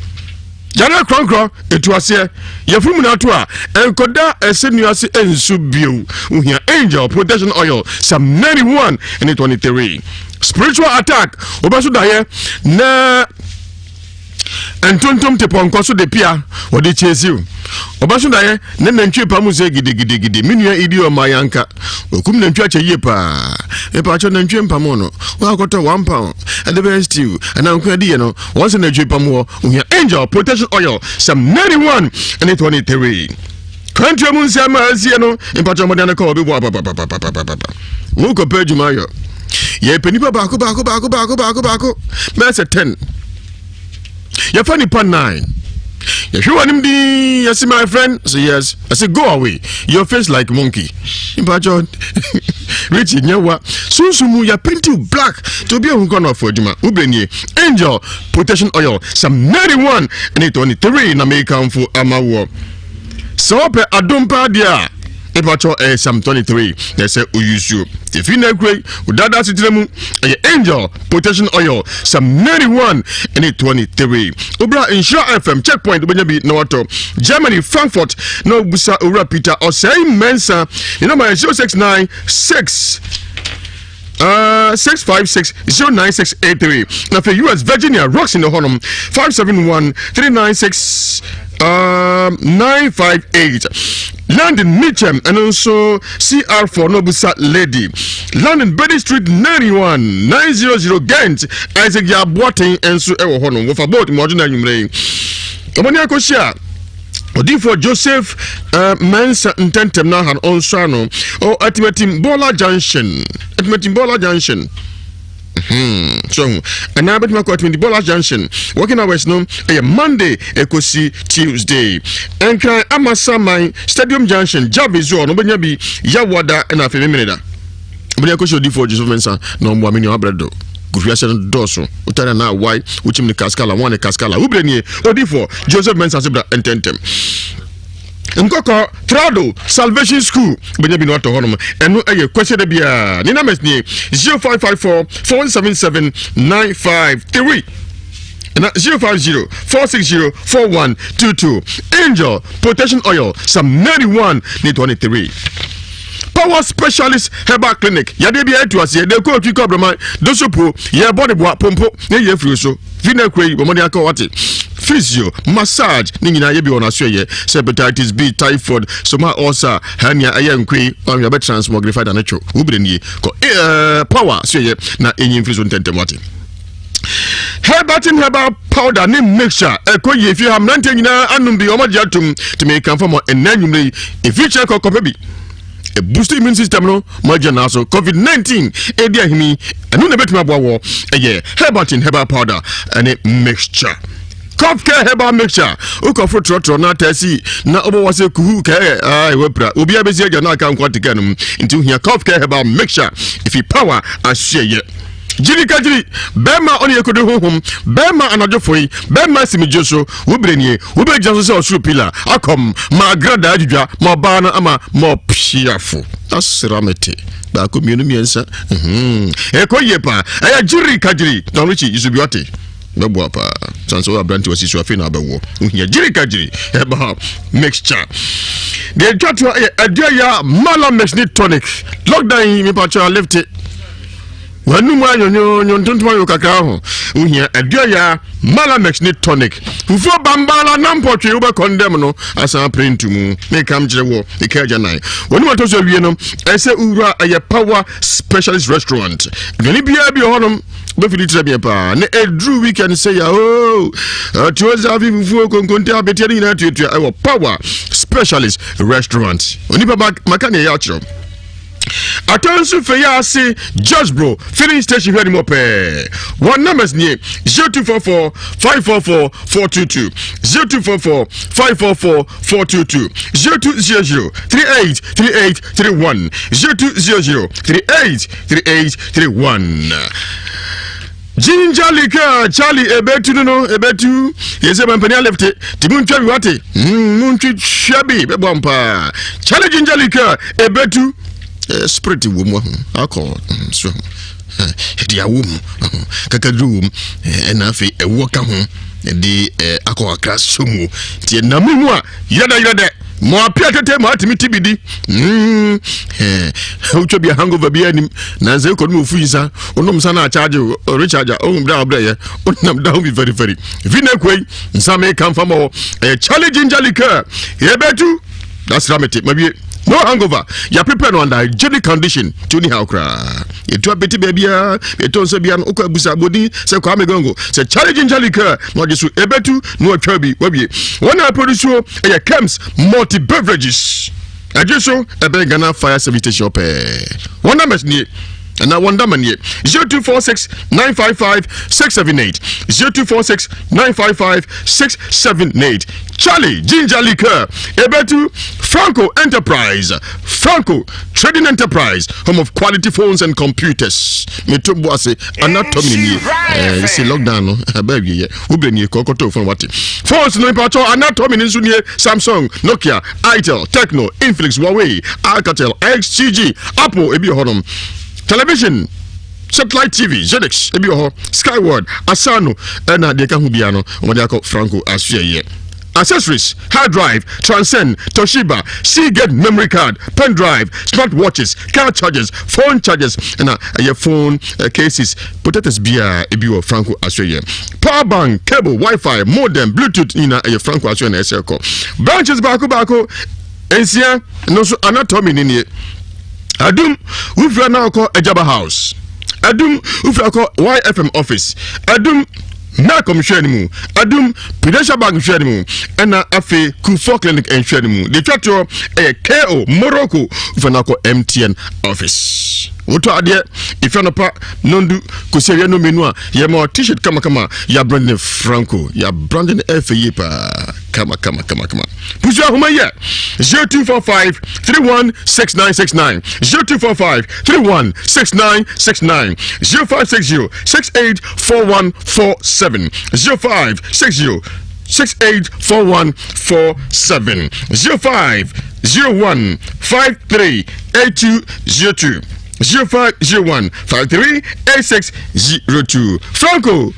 Yare korɔnkorɔ, etu aseɛ, yafunu mu n'ato a, ɛnkɔda ɛsɛ nua ase ɛnsu bio. Wohia Angel Protection Oil, Psalm 91 ne 23. Spiritual attack, wobɛso daeɛ na ntontom te pɔnkɔ so de pia wɔde kyesiw. Ɔbɛso daeɛ ne nantwie pa mu sɛ gidigidigidi. Me nua idi ɔma yanka. Okum nantwie akyɛ yie paa. Mepaakyɛ nantwie mpamo no. Wakɔtɔ 1 pound ɛde bɛyɛ stew ɛna nko adi yɛ no. Wɔn sɛ nantwie pam wɔ ohia Angel Protection Oil Psalm 91 ne 23. Kwantuo mu nsɛm a asie no mpakyɛ mmɔden no kɔ obi boa papapapapapapa. Wokɔpɛ adwuma ayɔ. Yɛpɛ nipa baako baako baako baako baako baako bɛyɛ sɛ 10. Yɛfa nipa 9. Yɛhwɛ w'anim din yɛse my friend say yes. I say go away. Your face like monkey. Mpakyɛ Richie nyɛ wa. Sunsun mu yɛ paint you black. To obi ehun kɔ na ɔfɔ adwuma. Wo nie. Angel Protection Oil Psalm 91 ne 23 na mekamfo ama wɔ. Sɛ wɔpɛ adom paa deɛ a mepakyɛ ɛyɛ Psalm 23 na ɛsɛ oyusuo. Efi na ekura yi odada asetena mu ɛyɛ Angel Protection Oil Psalm 91 ne 23. Obra Nhyira FM checkpoint wobɛnya bi na watɔ. Germany Frankfurt na obusa Owura Peter Ɔsɛe Mensah ne nɔma yɛ 069 6 656 09683 na afei US Virginia Rocks in the hɔnom 571 396 958 London Mitcham ɛno nso CR4 na obusa lady London Betty Street 91 900 Ghent Isaac Yaboaten nso ɛwɔ hɔnom wɔfa boat mu ɔgye no anwummerɛ yi ɔbɔne akɔhyia odiifoɔ Joseph Mensa ntɛntɛm no aha no ɔnsɔ ano. Oh, Atimatim Bɔɔla Junction, Atimatim Bɔɔla Junction. Hmm, so ho ɛna bɛtumi akɔ atumi Bola Junction. Working hours no ɛyɛ Monday ɛkɔsi Tuesday. Nkran Amasaman Stadium Junction Jabi so ɔno bɛnya bi Yawada ɛna afei Memeneda. Bɛde akɔsi odifoɔ Joseph Mensah na ɔmmoa me nua wabrɛ do. Kofi ahyɛ no dɔɔso. Wotare na awae wokyim ne kaskala wɔn ne kaskala. Wobrɛ nie odifoɔ Joseph Mensah se bra ntɛntɛm. Nkɔkɔ Trado Salvation School bɛnya bi no atɔ hɔnom. Ɛno ɛyɛ Kwasiada biara. Ne numbers nie 0554 477 953 na 050 460 4122. Angel Protection Oil Psalm 91 ne 23. Power Specialist Herbal Clinic yadeɛ bi atu aseɛ de kɔ otwi kɔ abrama dosopo yɛ bɔ de boa pompo ne yɛ afiri so fi na akura yi wɔn de aka wate physio massage ne nyinaa yɛ bi wɔn aso yɛ sɛ hepatitis B, typhoid, stomach ulcer, hernia, ɛyɛ nkoe wɔn yɛ bɛ transmogrify da ne two wubere nie kɔ power so yɛ na enyi mfiri so ntɛntɛm wate. Herbatin herbal powder ne mixture ɛkɔ yie fie ha, mmeranteɛ nyinaa anom bi wɔn agye atom tumi kanfo ma ɛnna anwummerɛ yi efi kyerɛ kɔ kɔpɛ bi boost immune system no ma agya naa so. COVID-19 ɛdi ahemi, ɛno na ɛbɛtumi aboa wɔ ɛyɛ Herbatin herbal powder ɛne mixture. Cough Care herbal mixture, wokɔforo trɔtrɔ na ataasi na wobɛwɔ sɛ kuhu kɛɛ ɛwɔ pira obiara bɛsi agya na aka nkɔ atekɛ no mu, nti wohia Cough Care herbal mixture ɛfi Power ahyeɛyɛ. Gyiri ka gyiri bɛrima ɔne yɛkɔdu honhom bɛrima anadwofo yi bɛrima simigye so woberɛ nie wobɛgyina so sɛ ɔsoro pila akɔm ma agradaa adwidwa ma ɔbaa no ama ma ɔpiafo asra mete baako mmienu mmiɛnsa. Ɛkɔ yie paa. Ɛyɛ gyiri ka gyiri na ɔno kyi yusu bi ɔte bɛboa paa sane sɛ woyɛ aberante wasi so afei na abɛwoɔ wohia gyiri ka gyiri herbal mixture. Deɛ ɛtwa toɔ ɛyɛ Aduaya Mala Mix ne tonic. Lockdown yi mepakyɛ alifte wanum anyonyonyo ntontom ayo kakra ho, wohia Aduaya Malamex ne tonic. Fufuo bambala na mpɔtwe wobɛ kɔndɛm no asan apere ntomu mekam kyerɛ wɔ ɛka agya nan wɔne watɔ so awie no ɛsɛ wowura ɛyɛ Power Specialist Restaurant. Aduane biara bi wɔ hɔnom bɛfidi kyerɛ meɛ paa ne ɛduru weekend sɛ yɛ o atuo zafi fufuo konkonte abeteɛ no nyinaa tuatua ɛwɔ Power Specialist Restaurant. Onipa maka ne ɛyɛ akyerɛ Atɔ nso fɛ yɛ ase Justbro filling station hwɛ anim pɛɛ. Wɔn numbers nie: 0244 544 422, 0244 544 422, 0200 38 38 31, 0200 38 38 31. Ginger liqueur Charlie ebetu no no ebetu yɛsɛ mampani alefte nti montwa bi wate, montwi hwɛ bi bɛboa mpaa. Charlie ginger liqueur ebetu spirit wɔ mu aho alcohol so ɛde awɔ mu kakaduro wɔ mu, ɛna afei ɛwɔ ka ho ɛde akɔ kakra so mu nti ɛnam mu a yɛdɛ yɛdɛ mo apia tete mo atumi ti bi di wotwa bi a hangover bi anim nansa ekɔ no ofu nsa onom nsa na akyagye recharge a ohun bere a ɔbrɛ yɛ onam down bi fɛrifɛri fi na ekɔ yi nsa mi ka nfa ma wɔ ɛyɛ Charlie ginger liqueur yɛbɛtu dasra mete ma wie no hangover. Yɛ prepare no under hygienic condition tí o ní ha koraa yɛtu apete baabiara yɛtɔ nsa bia no wokɔ abusa abɔdin sɛ Kwame Gongo sɛ Charlie ginger liqueur na ɔgye so ɛbɛtu na watwa bi wawie. Wɔn a produce ɛyɛ Kems Multi Beverages ɛgye so ɛbɛn Ghana Fire Service station pɛɛ. Wɔn numbers nie ɛna wɔn dama nie: 0246 955 678, 0246 955 678. Charlie ginger liqueur ebetu. Franco Enterprise, Franco Trading Enterprise, home of quality phones and computers. Meto bo ase anatomy nie si lockdown no ɛbɛ awieɛ wobɛ nie kɔkɔtɔ phone wate. Phones no mpatwɔ anatomy no nso nie: Samsung, Nokia, Itel, Tecno, Infinix, Huawei, Alcatel, XTG, Apple ebi wɔ hɔnom. Television, satellite TV, Zenix ebi wɔ hɔ, Skyward, Asano ɛna deɛ ka ho biara no wɔde akɔ Franco asoɛyɛ. Accessories, hard drive, Transcend, Toshiba, Seagate memory card, pen drive, smart watches, car chargers, phone chargers ɛna ɛyɛ phone cases, potatoes biara ebi wɔ Franco asoɛyɛ. Power bank, cable, Wi-Fi, modem, Bluetooth nyinaa ɛyɛ Franco asoɛyɛ na ɛsɛ kɔ. Branches baako baako nsia no nso anatomy ni nie: Adum wofira na akɔ Agyaba House, Adum wofira akɔ YFM office, Adum Melcom nhwɛ no mu, Adum Prudential Bank nhwɛ no mu, ɛna afei Kufuor Clinic nhwɛ no mu. Deɛ twa toɔ ɛyɛ ko Morocco wofira na akɔ MTN office. T-shirt. Wotɔ adeɛ efi anɔpa nondu kɔsi awia no mmienu a yɛma T-shirt kamakama yɛabrande ne Franco yɛabrande no ɛfɛ yie paa kama kama kama kama. Pusua ahoma yɛ 0245 316969 0245 316969 0560 684147 0560 684147 05 01 53 8202 0501 53 8602 Franco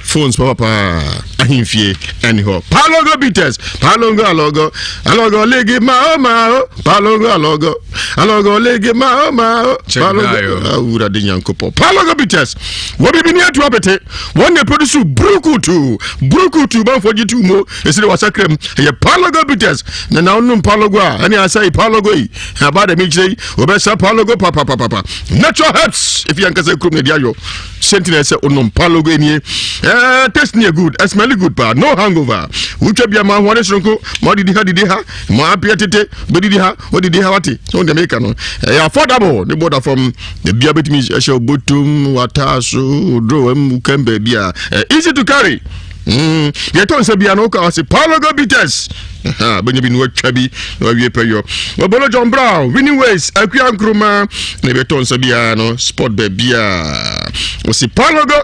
phones papa paa ahemfie ɛne hɔ palongo bitters palongo alɔgɔ alɔgɔ lege mao mao palongo alɔgɔ alɔgɔ lege mao mao palongo awurade nyankopɔn palongo bitters wɔbibi ne atu apete wɔn na produce brukutu brukutu banfo gye tu mu esiri wasakra mu ɛyɛ palogo bitters na na ɔnum palogo a ɛne asa yi palogo yi aba dɛm kyerɛ yi wɔbɛsa palogo papapapapa natural herbs efi ankasa kurom na ɛde ayɔ sɛnti na ɛsɛ ɔnum palogo nie ɛɛ taste ni yɛ good ɛsmɛli good paa no hangover wotwa bi ama ahoɔden soronko ma ɔdidi ha didi ha ma apia tete bɛdidi ha ɔdidi ha wate sɛ wɔn deɛ meka no ɛyɛ affordable ne bɔda fam Ebia bɛtumi ahyɛ obotom wataa so oduro mu kam baabi a easy to carry. Deɛ ɛtɔ nsa bia no woka ɔse Palogo bitters bɛnya bi na watwa bi na wawie pɛyɔ Obolo John Brown winning ways Akua Nkrumah na ɛbɛtɔ nsa biara no sport baabi a ɔse Palogo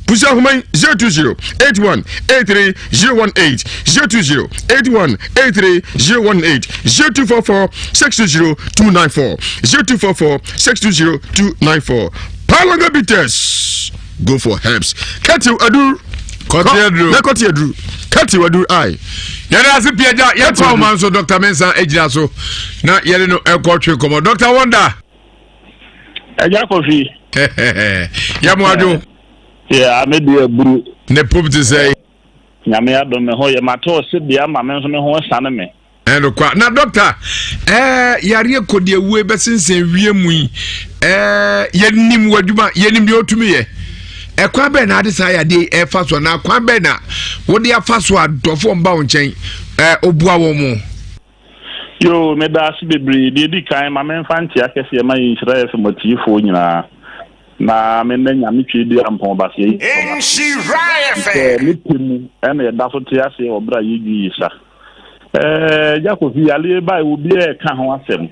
Pusi ahoma yi 020 81 83 018 020 81 83 018 0244 620 294 0244 620 294 Palanga Bitters go for herbs. Kɛtew aduru. Kɔte aduru. Na kɔte aduru. Kɛtew aduru ai. Yɛde ase pii agya yɛkɔ ahoma nso Dr. Mensah gyina so na yɛde no ɛkɔ twe nkɔmmɔ. Dr. Wonder. Ɛgya Kofi. Yɛ mo adwo. Yɛ ame deɛ aburu. Ne pom te sɛ. Nyame adom me ho yɛ mate ɔse deɛ ama me nso me ho sane me. Ɛnokwa na dɔkta ɛɛ yareɛ kɔdi awue bɛsensɛn wie mu yi ɛɛ yɛnim w'adwuma yɛnim deɛ ɔtumi yɛ ɛkwan bɛn na ade saa yadeɛ yi ɛfa so na kwan bɛn na wode afa so a dɔfoɔ mba wo nkyɛn ɛɛ ɔbua wɔn mo. Yoo, meda ase bebree. Deɛ ɛdi kan, ma memfa nkyea kɛseɛ ma yɛn Nhyira FM atiefoɔ nyinaa, na mennɛ Nyame Tweaduampɔn Baseɛ yi ase, sɛ ne pɛ mu na yɛda so te aseɛ wɔ berɛ a yɛdwi yi sa. Ɛɛ, Agya Kofi, yareɛ bae, obiara ɛka ho asɛm.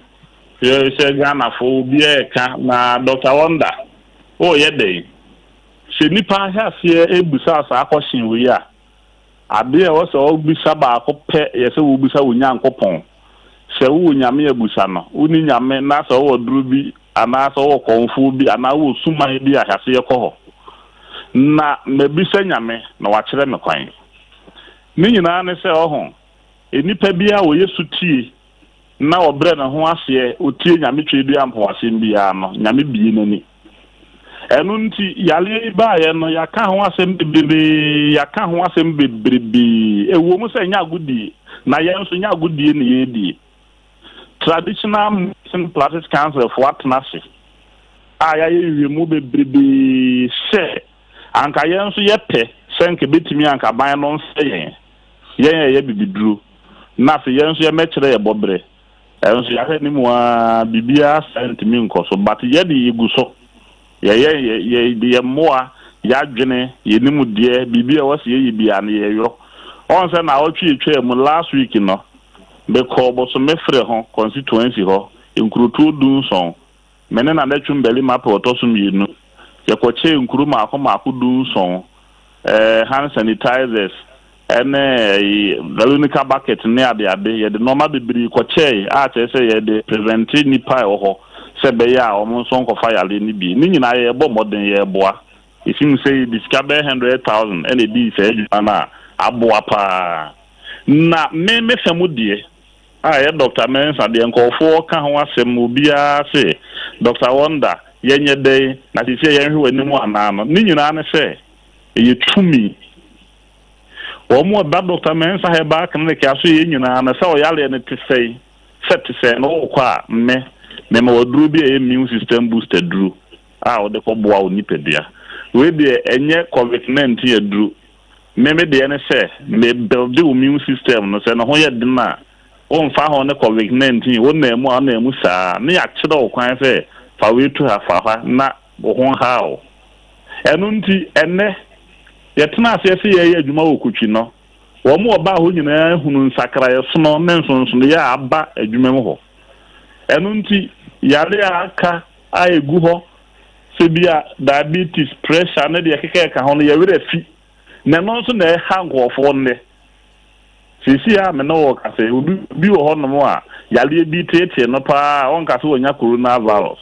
Sɛ Ghanafoɔ, obiara ɛka, na Dɔkta Wonder, woreyɛ dɛn? Sɛ nnipa ahyɛ aseɛ ɛrebisa saa kɔhyen wei a, Adeɛ a ɛwɔ sɛ wobisa baako pɛ yɛ sɛ wobisa wo Nyankopɔn. Sɛ wowɔ Nyame a bisa no. Wonni Nyame na sɛ wowɔ doro bi anaa sɛ wowɔ kɔmfoɔ bi anaa wowɔ suman bi a hyɛaseɛ kɔ hɔ. Na mabisa Nyame na wakyerɛ me kwan. Ne nyinaa ne sɛ ɔho, nnipa biara wɔyɛ sotie na ɔbrɛ ne ho aseɛ ɔtie Nyame Tweaduampɔn asɛm biara no, Nyame bue n'ani. Ɛno nti, yareɛ yi baeɛ no, yɛaka ho asɛm bebrebee, yɛaka ho asɛm bebrebee. Ɛwɔ mu sɛ ɛnyɛ agodie, na yɛn nso nyɛ agodie na yɛredie. Traditional Medicine Practice Council foɔ atena ase a yɛayɛ nhwehwɛmu bebrebee sɛ anka yɛn nso yɛpɛ sɛ anka ɛbɛtumi anka aban no mfrɛ yɛn, yɛn a yɛyɛ bibiduro, na afei yɛn nso yɛmmɛkyerɛ yɛn bɔberɛ. Ɛnso yɛahwɛ ne mu aa biribiara saa ntumi nkɔ so but yɛde yɛgu so yɛyɛ yɛ yɛde yɛn mmoa yɛadwene yɛn nimdeɛ biribi a ɛwɔ sɛ yɛyɛ biara no yɛyɔ. Ɔn sɛ naawɔtwe etwaa mu last week no mekɔɔ Bosomefre ho constituency hɔ nkurotoɔ dunson Me ne Nana Twum Barima pɛ ɔtɔ so mmienu. Yɛkɔkyɛɛ nkuro mmaako mmaako dunson, eh, hand sanitizers ne ɛyi, Veronica bucket ne adeade. Yɛde nnoɔma bebree kɔkyɛɛe a kyerɛ sɛ yɛde prevente nnipa a ɛwɔ hɔ sɛ ɛbɛyɛ a wɔn nso nkɔfa yareɛ no bi. Ne nyinaa yɛrebɔ mmɔden, yɛreboa. Ɛsim sɛ yɛde sika bɛyɛ 100,000 na ɛdii saa adwuma no a aboa pa ara. Na me me fa mu deɛ, A ɛyɛ Dɔkta Mensah deɛ nkurɔfoɔ ka ho asɛm obiara se Dɔkta Wonder yɛnyɛ dɛn na seesei yɛnhwɛ w'anim anaa no ne nyinaa ne sɛ ɛyɛ tumi. Wɔn a ɛba Dɔkta Mensah Herbal Clinic asoɛeɛ nyinaa no sɛ ɔyareɛ no te sɛn sɛ te sɛn no wokɔ a me mema wo aduro bi a ɛyɛ immune system booster duro a wode kɔboa wo nipadua. Wei deɛ ɛnyɛ covid 19 aduro Me me deɛ ne sɛ me builde wo immune system no sɛ ne ho yɛ den a wo nfa ho ne covid 19 wo nan mu a wo nan mu saa ne yɛakyerɛ wo kwan sɛ Fa wei to ha, fa ha, na wo ho nhaw wo. Ɛno nti, ɛnnɛ, yɛtena aseɛ sɛ yɛreyɛ adwuma wɔ Kotwi no, wɔn a wɔbaa hɔ nyinaa hunuu nsakraeɛ sono ne nsonsonoeɛ a aba adwuma mu hɔ. Ɛno nti, yareɛ a aka a ɛgu hɔ sɛ bi a diabetes, pressure ne deɛ ɛkeka ɛka ho no, yɛn werɛ afi. Na ɛno nso na ɛha nkurɔfoɔ nnɛ. Seesei a me ne wo rekasa yi, obi obi wɔ hɔnom a yareɛ bi reteetee no paa a ɔnka sɛ wanya coronavirus.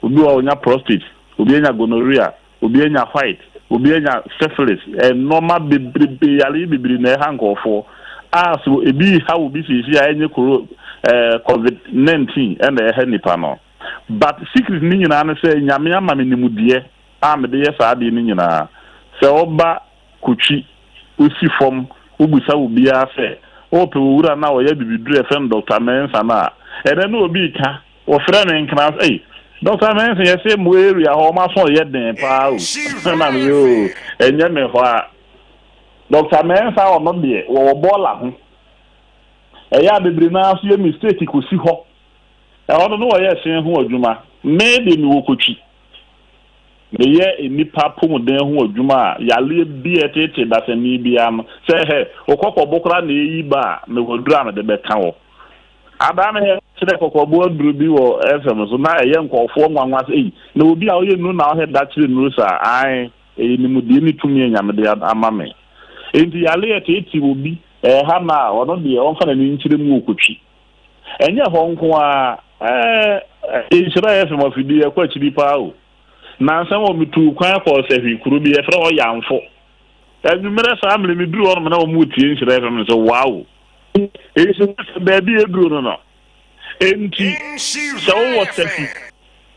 Obi wɔ hɔ a ɔnya prostate, obi anya gonorrhea, obi anya white, obi anya syphilis, nnoɔma bebrebe, yareɛ bebree na ɛha nkurɔfoɔ a so ebi reha obi seesei a ɛnyɛ koro ɛɛ covid 19 ɛna ɛha nipa no. But secret ne nyinaa ne sɛ Nyame ama me nimdeɛ a mede yɛ saa adeɛ no nyinaa. Sɛ woba kotwi, wosi fam, wobisa obiara sɛ, Wopɛ owura no a ɔyɛ abibiduro a yɛfrɛ no Dɔkta Mensah no a? Ɛnnɛ na obi reka, wɔfrɛ me nkra sɛ, Ei, Dɔkta Mensah, yɛse mo area hɔ wɔn aso yɛ den paa o. Na mese, Oo, ɛnyɛ me hɔ a. Dɔkta Mensah ɔno deɛ, wɔwɔ bɔɔla ho. Ɛyɛ a bebree no ara nso yɛ mistake kɔsi hɔ. Ɛhɔ no, na wɔyɛ hyɛn ho adwuma. Me deɛ mewɔ kotwi. Meyɛ nnipa apɔmuden ho adwuma a, yareɛ bi a ɛteetee dasani biara no, sɛ hɛ, wo kɔkɔbo koraa na ɛreyi ba a, mewɔ aduro a mede bɛka wo. Adaa me hɛ kyerɛ kɔkɔbo aduro bi wɔ FM so na ɛyɛ nkurɔfoɔ nwanwa sɛ, ei, na obi a ɔyɛ nnuro na ɔhɛ da kyerɛ nnuro saa? Ae, ɛyɛ nimdeɛ ne tumi a Nyame de ama me. Enti yareɛ a ɛteetee obi, ɛreha no a, ɔno deɛ ɔmfa n'ani nkyerɛ mu ɔkɔtwi. Ɛnyɛ hɔ nko ara, ɛɛ, Nhyira FM afidie ɛkɔ akyiri paa o. Nansa wɔ metuu kwan kɔɔ Sahwi, kuro bi yɛfrɛ hɔ Yamfo. Anwummerɛ saa mmerɛ meduru hɔ nom na wɔn retie Nhyira FM no sɛ wow. Nhyira FM baabi aduro no no. Enti sɛ wowɔ Sahwi,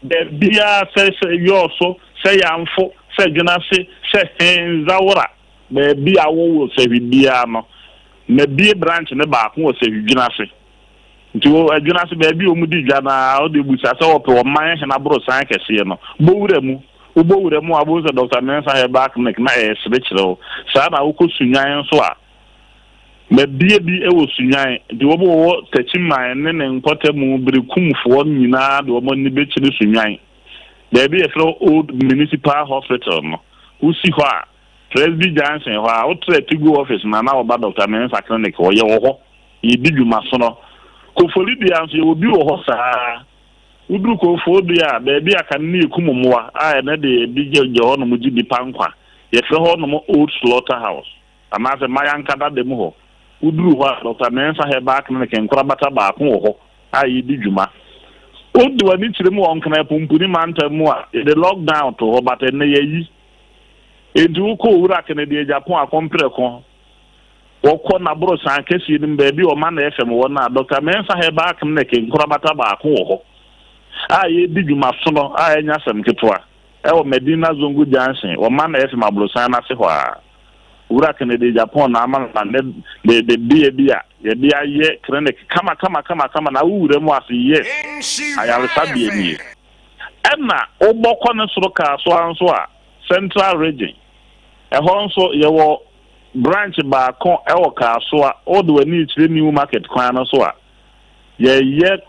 baabiara sɛ sɛ Yɔɔso, sɛ Yamfo, sɛ Dwenase, sɛ he, Nzawora, baabi a wowɔ Sahwi biara no, Mabue branch no baako wɔ Sahwi ase. Nti wɔ Adwene ase baabi a wɔdi dwa no ara, wode bisa sɛ wɔpɛ ɔman hene aborosan kɛseɛ no, bɔ wura mu. Wobɔ wura mu a, wobɛhu sɛ Dɔkta Mensah Herbal Clinic na ɛresere kyerɛ wo. Saa na wokɔ Sunnwan nso a, mabue bi wɔ Sunnwan. Nti wɔn a wɔwɔ Takyiman ne ne mpɔtamu Berekumfoɔ nyinaa de wɔn ani bɛkyerɛ Sunnwan. Baabi a yɛfrɛ hɔ Old Municipal Hospital no, wosi hɔ a, Presby Junction hɔ a, wotra Tigo office no a na wɔba Dɔkta Mensah Clinic hɔ. Yɛwɔ hɔ. Yɛdi dwuma sono. Koforidua nso, yɛwɔ bi wɔ hɔ saa ara. Woduru Koforidua a, baabi a kane no yɛkum mmoa a ɛnnɛ deɛ yɛde gyagya hɔnom gye nnipa nkwa. Yɛfrɛ hɔnom Old Slaughter House anaasɛ Mayanka dada mu hɔ. Woduru hɔ a, Dɔkta Mensah Herbal Clinic nkorabata baako wɔ hɔ a yɛdi dwuma. Wode w'ani kyerɛ mu wɔ Nkran Pumpuni mantam mu a, yɛde lockdown too hɔ but ɛnnɛ yɛayi. Enti wokɔ Owura Kennedy Agyapong Akompreko, wɔkɔ n'aborosan kɛseɛ no mu baabi a ɔma na FM wɔ no a, Dɔkta Mensah Herbal Clinic nkorabata baako wɔ hɔ a yɛredi dwuma sono a ɛnyɛ asɛm ketewa ɛwɔ Medina Zongo Junction, ɔma na FM aborosan no ase hɔ ara. Owura Kennedy Agyapong na ama me ne de de bea bi a yɛde ayɛ clinic kama kama kama kama na wowura mu ase yes ayaresabea nie. Ɛna wobɔkɔ ne soro Kasoa nso a, Central Region, ɛhɔ nso yɛwɔ branch baako wɔ Kasoa, wode w'ani rekyerɛ New Market kwan no so a, yɛyɛ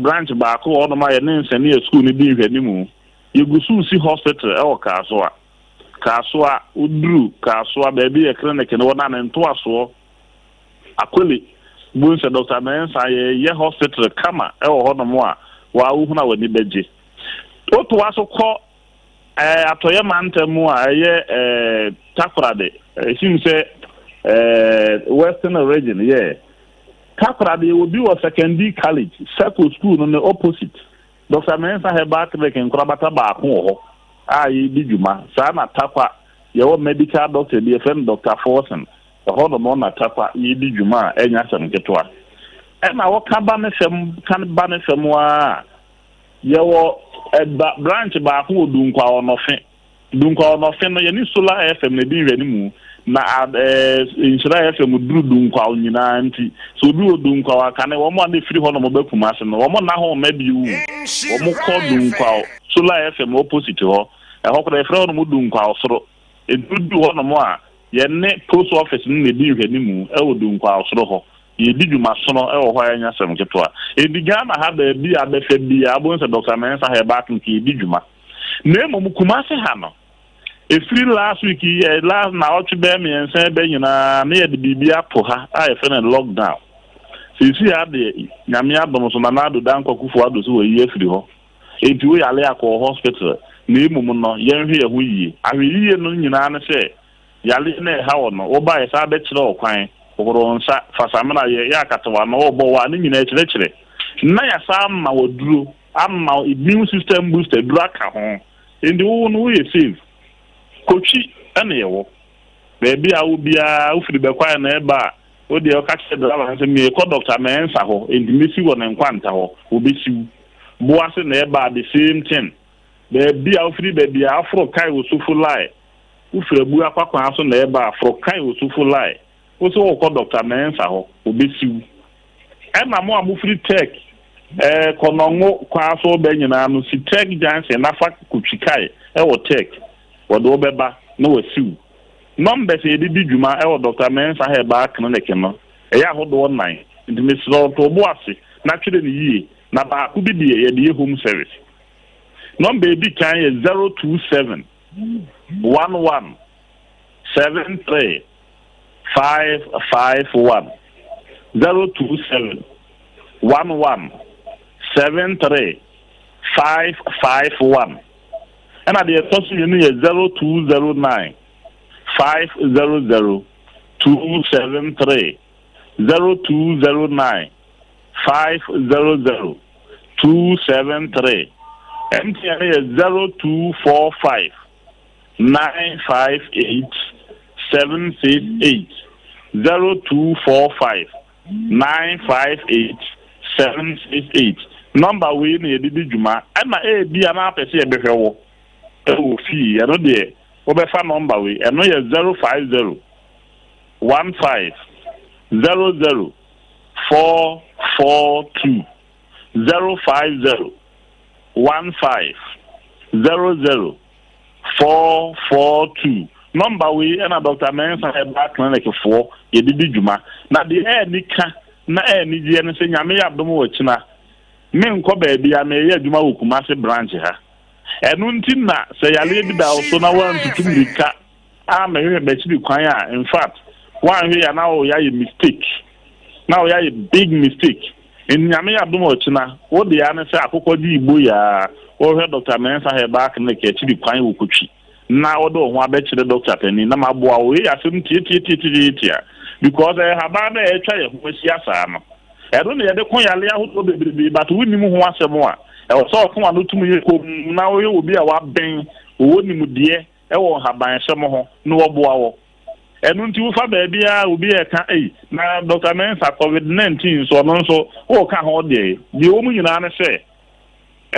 branch baako wɔ hɔnom a yɛne Nsɛnniɛ Sukuu no di nhwɛanimu. Yɛgu so resi hospital wɔ Kasoa. Kasoa, woduru Kasoa baabi yɛ clinic no wɔ no a ne ntoasoɔ Akwele, bohu sɛ Dɔkta Mensah yɛyɛ hospital kama wɔ hɔnom a, waa wohunu a w'ani bɛgye. Wotoa so kɔ ɛɛ Atɔeɛ mantam mu a ɛyɛ ɛɛ Takoradi, ɛsim sɛ ɛɛ Western Region yɛ. Takoradi yɛwɔ bi wɔ Sekondi College, Seko School no ne opposite. Dɔkta Mensah Herbal Clinic nkorabata baako wɔ hɔ a yɛredi dwuma. Saa na Tarkwa yɛwɔ medical doctor bi yɛfrɛ no Dɔkta Forson. Ɛhɔnom na Tarkwa redi dwuma a ɛnyɛ asɛm ketewa. Ɛna wɔka ba ne fam ka ba ne fam ara a, yɛwɔ ɛba branch baako wɔ Dunkwa Ɔnɔfe. Dunkwa Ɔnɔfe no, yɛne Solar FM na ɛdi nhwɛanimu, na ɛɛ Nhyira FM duru Dunkwa nyinaa nti, sɛ obi wɔ Dunkwa a, kane wɔn a na ɛfiri hɔnom ba Kumasi no, wɔn nna ho mma bio. Wɔn kɔ Dunkwa Solar FM opposite hɔ. Ɛhɔ koraa yɛfrɛ hɔnom Dunkwa Ɔsoro. Ɛduru du hɔnom a, Yɛne post office no na edi nhwɛanimu wɔ Dunkwa Ɔsoro hɔ. Yɛdi dwuma sono wɔ hɔ a ɛnyɛ asɛm ketewa. Enti Ghana ha baabi a bɛhwɛ biara wobɛhu sɛ Doctor Mensah Herbal Clinic yɛdi dwuma. Na mmom Kumasi ha no, ɛfiri last week yi, eh, last naawɔtwe bɛyɛ mmiɛnsa ɛbɛ nyinaa na yɛde biribi ato ha a yɛfrɛ no lockdown. Seesei ara deɛ, Nyame adom so, Nana Addo Dankwa Akufo Addo sɛ wayi afiri hɔ. Enti wo yare a kɔ hospital, na mmom no yɛnhwɛ yɛn ho yie. Ahwɛyie no nyinaa ne sɛ, Yareɛ no a ɛha wo no, woba a yɛsan bɛkyerɛ wo kwan, hohoro wo nsa, fa samina yɛ, yɛ akata w'ano, wobɔ wa a, ne nyinaa kyerɛkyerɛ. Na yɛasan ama wo aduro, ama wo immune system booster aduro aka ho. Enti wo no woyɛ safe. Kotwi na yɛwɔ. Baabi a wowɔ biara, wofiri Bɛkwae na ɛreba a, wo deɛ woka kyerɛ driver no sɛ merekɔ Doctor Mensah hɔ, enti mɛsi wɔ ne nkwanta hɔ, wɔbɛsi wo. Boase na ɛreba a, the same thing. Baabi a wofiri ba biara, aforo kae wo sofo line. Wofiri Abua Kwakwaa so na ɛreba a, foro kae Osofo line. Wo se worekɔ Doctor Mensah hɔ, wɔbɛsi wo. Ɛna mo a mofiri Tech, eh, Kɔnɔngo kwan so reba nyinaa no, si Tech junction na fa kotwi kae wɔ Tech. Wɔde wo bɛba na wɔasi wo. Numbers a yɛde di dwuma wɔ Doctor Mensah Herbal Clinic no, ɛyɛ ahodoɔ nnan. Nti mesrɛ wo, to wo bo ase na twerɛ no yie. Na baako bi deɛ, yɛde yɛ home service. Number a ɛdi kan yɛ 027. 11 73 551 027 11 73 551 ɛna deɛ ɛtɔ so mmienu yɛ 0209 500 273 0209 500 273. MTN no yɛ 0245 958 768 0245 958 768. Nɔmba wei na yɛde di dwuma. Ɛna ebia na apɛ sɛ yɛbɛhwɛ wo wɔ fie, ɛno deɛ wobɛfa nɔmba wei, ɛno yɛ 050 15 00 4 4 2 0 5 0 1 5 0 0 4 4 2 Nɔmba wei na Dɔkta Mensah Herbal Clinic foɔ yɛde di dwuma. Na deɛ ɛyɛ anika na ɛyɛ anigyeɛ ne sɛ Nyame yɛ adom wɔ kyena menkɔ baabiara meyɛ adwuma wɔ Kumasi branch ha. Ɛno nti na sɛ yareɛ bi da wo so na woantutu mmirika a mehwehwɛ m'akyiri kwan a infact woanhwɛ yie a na woyɛ ayɛ mistake na woyɛ ayɛ big mistake nti Nyame yɛ adom a ɔkyena wo deɛ ara ne sɛ akokɔ gye igbo yɛ a wohwɛ Doctor Mensah Herbal Clinic akyiri kwan wɔ Kotwi na wode wo ho abɛkyerɛ doctor panin na maboa wo wei yɛ asɛm tiatiatiatiatia because ɛyɛ haban na ɛtwa yɛ ho ahyia saa no ɛno na yɛde ko yale ahodoɔ bebrebe but wonnim ho asɛm a ɛwɔ sɛ ɔko ano tum yɛ komm na woyɛ obi a waben ɔwɔ nimdeɛ wɔ nhabanhyɛm ho na wɔboa wɔ. Ɛno nti wofa baabiara a obi reka ei na Doctor Mensah covid 19 nso ɔno nso woka ho deɛ. Deɛ ɛwɔ mu nyinaa ne sɛ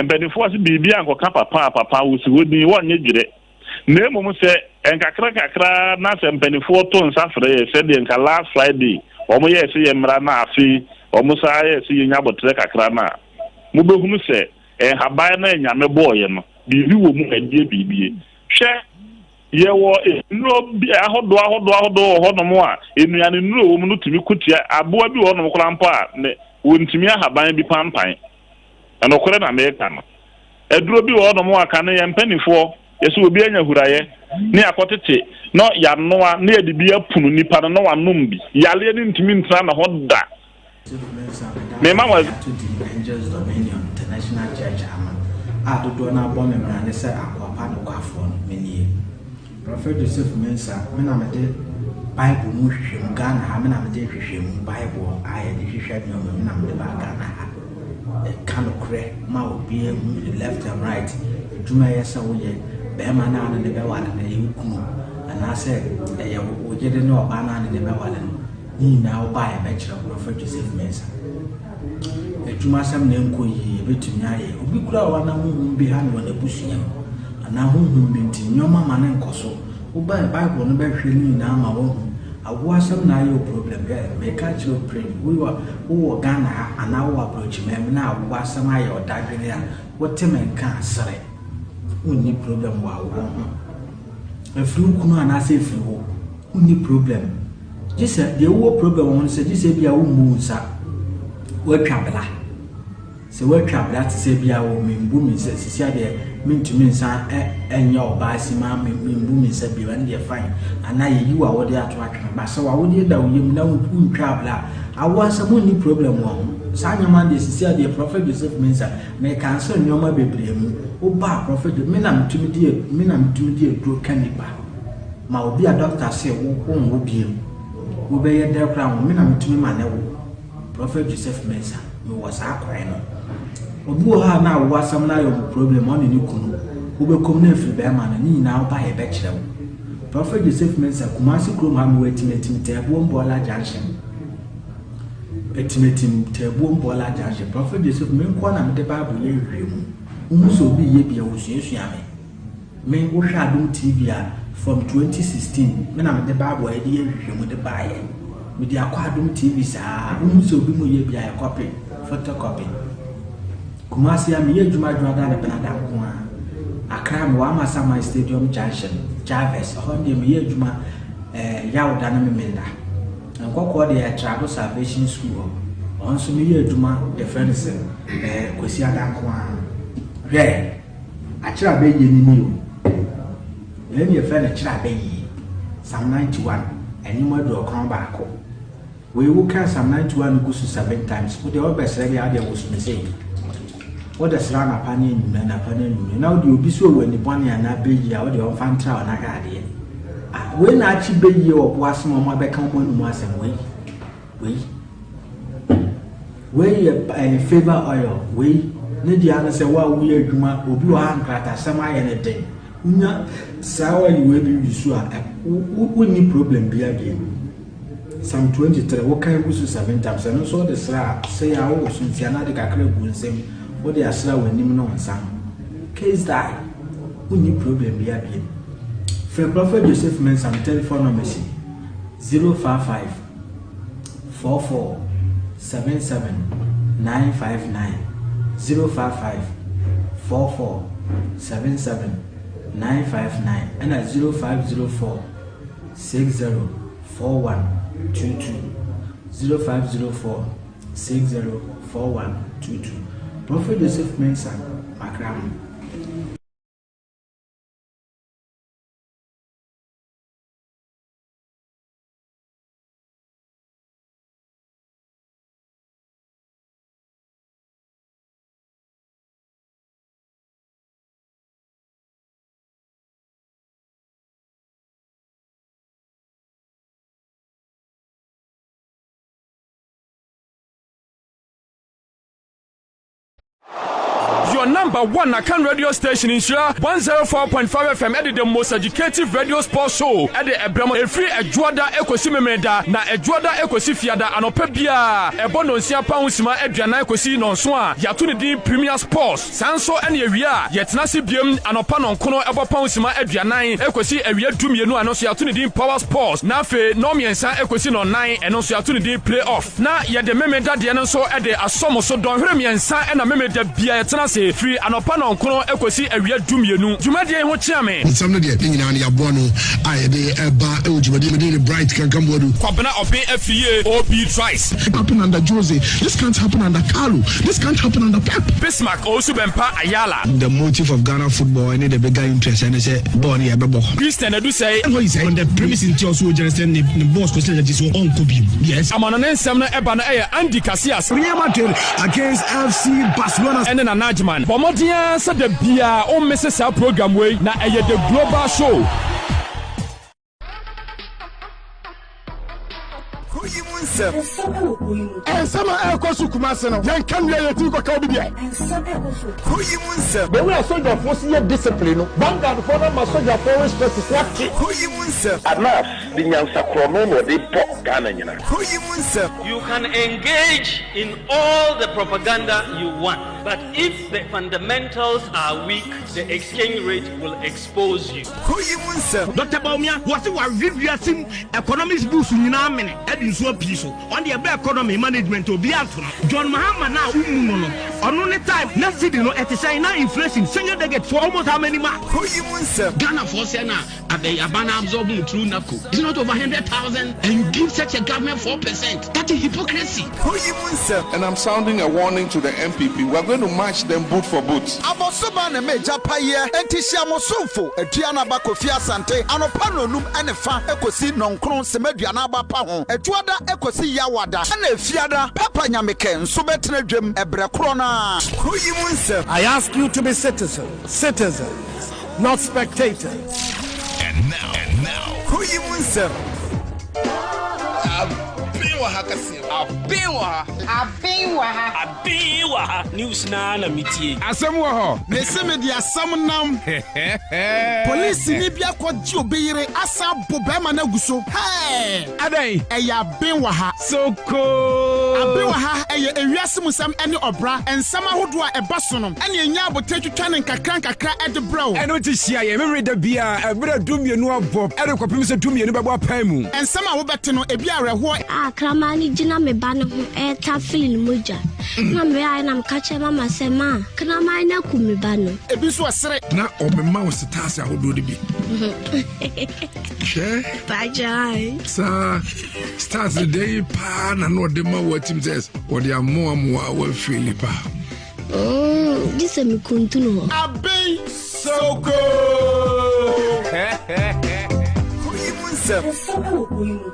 mpanimfoɔ se biribi ankɔka papa a papa wosi hɔ din wɔnnye dwerɛ. Na mmom sɛ nkakra nkakra na sɛ mpanimfoɔ to nsa frɛ yɛ sɛdeɛ nka last Friday wɔn yɛɛ sɛ yɛmmra na afei wɔn saa yɛɛ sɛ yɛnya aboterɛ kakra no a mobɛhunu sɛ nhaban no a Nyame bɔɔyɛ no Biribi wɔ mu a ɛdeɛ biribie. Hwɛ, yɛwɔ nnuro bi ahodoɔ ahodoɔ ahodoɔ wɔ hɔnom a nnuane nnuro wɔ mu no tumi ko tia aboa bi wɔ hɔnom koraa mpo a ne wɔntumi ahaban bi pampan. Ɛnokorɛ na meka no. Aduro bi wɔ hɔnom a kane yɛn mpanimfoɔ yɛsɛ obi anya huraeɛ ne yɛakɔtete na yɛanoa na yɛde bi apunu nipa no na wanom bi. Yareɛ no ntumi ntena ne ho da. Joseph Mensah bɛda Mema ase wo ato din Angels Dominion International Church ano a dodoɔ no ara bɔ me mmrane sɛ akoa pa nokwafoɔ no, me nie. Prɔfɛt Joseph Mensah, me na mede Bible mu nhwehwɛmu, Ghana ha, me na mede nhwehwɛmu Bible a yɛde hwehwɛ nneɛma me na mede baa Ghana ha. Ɛka nokorɛ ma obiara hu left and right, adwuma ɛyɛ sɛ woyɛ, bɛrima no a ne ne bɛware no ɛyɛ wo kunu, anaasɛ ɛyɛ wo yere ne ɔbaa no a ne ne bɛware no. Ne nyinaa wo ba a yɛbɛkyerɛ wo Prɔfɛt Joseph Mensah. Adwuma asɛm na ɛnkɔ yie yɛbɛtumi ayɛ. Obi koraa wɔ hɔ na honhom bi ha no wɔ n'abusua mu anaa honhom bi nti nneɛma ma no nkɔ so. Wo ba a Bible no bɛhwehwɛ ne nyinaa ma woahu. Awoɔ asɛm na ayɛ wo problem. Hwɛ meka akyerɛ wo pren wowɔ wowɔ Ghana ha anaa wowɔ aborɔkyiman mu na awoɔ asɛm ayɛ wo dadwene a wote me nka a sere. Wonni problem wɔ awoɔ ho. Ɛfiri wo kunu anaasɛ ɛfiri wo. Wonni problem. Gye sɛ deɛ wowɔ problem wɔ ho no sɛ gye sɛ ebia wommu wo nsa, woatwa bla. Sɛ woatwa bra te sɛ ebia wo membu me nsa sisi a deɛ mentumi nsan nyɛ ɔbaa simaa me membu me nsa bio ɛno deɛ fine anaa yɛyi w'awodeɛ ato atwene ba sɛ w'awodeɛ da wo yam na wontwaa bra a awoɔ asɛm wonni problem wɔ ho saa nneɛma no deɛ sisi a deɛ Prophet Joseph Mensah me cancel nneɛma bebree mu woba a Prophet me na metumi di me na metumi di aduro ka nipa ma obi a doctor se wo wonwo bio wobɛyɛ dɛ koraa wo me na metumi ma ne wo Prophet Joseph Mensah, mewɔ saa kwan no. Obi wɔ hɔ a na awo asɛm no ayɛ ɔmo problem, ɔne ne kunu. Wobɛkɔ mu na afiri bɛrima no, ne nyinaa woba a yɛbɛkyerɛ wo. Prophet Joseph Mensah, Kumasi kurom ha mewɔ Atimatim Taabuom Bɔɔla Junction. Atimatim Taabuom Bɔɔla Junction. Prophet Joseph, me nkoa na mede Bible yɛ nhwehwɛmu. Wohu sɛ obi yɛ bi a, wosuasua me. Me wo hwɛ adom TV a from 2016 me na mede bible a yɛde yɛ nhwehwɛmu de baeɛ mede akɔ adom TV saa wohu sɛ obi mu yɛ bi a yɛ copy photocopy Kumasi a meyɛ adwuma adwuma da ne benada nko a Accra mewɔ Amasaman Stadium Junction Jarvis ɛhɔ deɛ meyɛ adwuma eh, Yawda ne Memenda Nkɔkɔɔ deɛ yɛ Trado Salvation School hɔ ɔno nso meyɛ adwuma yɛfrɛ no sɛ eh, Kwasiada nko a hwɛ Akyerɛ abɛyie no ni o. Wei ne yɛfrɛ no kyerɛ abɛyie. Psalm 91, ɛnwom aduokron baako. Wei wo kan Psalm 91 no gu so seven times. Wo deɛ wobɛsrɛ deɛ adeɛ woso no sei. Wode srɛ anapa ne anwummerɛ, anapa ne anwummerɛ. Na wode obi so wɔ ani bɔne anaa bɛyie a wode ɔmfa ntra wo na hwɛ adeɛ. Ah, wei na akye bɛyie wɔ bo ase ma wɔn abɛka wɔn anum asɛm wei. Wei wei yɛ ɛyɛ favour oil wei ne deɛ ano sɛ wo a woyɛ adwuma obi wɔ ha nkratasɛm ayɛ ne den wonya saa oil wei bi wi so a wonni problem bia bio Psalm 23 wokan gu so seven times ɛno nso wode sra a sɛ yɛ a wowɔ so ntia na ade kakra gu nsam wode asra w'anim ne wo nsa ho case die wonni problem bia bio frɛ Prophet Joseph Mensah me telephone number si 055 44 77 959 055 44 77 959 ɛna 0504 60 41 22 0504 60 41 22 Prophet Joseph Mensah Makra ho. Your number one Akan radio station Nhyira 104.5 FM ɛde the most educative radio sports show ɛde ɛbrɛ mo ɛfiri Ɛdwoada ɛkɔsi Memeneda na Ɛdwoada ɛkɔsi Fiada anɔpa biara ɛbɔ nɔnsia pa ho sima aduanan kɔsi nɔnson a yɛato ne din Premier Sports saa nso ɛne awia a yɛtena ase biom anɔpa nɔnkono ɛbɔ pa ho sima aduanan ɛkɔsi awia dumienu a ɛno nso yɛato ne din Power Sports na afei nɔnmiɛnsa ɛkɔsi nɔnnan ɛno nso yɛato ne din Play Off. Na yɛde Memeda deɛ no nso de asɔ mo so dɔnhwere mmiɛnsa na Memeda biara yɛtena ase firi anɔpa nnɔnkron kɔsi awia dumienu. Dwumadie yi ho kyea me. Nsɛm no deɛ, ne nyinaa no yɛaboa ano a yɛde reba wɔ dwumadie. Me din de Bright Kankan Boadu. Kwabena Ɔben Afriyie OB Trice. Happen under Jose, this can't happen under Carlo, this can't happen under Pep. Bismarck Owusu Bɛmpa Ayala. The motive of Ghana football ɛne the bigger interest ɛne sɛ bɔɔl no yɛbɛbɔ. Christian Adusei. Ɛhɔ yi sɛ on the premise nti ɔso ogyina sɛ ne ne boss kɔsi na gyesi ɔnkɔ bi yes. Amanɔne nsɛm no ɛba no ɛyɛ Andy Casillas. Real Madrid against FC Barcelona. Ɛne Nana Agyeman. Bɔ mmɔden ara sɛ da biara wo mmese saa program wei na ɛyɛ The Global Show. Kuro yi mu nsɛm. Nsɛm ɛwɔ kuro yi mu. Nsɛm a ɛrekɔ so Kumasi no, yɛnka nwie yɛtumi kɔka obi deɛ. Nsɛm ɛrekɔ so. Kuro yi mu nsɛm. The way a sogyafoɔ si yɛ discipline no, vanguard foɔ no ama sogyafoɔ respect so ate. Kuro yi mu nsɛm. Anas de nyansa korɔno na ɔde bɔ Ghana nyina. Kuro yi mu nsɛm. You can engage in all the propaganda you want, but if the fundamentals are weak, the exchange rate will expose you. Kuro yi mu nsɛm. Doctor Bawumia, wɔse wawe wiase mu economics books nyinaa amene de nsuo apue. apii so. Ɔno deɛ ɛbɛ economy management obiara nto no. John Mahama no a wommu no no, ɔno ne time na cedi no ɛte sɛn na inflation single digit for almost how many months? Kuro yi mu nsɛm. Ghanafoɔ sɛ na abɛ aba na absorb mu through NABCO is it not over 100,000 and you give such a government 4% that is hypocrisy. Kuro yi mu nsɛm. And I'm sounding a warning to the NPP, we are going to match them boot for boot. Abɔsoba na m'agya paeɛ, enti hyia mo somfo Aduanaba Kofi Asante anɔpa nnɔnum ne fa kɔsi nnɔnkron sema aduanaba pa ho, Adwoada kɔsi Yawada, ɛna Efiada, Papa Nyamekɛ nso bɛtena dwam ɛberɛ korɔ no ara. Kuro yi mu nsɛm. I ask you to be citizens, citizens, not spectators. And now, and now, Kuro yi mu nsɛm. Aben wɔ ha kɛseɛ. Aben wɔ ha. Aben wɔ ha. Aben wɔ ha. News naa na metie. Asɛm wɔ hɔ. Mese mede asɛm nam. Polisini bi akɔgye obi yere asan abo bɛrima no agu so. Hɛɛ! Adɛn? Ɛyɛ aben wɔ ha. Sokoo! Aben wɔ ha ɛyɛ ewiase mu nsɛm ne ɔbra nsɛm ahodoɔ a ɛba so no ɛne ɛnya abotire twitwa no nkakra nkakra de brɛ wo. Ɛno nti hyia yɛn Memeneda biara ɛberɛ a dumienu abɔ de kɔpem sɛ dumienu bɛbɔ apae mu. Nsɛm a wobɛte no ebi awerɛhoɔ. A kraman no gyina me ba no ho retafere ne mogya. Na mebaeɛ na meka kyerɛ mama sɛ, Ma, kraman no aku me ba no. Ebi nso ɛsere. Na ɔmema wo setaase ahodoɔ no bi. Hwɛ. Pagyae. Saa stars dɛn yi paa na na ɔde ma wo atim sɛ ɔde amoamoa wafeeli paa. Mm, gye sɛ mekuntunu hɔ. Abɛn Soko. Nsɛm.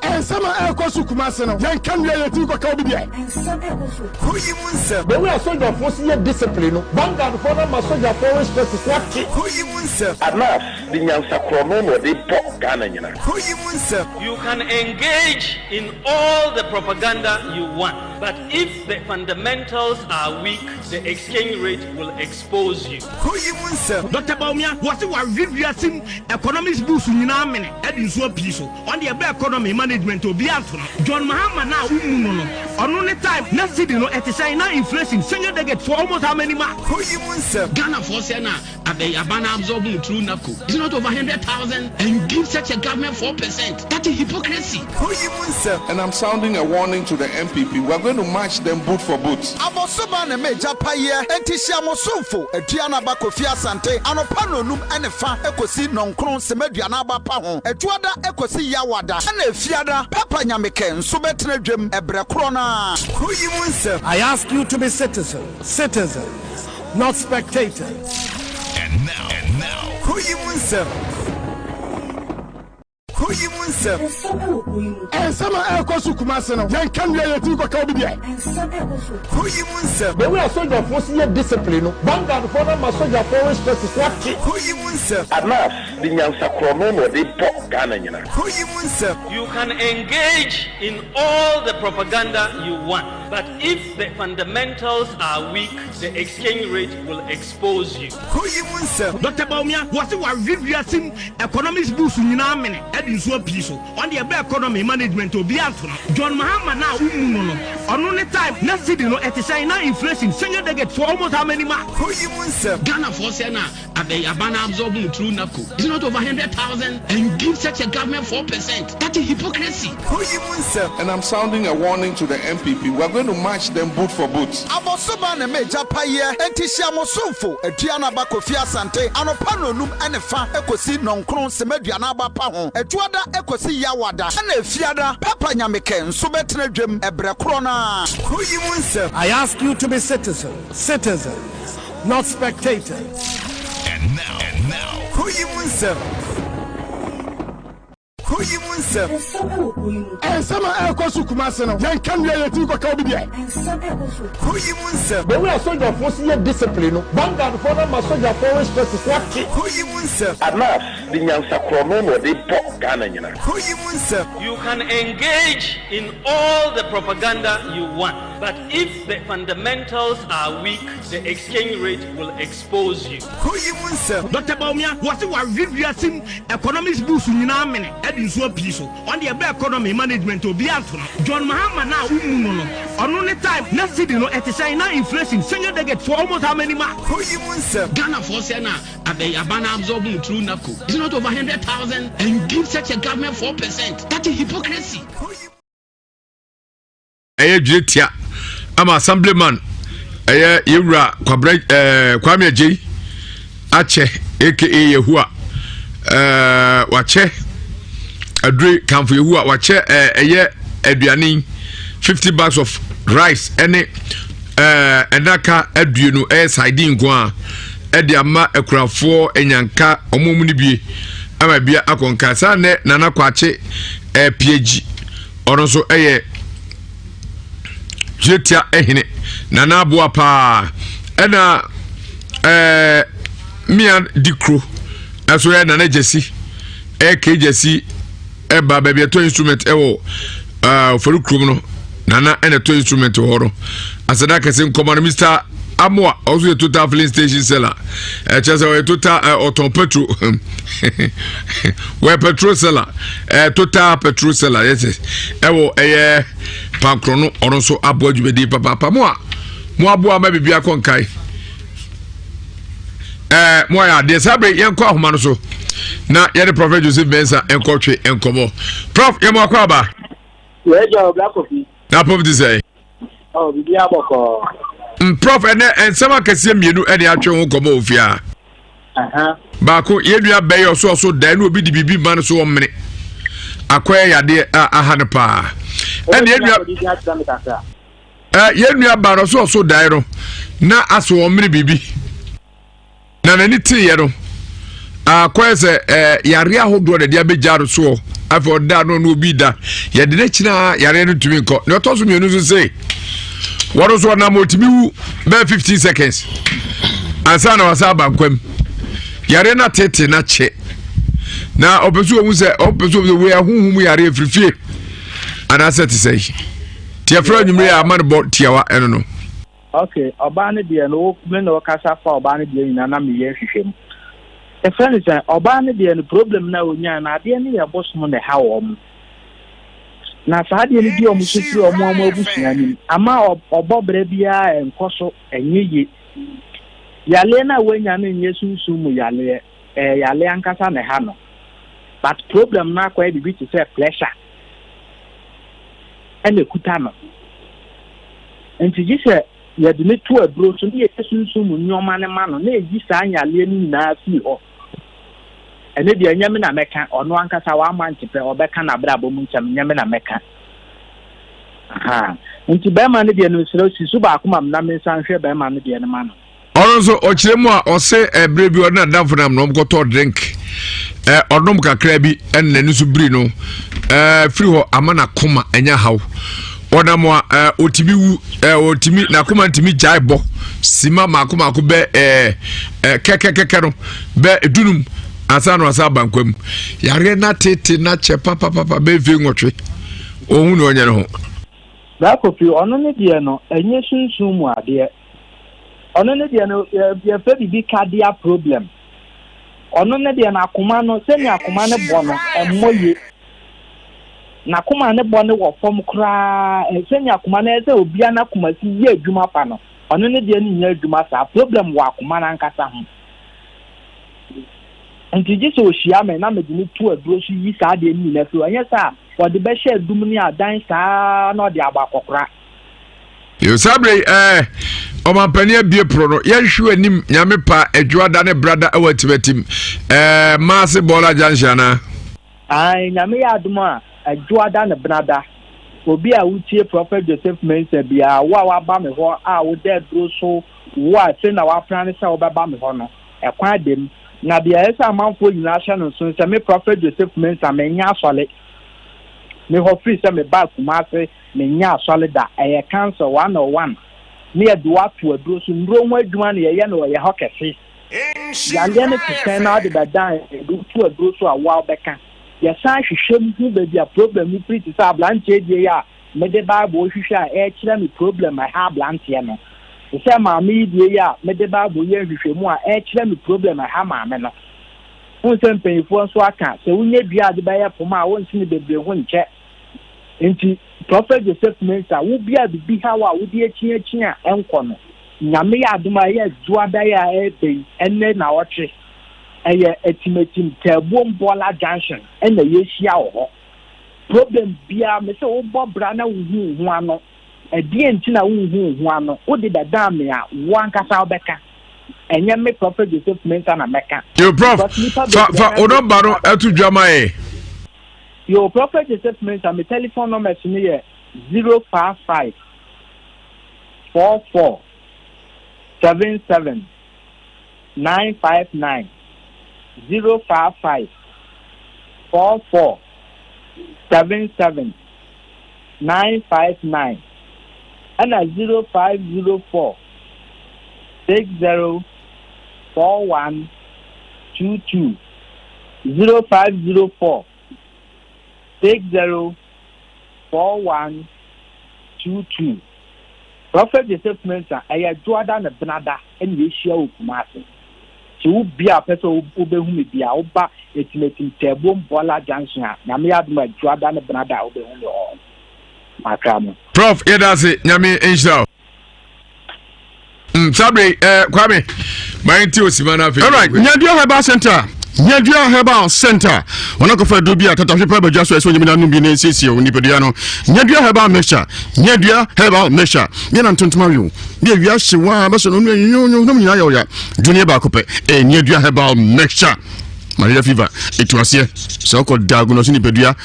Nsɛm a ɛrekɔ so Kumase no, yɛnka nwie yɛtumi kɔka obi deɛ. Nsɛm ɛrekɔ so. Kuro yi mu nsɛm. The way asogyafoɔ si yɛ discipline no, Vanguard foɔ no ama sogyafoɔ respect so ate. Kuro yi mu nsɛm. Anas de nyansa korɔno na ɔde bɔ Ghana nyina. Kuro yi mu nsɛm. You can engage in all the propaganda you want, but if the fundamentals are weak, the exchange rate will expose you. Kuro yi mu nsɛm. Doctor Bawumia, wɔse wawe wiase mu economics books nyinaa amene de nsuo apii so. Ɔno deɛ ɛbɛ economy management obiara nto no. John Mahama no a wommu no no, ɔno ne time na cedi no ɛte sɛn na inflation single digit for almost how many months? Kuro yi mu nsɛm. Ghanafoɔ sɛ na abɛ aba na absorb mu through NABCO is it not over 100,000 and you give such a government 4% that is hypocrisy. Kuro yi mu nsɛm. And I'm sounding a warning to the NPP, we are going to match them boot for boot. Abɔsoba na m'agya paeɛ, enti hyia mo somfo Aduanaba Kofi Asante anɔpa nnɔnum ne fa kɔsi nnɔnkron sema aduanaba pa ho, Adwoada kɔsi Yawada, ɛna Efiada, Papa Nyamekɛ nso bɛtena dwam ɛberɛ korɔ no ara. Kuro yi mu nsɛm. I ask you to be citizens, citizens, not spectators. And now, and now, Kuro yi mu nsɛm. Kuro yi mu nsɛm. Nsɛm ɛwɔ kuro yi mu. Nsɛm a ɛrekɔ so Kumase no, yɛnka nwie yɛtumi kɔka obi deɛ. Nsɛm ɛrekɔ so. Kuro yi mu nsɛm. The way asogyafoɔ si yɛ discipline no, Vanguard foɔ no ama sogyafoɔ respect so ate. Kuro yi mu nsɛm. Anas de nyansa korɔno na ɔde bɔ Ghana nyina. Kuro yi mu nsɛm. You can engage in all the propaganda you want, but if the fundamentals are weak, the exchange rate will expose you. Kuro yi mu nsɛm. Doctor Bawumia, wɔse wawe wiase mu economics books nyinaa amene de nsuo apii so. Ɔno deɛ ɛbɛ economy management obiara nto no. John Mahama no a wommu no no, ɔno ne time na cedi no ɛte sɛn na inflation single digit for almost how many months? Kuro yi mu nsɛm. Ghanafoɔ sɛ na abɛ aba na absorb mu through NABCO is it not over 100,000 and you give such a government 4% that is hypocrisy. Kuro yi mu nsɛm. And I'm sounding a warning to the NPP, we are going to match them boot for boot. Abɔsoba na m'agya paeɛ, enti hyia mo somfo Aduanaba Kofi Asante anɔpa nnɔnum ne fa kɔsi nnɔnkron sema aduanaba pa ho, Adwoada kɔsi Yawada, ɛna Efiada, Papa Nyamekɛ nso bɛtena dwam ɛberɛ korɔ no ara. Kuro yi mu nsɛm. I ask you to be citizens, citizens, not spectators. And now, and now, Kuro yi mu nsɛm. Kuro yi mu nsɛm. Nsɛm ɛwɔ kuro yi mu. Nsɛm a ɛrekɔ so Kumase no, yɛnka nwie yɛtumi kɔka obi deɛ. Nsɛm ɛrekɔ so. Kuro yi mu nsɛm. The way asogyafoɔ si yɛ discipline no, Vanguard foɔ no ama sogyafoɔ respect so ate. Kuro yi mu nsɛm. Anas de nyansa korɔno na ɔde bɔ Ghana nyina. Kuro yi mu nsɛm. You can engage in all the propaganda you want, but if the fundamentals are weak, the exchange rate will expose you. Kuro yi mu nsɛm. Doctor Bawumia, wɔse wawe wiase mu economics books nyinaa amene de nsuo apii so. Ɔno deɛ ɛbɛ economy management obiara nto no. John Mahama no a wommu no no, ɔno ne time na cedi no ɛte sɛn na inflation single digit for almost how many months? Kuro yi mu nsɛm. Ghanafoɔ sɛ na abɛ aba na absorb mu through NABCO is it not over 100,000 and you give such a government 4% that is hypocrisy. Kuro yi. Ɛyɛ dwere ama assemblyman ɛyɛ yɛwura kwabrɛ ɛɛ Kwame Agyei akyɛ aka Yehowa ɛɛ wakyɛ adure kanfo Yehowa wakyɛ ɛɛ ɛyɛ aduane 50 bags of rice ɛne ɛɛ ɛnaka aduonu ɛyɛ sardine nko a ɛde ama akurafoɔ anyanka wɔn mu no bie ama bia akɔnka saa nɛ nana kwakye ɛɛ piagyi. Ɔno nso yɛ Twetia hene Nana Aboa paa ɛna ɛɛ mmea di kuro ɛso yɛ Nana Gyasi ɛyɛ K Gyasi ɛba baabi ɛtɔ instrument ɛwɔ ɛɛ Ofori kurom no Nana ɛna ɛtɔ instrument wɔ hɔ no aseda kɛse nkɔmɔ no Mr. Amoa ɔso yɛ total filling station seller ɛkyɛ sɛ ɔyɛ total ɛ ɔtɔn petrol wɔyɛ petrol seller ɛ total petrol seller yɛ sɛ ɛwɔ ɛyɛ pankorɔ no ɔno nso aboa dwumadie papaapa mo a mo aboa ama biribi akɔ nkae ɛɛ mo ayɛ adeɛ saa bere yɛnkɔ ahoma no so na yɛde prɔfɛt Joseph Mensah nkɔtwe nkɔmɔ prof yɛ mo akɔ aba. Yɛ gya ɔbra kofi. Na pɔm ti sɛ. Oh, biribi abɔkɔɔ. Mprɔf ɛnɛ nsɛm akɛseɛ mmienu ɛne atwe ho nkɔmmɔ wɔ fie a. Baako yɛn nua bɛyɛ ɔso ɔso dan ne obi de biribi ma no so ɔmmene. Akɔyɛ yadeɛ a aha no paa. Ɛne yɛn nua yɛn nua ba no ɔso ɔso dan no na aso ɔmmene biribi. Na n'ani teeɛ no, akɔyɛ sɛ ɛɛ yareɛ ahodoɔ na ɛde abɛgya no soɔ. Afei ɔda no ɔno obi da. Yɛde n'akyi na yareɛ no ntumi nkɔ. Nea ɔtɔ so mmienu nso se, wɔn nso ɔnam ɔtumi wu bɛyɛ 15 seconds ansa na wasa aba nkwam. Yareɛ no atete na kyɛ. Na ɔpɛ so ɔhu sɛ ɔpɛ so ɔhu sɛ wei ahohom yareɛ firi fie anaasɛ te sɛ yi. Tiɛfrɛ anwummere a ama no bɔ tiawa ɛno no. Ok, ɔbaa no deɛ no, wo me na ɔkasa fa ɔbaa no deɛ nyinaa na meyɛ nhwehwɛmu. Yɛfrɛ no sɛn, ɔbaa no deɛ no problem no a ɔnyae no, adeɛ no yɛ bosom na ɛha wɔn. Na saa adeɛ no di wɔn so firi wɔn wɔn abusua no mu. Ama ɔbɔ berɛ biara ɛnkɔ so, ɛnyɛ ye. Yaleɛ no a wanya no nyɛ sunsum mu yaleɛ, ɛyɛ yaleɛ ankasa na ɛha no. But problem no akɔyɛ biribi te sɛ pressure. na ɛkuta no. Nti gye sɛ yɛde no to aduro so na yɛyɛ sunsum mu nneɛma no ma no na ɛyi saa nyareɛ no nyinaa firi hɔ. Ɛno deɛ ɛnyɛ me na mɛka, ɔno ankasa wama nte pɛ, ɔbɛka n'abrabɔ mu nsɛm, ɛnyɛ me na mɛka. Aha. Nti bɛrima no deɛ no mesrɛ si so baako ma me na mensan hwɛ bɛrima no deɛ no ma no. Ɔno nso ɔkyerɛ mu a ɔse ɛberɛ bi ɔne n'adamfo nam na ɔmkɔtɔɔ drink ɛ ɔnom kakra bi ɛna n'ani so biri no ɛɛ firi hɔ ama n'akoma ɛnya haw ɔnam a ɛɛ ɔtumi wu ɛɛ ɔtumi n'akoma ntumi gyae bɔ sima mako mako bɛ ɛɛ ɛɛ kɛkɛkɛkɛ no bɛ dunum ansa na ɔsa aba nkwa mu yareɛ n'atete n'akyɛ papapapa bɛ mfe nwɔtwe ohun na ɔnyɛ ne ho. Bra Kofi, ɔno ne deɛ no, ɛnyɛ sunsum mu adeɛ. Ɔno ne deɛ no yɛfrɛ biribi cardiac problem. Ɔno ne deɛ no akoma no sɛnea akoma no bɔ no ɛmmɔ ye. N'akoma no bɔ no wɔ fam koraa sɛnea akoma no ɛsɛ obia n'akoma si yɛ adwuma fa no ɔno ne deɛ no nyɛ adwuma saa problem wɔ akoma no ankasa ho. Nti gye sɛ ohyia me na mede no to aduro so yi saa adeɛ no nyinaa firi hɔ ɛnyɛ saa a ɔde bɛhyɛ adum ne adan saa na ɔde abɔ akɔkora. Yo, saa bere yi ɛɛ ɔmampanin abie poro no yɛnhwɛ anim nyame pa adwuada ne brada ɛwɔ atimatim ɛɛ maase bɔɔla junction anaa. Ae, Nyame yɛ adom a, Adwoada ne Benada, obi a wotie Prophet Joseph Mensah biara, wo a woaba me hɔ a woda aduro so, wo a sei na woapra ne sɛ wobɛba me hɔ no, ɛkwan da mu. Na deɛ ɛyɛ sɛ amanfoɔ nyinaa hyɛ no nso ne sɛ, me Prophet Joseph Mensah, menyɛ asɔre. Me hɔ firi sɛ mebaa Kumasi Mennyɛ asɔre da, ɛyɛ council 101 ne yɛde wo ato aduro so, nnuro ho adwuma na yɛyɛ no wɔ yɛ hɔ kɛse. Yareɛ no te sɛn na wode bɛdan a yɛde wo to aduro so a woa wobɛka. Yɛsan hwehwɛ mu hu baabi a problem no firi te sɛ abranteɛ deɛ yi a mede bible hwehwɛ a ɛrekyerɛ me problem a ɛha abranteɛ no. Te sɛ maame yi deɛ yi a mede bible yɛ nhwehwɛmu a ɛrekyerɛ me problem a ɛha maame no. Wohu sɛ mpanyinfoɔ nso aka sɛ wonya dua a de bɛyɛ poma a wonsene bebree ho nkyɛ. Nti Prophet Joseph Mensah wo bia bibi haw a wode akyi akyi a ɛnkɔ no, Nyame yɛ adom a ɛyɛ Dwoada yi a ɛreba yi ɛnɛ naɔtwe ɛyɛ Atimatim Taabuom Bɔɔla Junction ɛna yɛhyia wɔ hɔ. Problem biaa mese wobɔ bra na wohu wo ho ano. Ɛdeɛn nti na wonhu wo ho ano? Wode bɛdan me a, wo ankasa wobɛka. Ɛnyɛ me Prophet Joseph Mensah na mɛka. Yo Prof, fa fa wo nɔmba no ɛto dwa ma yɛ. Yo Prophet Joseph Mensah, me telephone numbers no yɛ 055 44 77 959 055 44 77 959 ɛna 0504 60 41 22 0504 60 41 22 Prophet Joseph Mensah, ɛyɛ Dwoada ne Benada ɛna yɛhyia wɔ Kumasi. Sɛ wo bia pɛ sɛ wobɛhu me bia, woba Atimatim Tɛɛbom Bɔla Junction a, Nyame yɛ adom a Dwoada ne Benada a wobɛhu me wɔ hɔ. Makra mo. Prof yɛda ase Nyame nhyira wo. Mm, sabre eh, Kwame ma yɛnte osima no afei. Alright, Nyadua Herbal Center. Nyadua Herbal Center. Wɔn akɔfa aduro bi a tatahwe pa badwa so ɛsɛ onyame no bi na nsiesie wo nipadua no. Nyadua Herbal Mixture. Nyadua Herbal Mixture. Bi na ntontoma wi Bi awia hye wa bɛsɛ no nua nyonyo nom nyinaa yɛ ɔya. Dwene baako pɛ. Eh, Nyadua Herbal Mixture. Malaria fever etu aseɛ. Sɛ ɔkɔ diagnose nipadua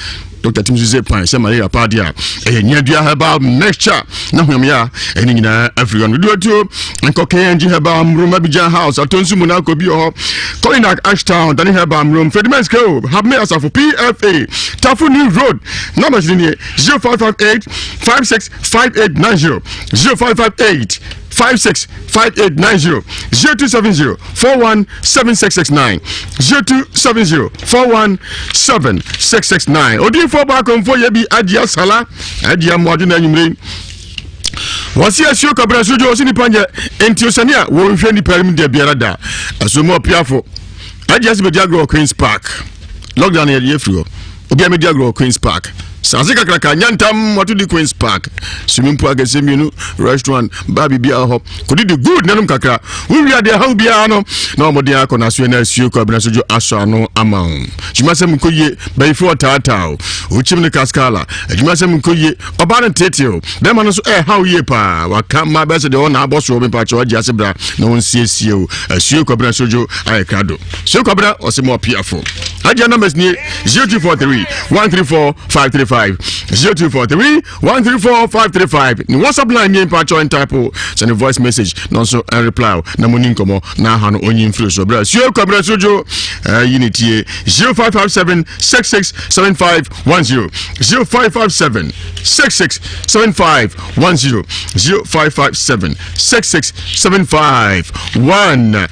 Dr. Tim sise pan sɛ malaria paa deɛ a ɛyɛ nyadua herbal mixture na hwamyɛ a ɛne nyinaa afiri hɔ no dodoɔ tuo nkɔ KNG herbal mrom Abidjan house atonsu mu na akɔ bi wɔ hɔ Kolinak Ashtown Dani herbal mrom Fredimens Ko Habme Asafo PFA Tafo New Road numbers ni nie 0558 565890 0558 565890 0270 417669 0270 417669 Odiyifoɔ baako yɛ bi agye asala agye amoade na anwummere wɔsi asuo kɔbena so dwo ɔsi nipa nyɛ nti osani a wɔnhwɛ nipa mu deɛ biara da asuo mu ɔpiafo agye ase bɛdi agorɔ Queens Park lockdown yɛde yɛ firi hɔ Obi a medi agorɔ wɔ Queens Park. Saase kakraka nyantam wato di Queens Park. Swimming pool akɛseɛ mmienu, restaurant, bar biribiara hɔ. Kɔdidi good nanom kakra. Wowie adeɛ haw biara no na wɔn de akɔ n'asoɛ na asuo kɔ abena sojo asɔ ano ama wo. Adwumasɛm nkɔ yie, bɛyifo ɔtaataa o. Wokyim no kaskala. Adwumasɛm nkɔ yie, ɔbaa no nteetee o. Bɛrima no nso ɛhaw yie paa. Waka mmaa bɛsɛ deɛ ɔna abɔ soɔ mepa kyɛw agye ase bra na wɔnsiesie o. Asuo kɔ abena sojo ayɛ krado. Asuo kɔ abena ɔse mo apiafo. Agya numbers nie 0243 134 535 0243 134 535 ne whatsapp line nie mpakyɛw ntype sɛ ne voice message na nso reply na mo ni nkɔmmɔ na aha no ɔnyi mfiri so berɛ suo kwabrɛ so dwo yi ne tie 0557 6675 10 0557 6675 10 0557 6675 10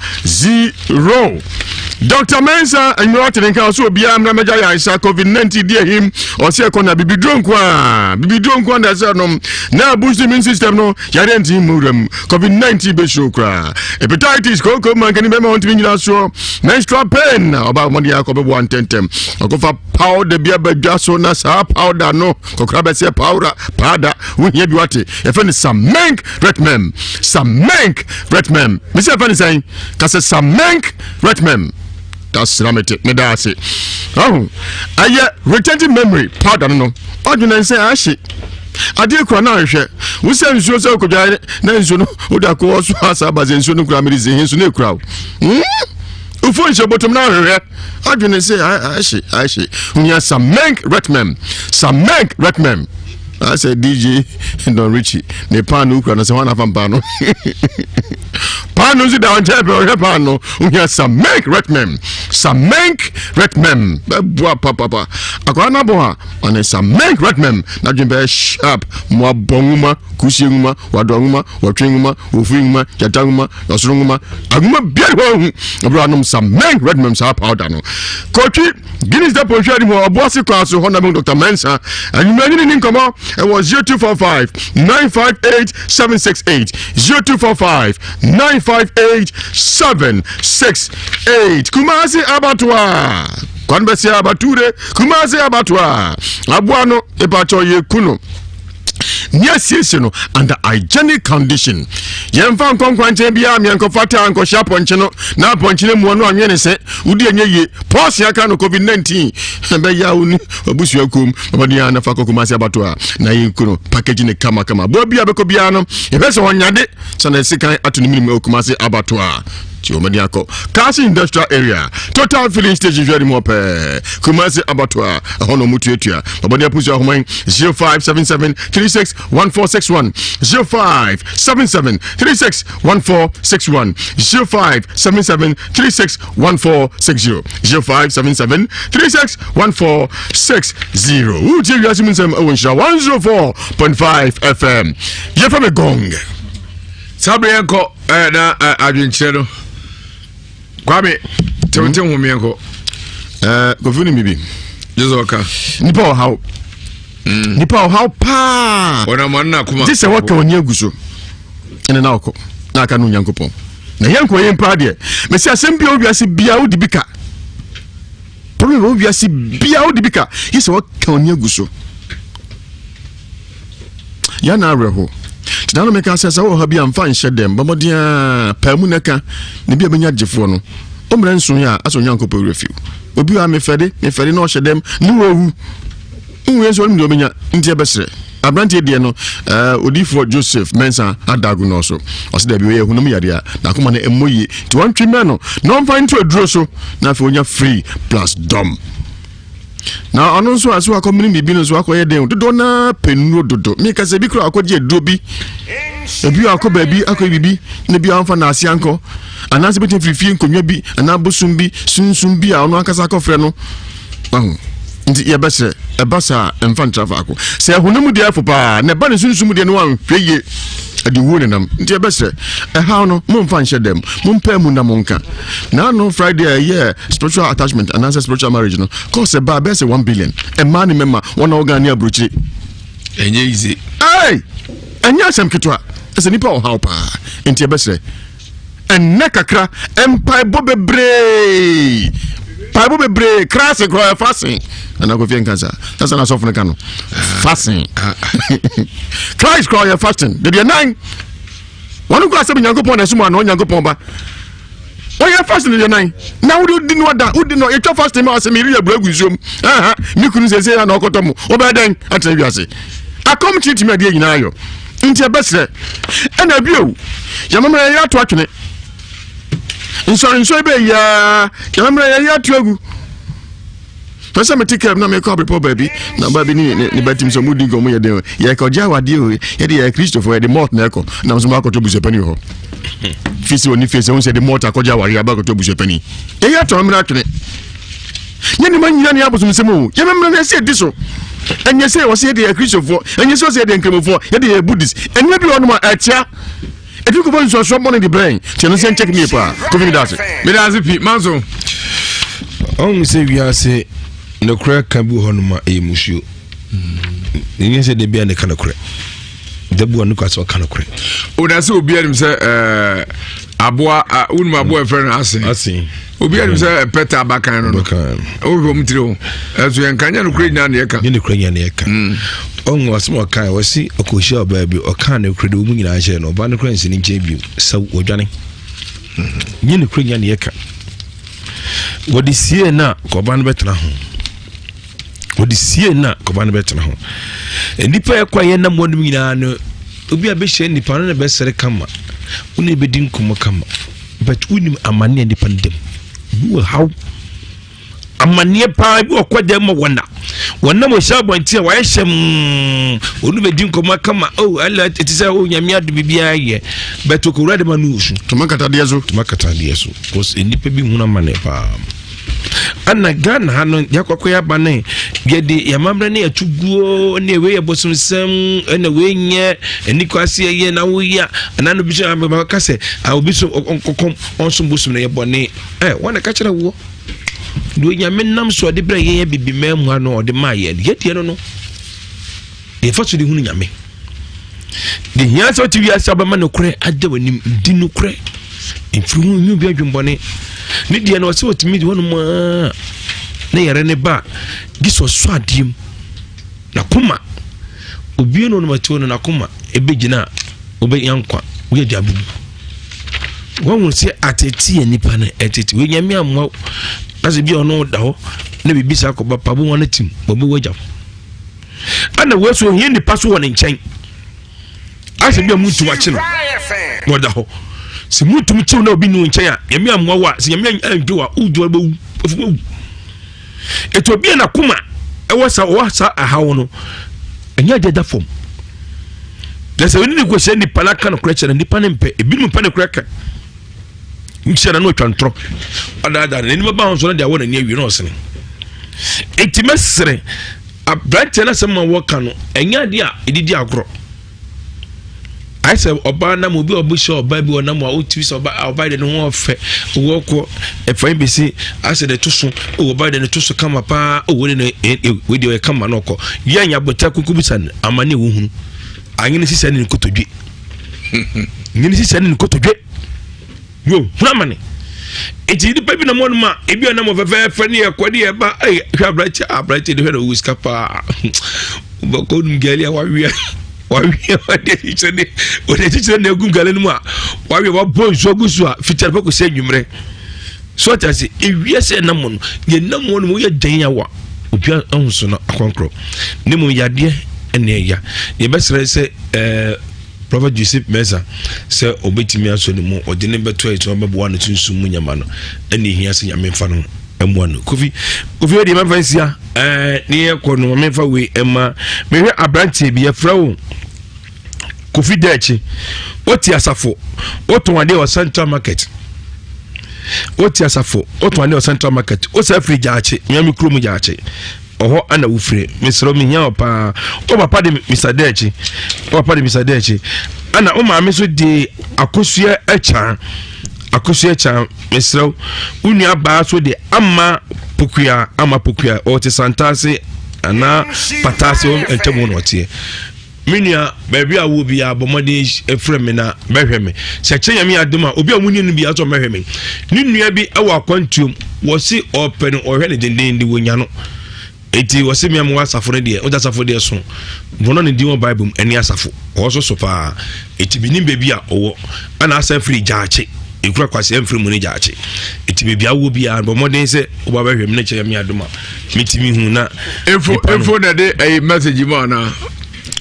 Dr. Mensah anwummerɛ ɔte ne nka ɔsɛ obiara mmra mɛgya yɛ ansa covid-19 di ahim ɔsɛ ɛkɔ na bibiduro nko a bibiduro nko a na ɛsɛ nom na boost immune system no yareɛ ntumi mu wura mu covid-19 bɛsuro koraa hepatitis kooko mankani bɛma ɔntumi nyina soɔ menstrual pain ɔba ɔmɔde akɔ bɛboa ntɛntɛm ɔkɔfa powder bi abadwa so na saa powder no kɔkora bɛsɛ powder powder wohia bi wate yɛfɛ no samenk retmem samenk retmem mesɛ yɛfɛ no sɛn ka sɛ samenk retmem dasra mete meda ase ɔho ɛyɛ retentive memory powder no no ɔdwene nsɛ ahye adeɛ kura na ahwehwɛ wosɛ nsuo sɛ wokɔdwa na nsuo no wode akɔwɔ so asa aba sɛ nsuo no kura mede sɛ he so na ɛkura wo hmm? wofo nhyɛ bɔtɔm na ahwehwɛ adwene sɛ ahye ahye wohia samenk retmem samenk retmem asɛ dj don richie ne paano wokura no sɛ hɔ anafa mpaano paano nso da nkyɛn pɛ ɔhwɛ paano wohia samenk retmem samenk retmem bɛboa papapa akwara no abɔ a ɔne samenk retmem na dwen bɛyɛ sharp mmoabɔ nwoma kusie nwoma wadɔ nwoma wɔtwe nwoma wɔfiri nwoma gyata nwoma ɔsoro nwoma anwoma biara hɔ ahu ɛberɛ anom sa men redmem saa powder no kɔtwi guinness depot nhwɛ anim hɔ ɔboase kwan so hɔ na mehu dr mensa anwummerɛ ne ne nkɔmmɔ ɛwɔ 0245 958 768 0245 958 768 kumase abatoa kwan bɛsi abature kumase abatoa aboa no ɛpakyɛ yɛku no. Ne asiesie no under hygienic condition. Yɛmfa nkɔ nkwankyɛn biara meɛnkɔfa taa nkɔhyɛ apɔnkye no na apɔnkye no mmoa no anwene ne sɛ wodi ɛnyɛ yie. Pɔɔse aka no COVID-19 bɛyɛ a wo ne wabusua kom ɔbɛden a na fa kɔ Kumasi abato a na yɛnku no package ne kamakama. Boa bi a bɛkɔ biara no yɛhwɛ sɛ ɔnyade sɛ na ɛsekan ato ne menim ɛwɔ Kumasi abato a nti wɔmɛde akɔ Kasi industrial area total filling station hwɛ anim hɔ pɛɛ Kumasi abato a ɛhɔ na ɔmo tuatua ɔbɛde apusu ahoma yi 0577 36 1461 0577 36 1461 0577 36 1460 0577 36 1460 wotie wiase mu nsɛm ɛwɔ nhyira 104.5 FM yɛfɛ me gong saa bere yɛnkɔ eh, na eh, adwenkyerɛ no kwame tewte hmm? ho yɛnkɔ eh, kofi no bibi gye sɛ ɔka nipa ɔhaw hmm. nipa ɔhaw paa gye sɛ wɔka ɔni agu so ɛne na ɔkɔ na aka no onyankopɔn na yɛnkɔ yɛn paa deɛ mɛsi asɛm bia wowiase bia wode bi ka problem wɔ wiase bia wode bi ka yɛ sɛ wɔka ɔni agu so yɛn na awerɛho nti na meka sɛ sɛ wɔ ha bi a mfa nhyɛ dɛm bɔ mmɔden a paa mu na ka na bi a bɛnya gyefoɔ no ɔmmerɛ nso yɛ a asɛ onyankopɔn werɛ fiw obi a mefɛde mefɛde na ɔhyɛ dɛm ne wɔwu nwie nso ɔnim deɛ ɔbɛnya nti ɛbɛserɛ aberanteɛ deɛ no uh, odiifoɔ joseph mensa adago no so ɔsɛ daabi ɔyɛ honam yadeɛ a n'akoma no ɛmmɔ yie nti wɔntwe mmɛ no na ɔmfa nto aduro so na afei ɔnya free plus dɔm na ɔno nso a so akɔmene biribi no nso akɔyɛ den dodoɔ no ara pɛ nnuro dodo meka sɛ bi koraa akɔgye aduro bi ebi akɔ baabi akɔyɛ biribi na bi amfa n'ase ankɔ anaasɛ bɛtumi firi fie nkonnwa bi anaa bosom bi sunsum bi a ɔno ankasa akɔfrɛ no aho nti yɛbɛsrɛ ɛba saa ɛmfa ntra faako sɛ ɛhonam deɛ ɛfo paa na ɛba ne sunsum deɛ no anhwɛ yie ɛde wuo nenam nti ɛbɛsrɛ ɛhaw no momfa nhyɛ dɛm mompɛ mu na monka na ano friday a ɛyɛ spiritual attachment anaasɛ spiritual marriage no kɔɔ sɛ baa bɛyɛ sɛ 1 billion ɛmaa ne mɛma wɔn a wɔgan ne aburokyire ɛnyɛ easy ɛy ɛnyɛ asɛm ketewa ɛsɛ nipa ɔhaw paa nti ɛbɛsrɛ ɛnnɛ kakra mpaebɔ bebree mpaebɔ bebree kraase koraa fasen nana kofi nka saa na sɛ n'asɔfo no ka no fasen christ koraa ɔyɛ fasting dedeɛ nan wɔn kɔ asɛm nyankopɔn na ɛsom ano onyankopɔn ba ɔyɛ fasting dedeɛ nan na wode di no ɔda wodi no yɛtwa fasting ma ɔsɛ meyere yɛ abura gu nsuom aha me kunu sɛsɛ ya na ɔkɔtɔ mo wobɛyɛ dɛn atena wiase akɔm kyerɛtumi adeɛ nyinaa yɔ nti ɛbɛsrɛ ɛna bio yɛmammerɛ yɛyɛ ato atwene nsɔrensɔre bɛyɛ yiaa yɛmammerɛ yɛyɛ ato agu pɛ sɛ mete kam na mekɔ abrepɔ baabi na baabi ne ne ba tim sɛ ɔmo di nkɔmɔ yɛ den yɛkɔgye awadeɛ o yɛde yɛ kristofoɔ yɛde malt na ɛkɔ na nso makɔtɔ busuapani wɔ hɔ fi sɛ ɔni fie sɛ wo sɛ yɛde malt akɔgye awadeɛ aba akɔtɔ busuapani yɛyɛ atɔ mmerɛ atwene yɛ nneɛma nyina ne abosomsɛm o yɛmɛmmerɛ no ɛsɛ ɛdi so ɛnyɛ sɛ wɔsɛ yɛde yɛ kristofoɔ ɛnyɛ sɛ wɔsɛ yɛde nkramofoɔ yɛde yɛ buddhist ɛnyɛ bi wɔ nom a ɛkyea ɛtumi kɔfa nsuasuo bɔne de brɛn nti ɛno sɛ nkyɛk mie paa kofi meda ase meda ase pi manso ɔhu sɛ wiase nokorɛ ka bi wɔ hɔ nom a ɛyɛ musuo ɛnyɛ sɛ da bia ne ka nokorɛ da bi wɔ no kwa sɛ ɔka nokorɛ o na sɛ obiara nim sɛ ɛɛ aboa wonim aboa ɛfrɛ no asen asen obiara nim sɛ pɛtɛ abakan no no wohwɛ ɔm tiri ho ɛso yɛnka nyɛ nokorɛ nyinaa ne yɛka nyɛ nokorɛ nyinaa ne yɛka ɔhu asɛm a ɔkae ɔsi ɔkɔhyia ɔbaa bi ɔkaa nokorɛ de wɔn nyinaa kyerɛ no ɔbaa no koraa nsi ne nkyɛn bio sɛ wɔdwane nyɛ nokorɛ nyinaa ne yɛka wɔde sie no a kɔba no bɛtena ho wɔde sie no a kɔba no bɛtena ho nnipa ɛkɔ a yɛnam wɔnom nyinaa no obi a bɛhyia nnipa no na bɛsere kama wo ne bɛdi nkɔmmɔ kama but wonim amane a nnipa no dam bi wɔ haw amanneɛ paa bi ɔkɔ dɛm ma wɔn na wɔn nam ɔhyɛ abɔnten a wɔayɛ hyɛm wɔn bɛdi nkɔmɔ kama oh ɛlɛ ɛte sɛ oh nyame ado biribiara yɛ bɛtɛ okowura de ma no osu. Toma katadeɛ so. Toma katadeɛ so because nnipa bi hunu amanneɛ paa ɛna Ghana ha no yɛakɔkɔ yɛaba ne yɛde yɛamammerɛ ne yɛto guo ne wei yɛ bosomsɛm ɛna wei nyɛ ani kɔ ase yɛ na woyɛ anaa no bi so ka sɛ obi so ɔnkɔkɔm ɔnsom bosom no yɛ bɔne ɛ wɔn na ka kyerɛ woɔ Deɛ Onyame nam so ɔde brɛ yɛn abibiman mu ha no ɔde maa yɛn yɛdeɛ no no deɛ ɛfa so de hunu Nyame deɛ hia sɛ ɔte wiase a ɔbɛma nokorɛ ada w'anim di nokorɛ mfiri ho nyi obi adwembɔne ne deɛ no ɔsɛ ɔtumi de hɔnom a na yɛrɛ ne ba gye sɛ ɔsɔ adeɛ mu na koma. Obie no ɔnom atiwɔ no n'akoma ɛbɛgyina a wobɛnya nkwa woyɛ de abubu. Wɔhu sɛ atete yɛ nipa no ɛtete wei nyame amoa na sɛ bi a ɔno da hɔ na biribi saa kɔba pa bo wɔn tim wɔbɛwu agya ɛna wei so ohia nipa so wɔ ne nkyɛn asɛ bi a mutum akye no na ɔda hɔ sɛ mutum kyew na obi ne wo nkyɛn a nyame amoa wo a sɛ nyame andwo a wodwo bɛwu afu bɛwu ɛti obi a n'akoma ɛwɔ sa ɔwɔ sa ahaw no ɛnyɛ adeɛ da fam na sɛ ɔne ne kɔhyɛ nipa no aka no korɛ kyerɛ no nipa no mpɛ ebinom mpɛ ne korɛ ka nhyɛ na no atwa ntorɔ ɔdaadaa no n'anim ba ho so no de awɔ n'ani awie na ɔsene eti mɛsrɛ aberanteɛ no asɛm a wɔka no ɛnyɛ adeɛ a ɛdidi agorɔ ayɛ sɛ ɔbaa nam obi a ɔbɛhyɛ ɔbaa bi ɔnam a ɔtumi sɛ ɔbaa ɔbaa de ne ho ɔfɛ owó kɔ ɛfa yi bɛsi asɛ de to so owó ɔbaa de ne to so kama paa owó de ne ɛ wei deɛ ɔyɛ kama na ɔkɔ yɛ anya abotɛ koko bisa no ama ne ɛwɔ hunu anyene sisa ne ne kotodwe nyene sisa ne ne kotodwe. Yo, hunu amane. Eti nipa bi nam hɔnom a ebi a nam fɛfɛɛfɛ ne ɛkɔ ne ɛba ɛyɛ hwɛ aberanteɛ aberanteɛ de hwɛ na ɔwɔ sika paa wobɛkɔ num gɛli a wawia wawia wɔde akyikyerɛ ne wɔde akyikyerɛ ne agu gɛli no mu a wawia wabɔ nsuo agu so a fikyɛ no kɔsi anwummerɛ so ɔte ase ewia sɛ ɛnam no yɛn nam hɔ nom woyɛ dɛn awa obi ahosuo no akɔnkorɔ ne mu yadeɛ ɛna ɛya yɛbɛsrɛ sɛ ɛɛ. Prophet Joseph Mensah sɛ ɔbɛtumi asɔ ne mu ɔde ne bɛto ayɛ sɛ ɔbɛboa no sunsum mu nyama no ɛne ɛhia sɛ nyame mfa no mmoa no kofi kofi ɛdeɛ mɛmfa nsia ɛɛ ne yɛkɔ no mɛmfa wei ɛma mehwɛ aberanteɛ bi yɛfrɛ wo kofi dɛɛkye wote asafo wotɔn adeɛ wɔ central market wote asafo wotɔn adeɛ wɔ central market wosɛ firi gyaakye nyame kurom gyaakye Ɔhɔ ana wofire? Mesrɛ wo, mehia wo paa. Wo papa de Mr. Dɛɛkye. Wo papa de Mr. Dɛɛkye. Ana wo maame nso de Akosua Akyan. Akosua Akyan, mesrɛ wo. Wo nua baa so de Ama Pokua, Ama Pokua. Ɔte Santase anaa Pataase, ntam hɔ na ɔteɛ. Me nua, baabi a wowɔ biara, bɔ mmɔden frɛ me na bɛhwɛ me. Sɛ kyɛ Nyame adom a, obi a wonni no biara sɛ ɔmmɛhwɛ me. Ne nua bi wɔ akwantuom, wɔse ɔpɛ no, ɔhwɛ no dendenden, wɔnya no. Enti wɔse me a mewɔ asafo no deɛ, wode asafo deɛ so. Bɔnɔ ne din wɔ Bible mu, ɛne asafo. Ɔwɔ so so paa. Enti menim baabi a ɔwɔ. Ɛna asan firi gyaakye. Ekura kwase ɛmfiri mu ne gyaakye. Enti baabi a wowɔ biara, bɔ mmɔden sɛ woba bɛhwɛ me na kyɛ Nyame adom a. metumi hu na. efo efo na de ɛyi message mu ana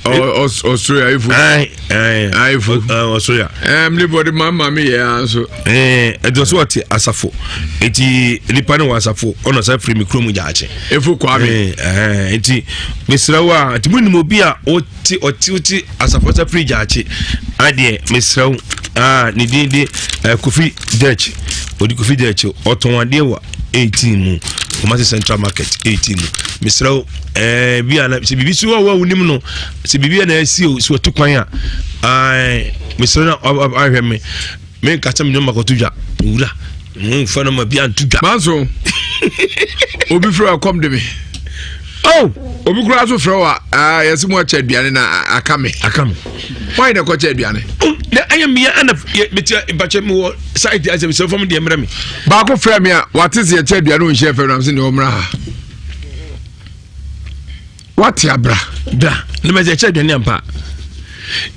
ɔsoro ya efo. Efo ɔsoro ya. Ɛɛ mi bɔ de maa maa mi yɛ ya nso. Ɛɛ ɛdi ɔsoro ɔte asafo eti nipa ne wɔ asafo ɔna ɔsan firi mi kurom gyaakye. Efo kwame. Ɛɛ eti mesrɛ wo a nti mo nim obi a ɔte ɔte ɔte asafo ɔsan firi gyaakye adeɛ mesrɛ wo aa ne din de ɛɛ kofi dɛkyi ɔde kofi dɛkyi ɔtɔn adeɛ wɔ. 18 mu Kumasi Central Market 18 mu mesrɛ wo ɛɛ bi a na sɛ biribi si hɔ a wonim no sɛ biribi a na asi o sɛ watu kwan a ɛɛ mesrɛ na ahwɛ me menka sɛ me nneɛma kɔto dwa wura momfa no ma bi anto dwa manso obi frɛ ɔkɔm de me oh obi koraa so frɛ wa ah, yɛsɛ mu akyɛ aduane na aka me aka me wọn na ɛkɔkyɛ aduane na ɛyɛ mmea ɛna metia mpakyɛ mewɔ site asɛ mesɛ fam deɛ mmerɛ me baako frɛ me a wate sɛ yɛkyɛ aduane ɔnhyɛ fɛ nam sɛ ne ɔmmra ha wate abra bra ne mɛsɛ yɛkyɛ aduane ampa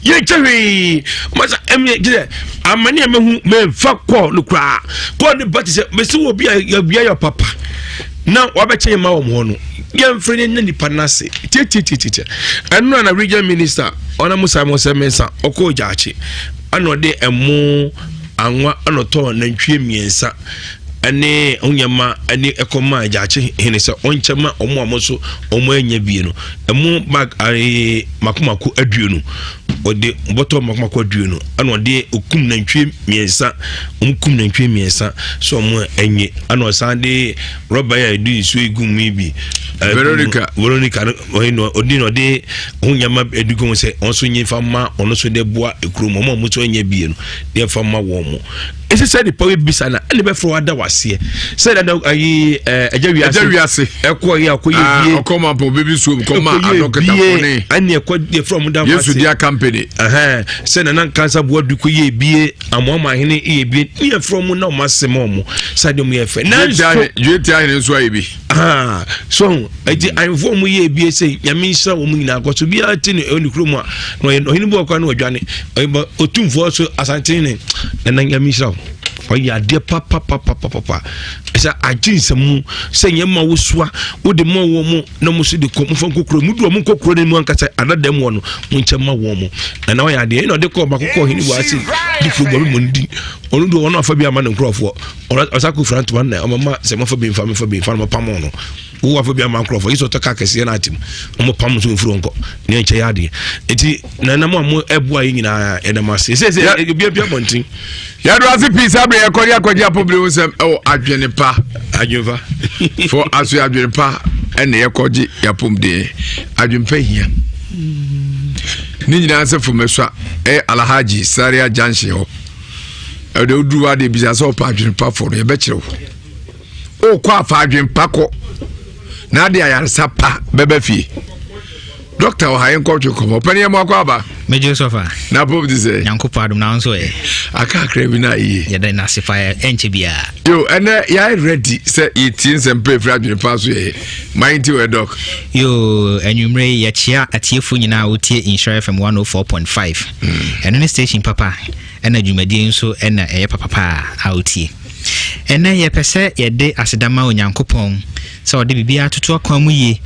yɛnkyɛ hwee masa ɛmi gye sɛ amane a mehu memfa kɔɔ no koraa kɔɔ no ba te sɛ mesi wɔ bi a yɛwia yɛ papa na wabɛkyɛ yɛn ma wɔn hɔ no yɛmfrɛ ne na nipa no ase tiatiatiatia ɛno na region minister ɔna mo Simon sɛ mensa ɔkɔɔ gyaakye ɛna ɔde ɛmo anwa ɛna ɔtɔɔ nantwie mmiɛnsa ɛne nneɛma ɛne ɛkɔmaa gyaakye hene sɛ ɔnkyɛ ma ɔmo a ɔmo nso ɔmo anya bie no ɛmo bag ɛɛ mako mako aduonu ɔde bɔtɔ mako mako aduonu ɛna ɔde okum nantwie mmiɛnsa ɔmo kum nantwie mmiɛnsa so ɔmo ɛnye ɛna ɔsan de rɔba yi a yɛde nsuo egu mu yi bi Veronica Veronica no ɔyɛ no ɔde na ɔde ho nneɛma ɛde gu ho sɛ ɔno nso nye fa ma ɔno nso de boa ekuro mu ɔmo a ɔmo nso anya bie no de fa ma wɔn mo. Ɛsɛ sɛ nipa wo bisa na ɛna bɛfrɛ wada waseɛ sɛ dada ayi ɛɛ ɛgya wiase ɛgya wiase ɛkɔ yɛ akɔ yɛ bie ah, ɔkɔ ma pɔn bɛbi suom kɔ ma adɔkita fɔne ɛne ɛkɔ yɛfrɛ ɔmo da yesu dia company ɛhɛn sɛ nana nkansa boa du kɔ yɛ bie amoama ahene yɛ bie ne yɛfrɛ ɔmo na ɔmo ase ma ɔmo sɛ deɛ ɔmo yɛ fɛ nanso dwete ahene nso ayɛ bi so ɛti ahemfo ɔmo yɛ ebie sɛ nyame nhyira wɔn nyinaa kɔ so biara ti ne ɛwɔ ne kurom a na ɔyɛ ɔhene bi wɔ kwan na ɔdwane ɔyɛ otumfoɔ so asantene ne nana nyame nhyira wo ɔyɛ adeɛ papapapapapa ɛsɛ agye nsɛmu sɛ nyɛ ma wosoa wode ma wɔn mo na mo so de kɔ mofa nkɔ kuro mu du ɔmo nkɔ kuro no mu ankasa adada mu wɔ no mo nkyɛn ma wɔn mo nana ɔyɛ adeɛ ɛna ɔde kɔ ɔbaako kɔ ɔhene wɔ ase de kuro bɔ mo ndi ɔno deɛ ɔno afa bi ama ne nkurɔfoɔ ɔsa kɔ fira ntoma na ɔmama sɛ mofa bi mfa mofa bi mfa no mopam no wo afa bi ama nkurɔfoɔ yi sɛ ɔtɔ kaa kɛseɛ no atem ɔmo so mfiri nkɔ ne nkyɛ yɛ adeɛ nti nana mo a mo ɛboa yɛ nyinaa yɛda mo ase sɛ sɛ obi apia abɔnten yɛdo ase pii saa berɛ yɛkɔde akɔgye apɔmuden ho nsɛm ɛwɔ adwene pa adwene pa fo aso adwene pa ɛna yɛkɔgye yɛapɔmuden adwene pa hia ne nyinaa sɛ fomɛsua ɛyɛ alhaji saria junction hɔ ɛde woduru hɔ adeɛ bisa sɛ ɔpɛ adwene pa fo no yɛbɛkyerɛ wo wokɔ afa adwene pa kɔ na ade ayaresa pa bɛba fie dɔkta wɔ ha yɛn kɔtwe kɔmɔ ɔpɛni yɛn mu akɔ aba. mejo sɔfa. na pop ti sɛ. nyankopɔn adum na nso yɛ. aka akra bi na yie. yɛda n'ase fa ɛnkyɛ biara. yo ɛnɛ yɛayɛ ready sɛ yɛtie nsɛm pɛ efiri adwene pa so yɛ mayɛ nti wɔ dɔk. Yoo, anwummere yi yɛkyea atiefo nyinaa a wotie Nhyira FM 104.5. Ɛno ne station papa, ɛna dwumadie nso ɛna ɛyɛ papa paa a wotie. Ɛnɛ yɛpɛ sɛ yɛde aseda ma Onyankopɔn sɛ ɔde biribiara toto akwan mu yie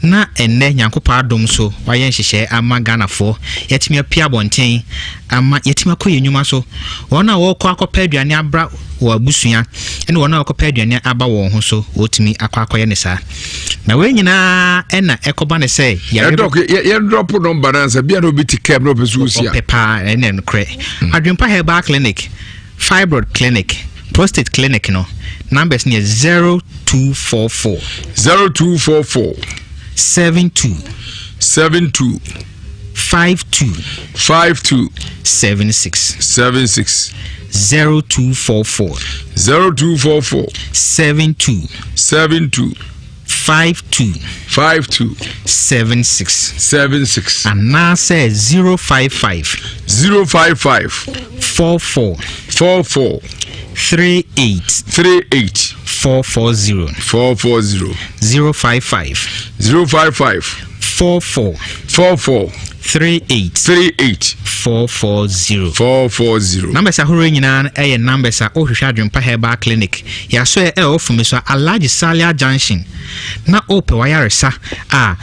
na ɛnnɛ Nyankopɔn adom so wayɛ nhyehyɛe ama Ghanafoɔ yɛatumi apue abɔnten ama yɛatumi akɔ yɛn nnwuma so. Wɔn a wɔrekɔ akɔpɛ aduane abra wɔn abusua ne wɔn a wɔrekɔpɛ aduane aba wɔn ho so wɔtumi akɔ akɔyɛ ne saa. Na wei nyinaa ɛna ɛkɔba ne sɛ yare. Ɛdɔk yɛn drop nɔmba no ansa bia na obi te kɛm na ɔpɛ so osi a. Ɔpɛ paa ɛna nokorɛ. Hmm. Adwempa Herbal Clinic, Fibroid Clinic, Prostate Clinic no numbers no yɛ 0244. 0244. 72. 72. 52. 52. 76. 76. 0244. 0244. 72. 72. 52. 52. 76. 76. Anaasɛ 055. 055. 44. 44. 38. 38. 440. 440. 055. 055. 44. 44. 38. 38. 440. 440. Numbers ahorow nyinaa yɛ numbers a wohwehwɛ Adwempa Herbal Clinic. Yɛasɔɛ ɛwɔ Fumiso Alhaji Salia Junction na wopɛ wayaresa a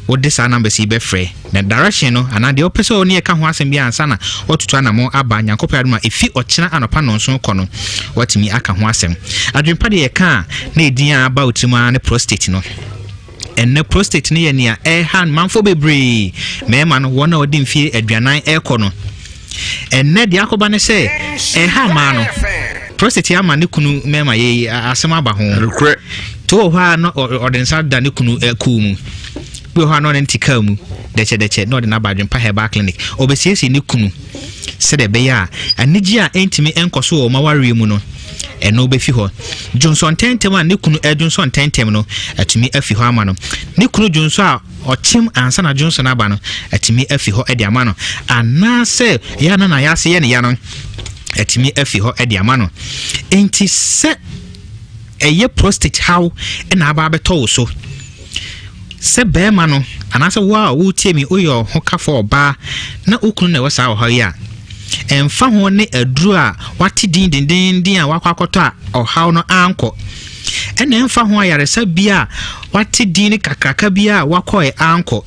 wode saa numbers yi bɛfrɛ. Na direction no anaa deɛ wopɛ sɛ wo ne yɛka ho asɛm bi ansa na woatutu anammɔn aba Nyankopɔn adom a ɛfi ɔkyena anɔpa nnɔnson kɔ no woatumi aka ho asɛm. Adwempa deɛ yɛka a na ɛdin a aba wo tirim ara ne prostate no. Ɛnnɛ prostate no yɛ nea ɛreha manfo bebree, mmarima no, wɔn a wɔde mfie aduanan rekɔ no. Ɛnnɛ deɛ akɔba ne sɛ ɛha mmaa no. Prostate ama ne kunu mmarima yɛ asɛm aba ho. Nokorɛ. To wɔ hɔ a na ɔde nsa da ne kunu kuu mu. Bi wɔ hɔ a na ɔne no te kaa mu dɛkyɛdɛkyɛ na ɔde no aba Adwempa Herbal Clinic. Ɔbɛsiesie ne kunu sɛdeɛ ɛbɛyɛ a anigye a ɛntumi nkɔ so wɔ wɔn awareɛ mu no, ɛno bɛfi hɔ. Dwonsɔ ntɛntɛm a ne kunu dwonsɔ ntɛntɛm no, atumi afi hɔ ama no. Ne kunu dwonsɔ a ɔkyem ansa na dwonsɔ no aba no, atumi afi hɔ de ama no. Anaasɛ ɛyɛ a na n'ayase yɛ ne ya no, atumi afi hɔ de ama no. Enti sɛ ɛyɛ prostate haw na aba abɛtɔ wo so, Sɛ barima no, anaasɛ wo a woretie me, woyɛ ɔhokafo ɔbaa na wo kunu na ɛwɔ saa ɔhaw yi a, ɛmfa ho ne aduru a wate din dendeenden a wakɔ akɔtɔ a ɔhaw no ankɔ, ɛna ɛmfa ho ayaresa bi a wate din ne kakraka bi a wakɔe ankɔ,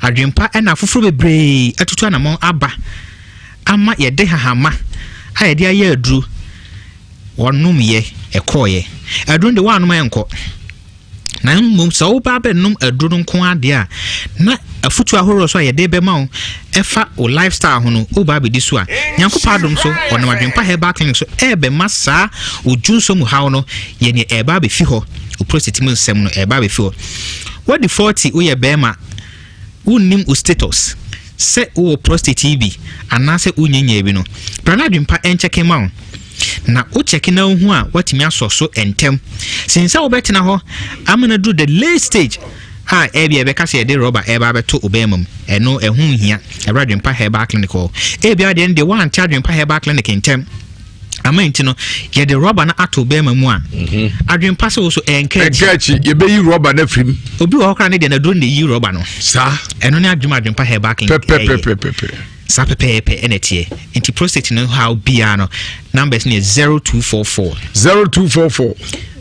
adwempa ɛna afoforo bebree atutu anamɔn aba ama yɛde hahama a yɛde ayɛ aduru wɔnomyɛ ɛkɔɔyɛ. Aduru no de woanom ɛnkɔ. Na mmom sɛ woba abɛnom aduro no nko ara deɛ a, na afutuo ahoroɔ so a yɛde bɛma wo ɛfa wo lifestyle ho no, woba abɛdi so a, Nyankopɔn adom so, ɔnam Adwempa Herbal Clinic so ɛrebɛma saa wo dwonsɔ mu haw no yɛ neɛ ɛreba abɛfi hɔ, wo prostate mu nsɛm no ɛreba abɛfi hɔ. Wadi 40, woyɛ bɛrima, wonnim wo status sɛ wowɔ prostate yi bi anaasɛ wonyanyaa bi no, bra na Adwempa ɛnkyɛke ma wo. Na wo kyɛke na wohu a woatumi asɔ so ntɛm sen sɛ wobɛtena hɔ ama no aduru the late stage a ebia yɛbɛka sɛ yɛde rɔba ɛreba abɛto wo bɛrima mu. Ɛno ɛho nhia. Ɛberɛ Adwempa Herbal Clinic hɔ. Ebia deɛ no deɛ woante Adwempa Herbal Clinic ntɛm ama nti no yɛde rɔba no ato bɛrima mu a mhm. adwempa sɛ wo so ɛnka akyi. Ɛnka akyi yɛbɛyi rɔba no afiri mu. Obi wɔ hɔ koraa ne deɛ no aduro no na ɛyi rɔba no. Saa. Ɛno ne adwuma Adwempa Herbal Clinic ɛyɛ. Pɛpɛpɛpɛpɛ. Saa pɛpɛɛpɛ ɛna ɛteɛ. Nti prostate no haw biara no numbers no yɛ 0244. 0244.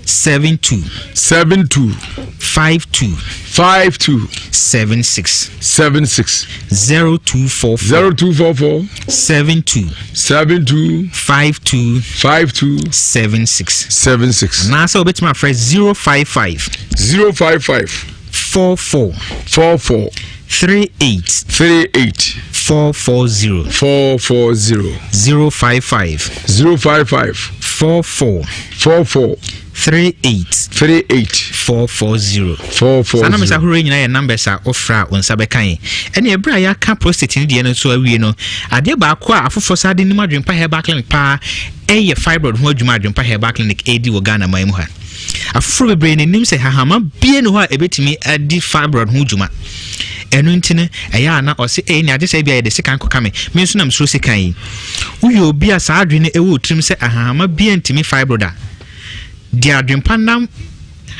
72. 72. 52. 52. 76. 76. 0244. 0244. 72. 72. 52. 52. 76. 76. Anaasɛ wobɛtumi afrɛ 055. 055. 44. 44. 38. 38. 440. 440. 055. 055. 44. 44. 38. 38. 440. 440. Saa numbers ahorow yi nyinaa yɛ numbers a wofrɛ a wo nsa bɛka yɛn. Ɛne ɛberɛ a yɛaka prostate no deɛ no nso awie no, adeɛ baako a afoforɔ saa de nim Adwempa Herbal Clinic paa ɛyɛ fibroid ho adwuma Adwempa Herbal Clinic ɛredi wɔ Ghana man mu ha. Afoforɔ bebree na nim sɛ hahama bie ne hɔ a ɛbɛtumi adi fibroid ho dwuma. Ɛno nti no, ɛyɛ a na ɔse, ee, nea agye sɛ ebia yɛde sekan kɔka me, me nso na mesuro sekan yi. Woyɛ obi a saa adwene no ɛwɔ wo tirim sɛ ahahama bia ntumi fibroid a, deɛ adwempa nam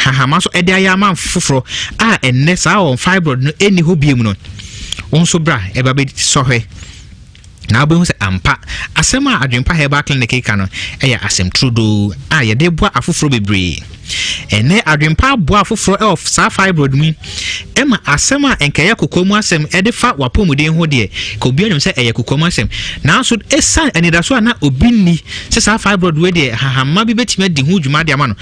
hahama so ɛde ayɛ ama foforɔ a ɛnnɛ saa wɔn fibroid no ɛnni hɔ biem no, wo nso bra ɛba bɛsɔhwɛ. Na wobɛhu sɛ ampa, asɛm a Adwempa Herbal Clinic reka no yɛ asɛm turodoo a yɛde boa afoforɔ bebree. Ɛnnɛ, Adwempa aboa afoforɔ wɔ saa fibroid mu yi ma asɛm a nka ɛyɛ kokoa mu asɛm de fa w'apɔmuden ho deɛ, ka obiara nim sɛ ɛyɛ kokoa mu asɛm. Nanso, ɛsiane anidaso a na obi nni sɛ saa fibroid wei deɛ hahamma bi bɛtumi adi ho dwuma de ama no,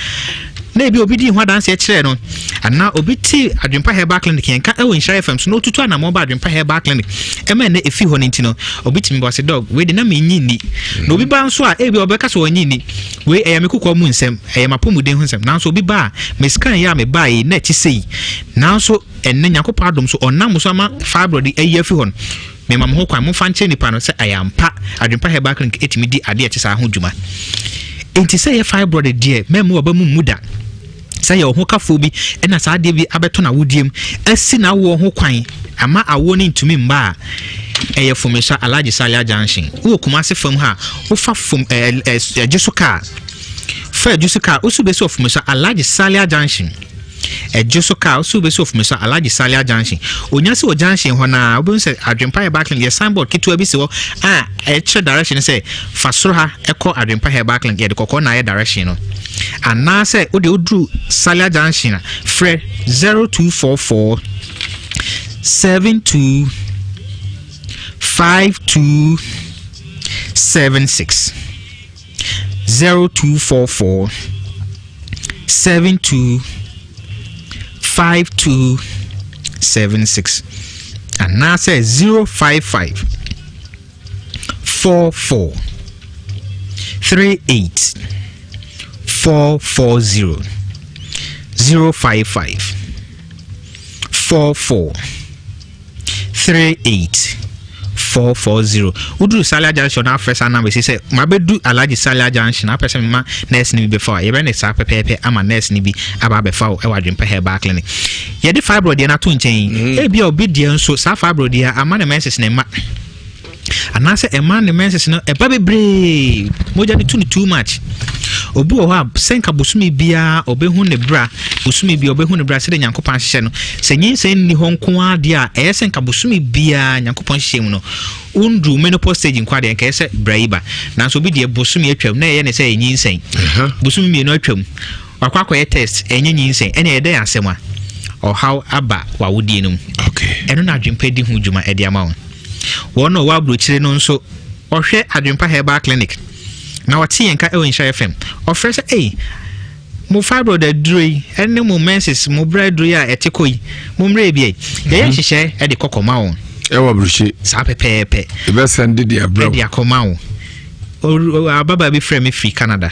na ebi obi dii ho adanseɛ kyerɛɛ no anaa obi te Adwempa Herbal Clinic yɛn ka ɛwɔ Nhyira FM so na otutu anammɔn ba Adwempa Herbal Clinic ɛma ɛnɛ efi hɔ no nti no obi tumi bɔ ɔse dɔg wei de na menyi nni na obi ba nso a ebi ɔbɛka sɛ ɔnyi nni wei ɛyɛ me kokoa mu nsɛm ɛyɛ m'apɔmuden ho nsɛm nanso obi ba a me scan yɛ a mebaa yi na ɛte sei nanso ɛnɛ Nyankopɔn adom so ɔnam so ama fibroid ayi afi hɔ no Mema mo ho kwan, momfa nkyerɛ nnipa no sɛ ɛyɛ ampa, Adwempa Herbal Clinic tumi di adeɛ a ɛte saa ho dwuma. Enti sɛ ɛyɛ fibroid deɛ, mɛmmu w'aba mu mmu da. Sɛ yɛ ɔhokafoɔ bi na saa adeɛ bi abɛtɔ n'awodeɛ mu, asi n'awoɔ ho kwan ama awoɔ no ntumi mma a, ɛyɛ Fomesa Alhaji Salia Junction. Wowɔ Kumasi fam ha a, wofa fom ɛɛ ɛɛ Ɛgye so kaa, fa Ɛgye so kaa, wosi wobɛsi wɔ Fomesa Alhaji Salia Junction. Ɛdwo so kaa so wobɛsi Ofumeso Alhaji Salia Junction. Onya si wɔ junction hɔ naa wobɛhu sɛ Adwempa Herbal Clinic yɛ signboard ketewa bi si hɔ a ɛkyerɛ direction sɛ fa soro ha ɛkɔ Adwempa Herbal Clinic yɛde kɔkɔɔ na ayɛ direction no. Anaasɛ wode woduru Salia Junction a frɛ 0244 72 52 76. 0244 72 52 76 anaasɛ 055 44 38 440 055 44 38 440 woduru Salia Junction na afrɛ saa number si sɛ mabɛdu Alhaji Salia Junction apɛ sɛ mema nurse no bi bɛfa wo yɛbɛ ne saa pɛpɛɛpɛ ama nurse no bi aba abɛfa wo ɛwɔ Adwempa Herbal Clinic yɛde fibroid deɛ no ato nkyɛn mm. ebi a obi deɛ nso saa fibroid deɛ ama ne menses ne mma anaasɛ ɛma ne menses no ɛba bebree mogya no tu no too much obi wɔ hɔ a sɛ nka bosome biara ɔbɛhu ne bra bosome biara ɔbɛhu ne bra sɛdeɛ nyankopɔn ahyehyɛ no sɛ nyinsɛn nni hɔ nko ara deɛ a ɛyɛ sɛ nka bosome biara nyankopɔn hyehyɛ mu no wonduru menopause stage nko adeɛ nka ɛyɛ sɛ bra yi ba nanso obi deɛ bosome atwam na ɛyɛ ne sɛ ɛyɛ nyinsɛn bosome mmienu atwam Wakɔ akɔyɛ test, ɛnyɛ nyinsɛn, ɛnna ɛyɛ dɛn asɛm a ɔhaw aba w'awodie no mu. Ɛno na adwempa di ho dwuma de ama wo. Wɔn a wɔwɔ aburokyire no nso, ɔhwɛ Adwempa Herbal Clinic na ɔte yɛn nka wɔ Nhyira FM. Ɔfrɛ sɛ, ei, mo fibroid aduro yi ne mo menses, mo bra aduro yi a ɛte kɔ yi, mo mmerɛ bi yi. Yɛyɛ mhm. nhyehyɛ de kɔkɔ ma wɔn. Ɛwɔ aburokyire. Saa pɛpɛɛpɛ. Ɛbɛsɛn de de abrɛ. Ɛde akɔma wo. Ababaa bi frɛ me firi Canada.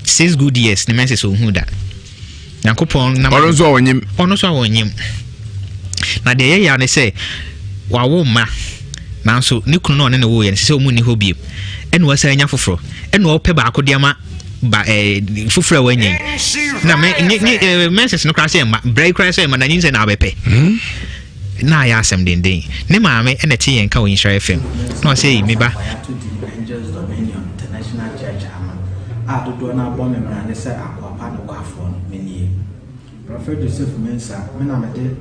Six good years ne menses ɔnhu da. Nyankopɔn nam. Ɔno nso a ɔnyim. Ɔno nso a ɔnyim. Na deɛ ɛyɛ ya ne sɛ wawo mma. Nanso ne kunu no a ɔne no woeɛ no, sɛ sɛ wɔn nni hɔ bio. Ɛna wasan anya foforɔ. Ɛna ɔpɛ baako de ama ba ɛɛ eh, foforɔ a wanya yi. Na me nye nye ɛɛ eh, menses no koraa sɛ ɛma brɛ yi koraa sɛ ɛma na nyinsɛn na abɛpɛ. Hmm? Na ayɛ asɛm denden. Ne maame ɛna ɛte yɛn ka wɔ Nhyira FM. Na ɔsɛ yi me ba. A dodoɔ no abɔ me mmara ne sɛ akoa pa nokwafoɔ no, menie. Prɔfɛt Joseph Mensah, me na mede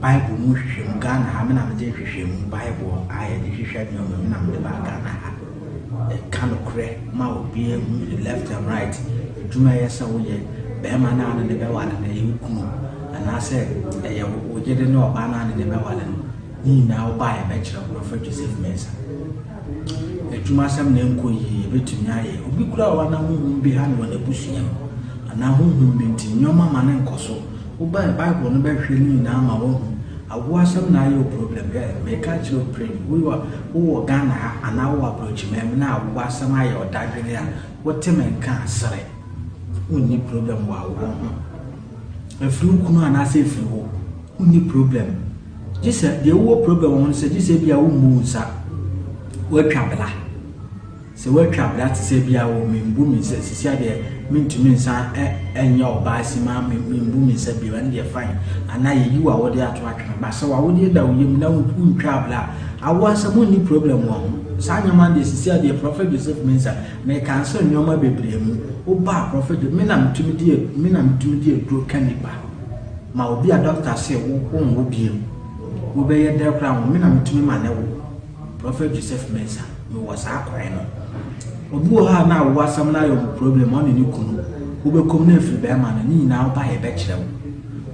Bible mu nhwehwɛmu, Ghana ha, me na mede nhwehwɛmu Bible a yɛde hwehwɛ nneɛma, me na mede baa Ghana ha. Ɛka nokorɛ ma obiara hu ne left and right, adwuma ɛyɛ sɛ woyɛ, bɛrima no a ne ne bɛware no ɛyɛ wo kunu, anaasɛ ɛyɛ wo yere ne ɔbaa no a ne ne bɛware no, ne nyinaa wo baa yɛbɛkyerɛ wo, Prɔfɛt Joseph Mensah. Adwuma asɛm na ɛnkɔ yie, yɛbɛtumi ayɛ. Obi koraa wɔ hɔ a na honhom bi ha no wɔ n'abusua mu. Anaa honhom bi nti, nneɛma ma no nkɔ so. Wobae Bible no bɛhwehwɛ ne nyinaa ma woahu. Awoɔ asɛm na ayɛ wo problem. Hwɛ, meka akyerɛ wo pren, wowɔ wowɔ Ghana ha anaa wowɔ abrɔkyiman mu na awoɔ asɛm ayɛ wo dadwene a, wote me nka a, sere. Wonni problem wɔ awoɔ ho. Ɛfiri wo kunu anaasɛ ɛfiri wo. Wonni problem. Gye sɛ, deɛ wowɔ problem wɔ ho no sɛ, gye sɛ ebia wommu wo nsa. Woatwa bla. Sɛ woatwa bra te sɛ bi a o membu me nsa sisi adeɛ mentumi nsan nyɛ ɔbaa simaa membu me nsa bio ɛno deɛ fine anaa yɛyi w'awodeɛ ato atwene ba sɛ w'awodeɛ da wo yam na wontwaa bra a awoɔ asɛm wonni problem wɔ ho saa nneɛma no deɛ sisi adeɛ Prophet Joseph Mensah meka nso nneɛma bebree mu woba a Prophet me na metumi di me na metumi di aduro ka nipa ma obi a doctor se wo wonwo bio wobɛyɛ dɛ koraa wo me na metumi ma ne wo Prophet Joseph Mensah, mewɔ saa kwan no. Obi wɔ hɔ a na awo asɛm no ayɛ ɔmo problem, ɔne ne kunu. Wobɛkɔm na afiri bɛrima no, ne nyinaa woba a yɛbɛkyerɛ wo.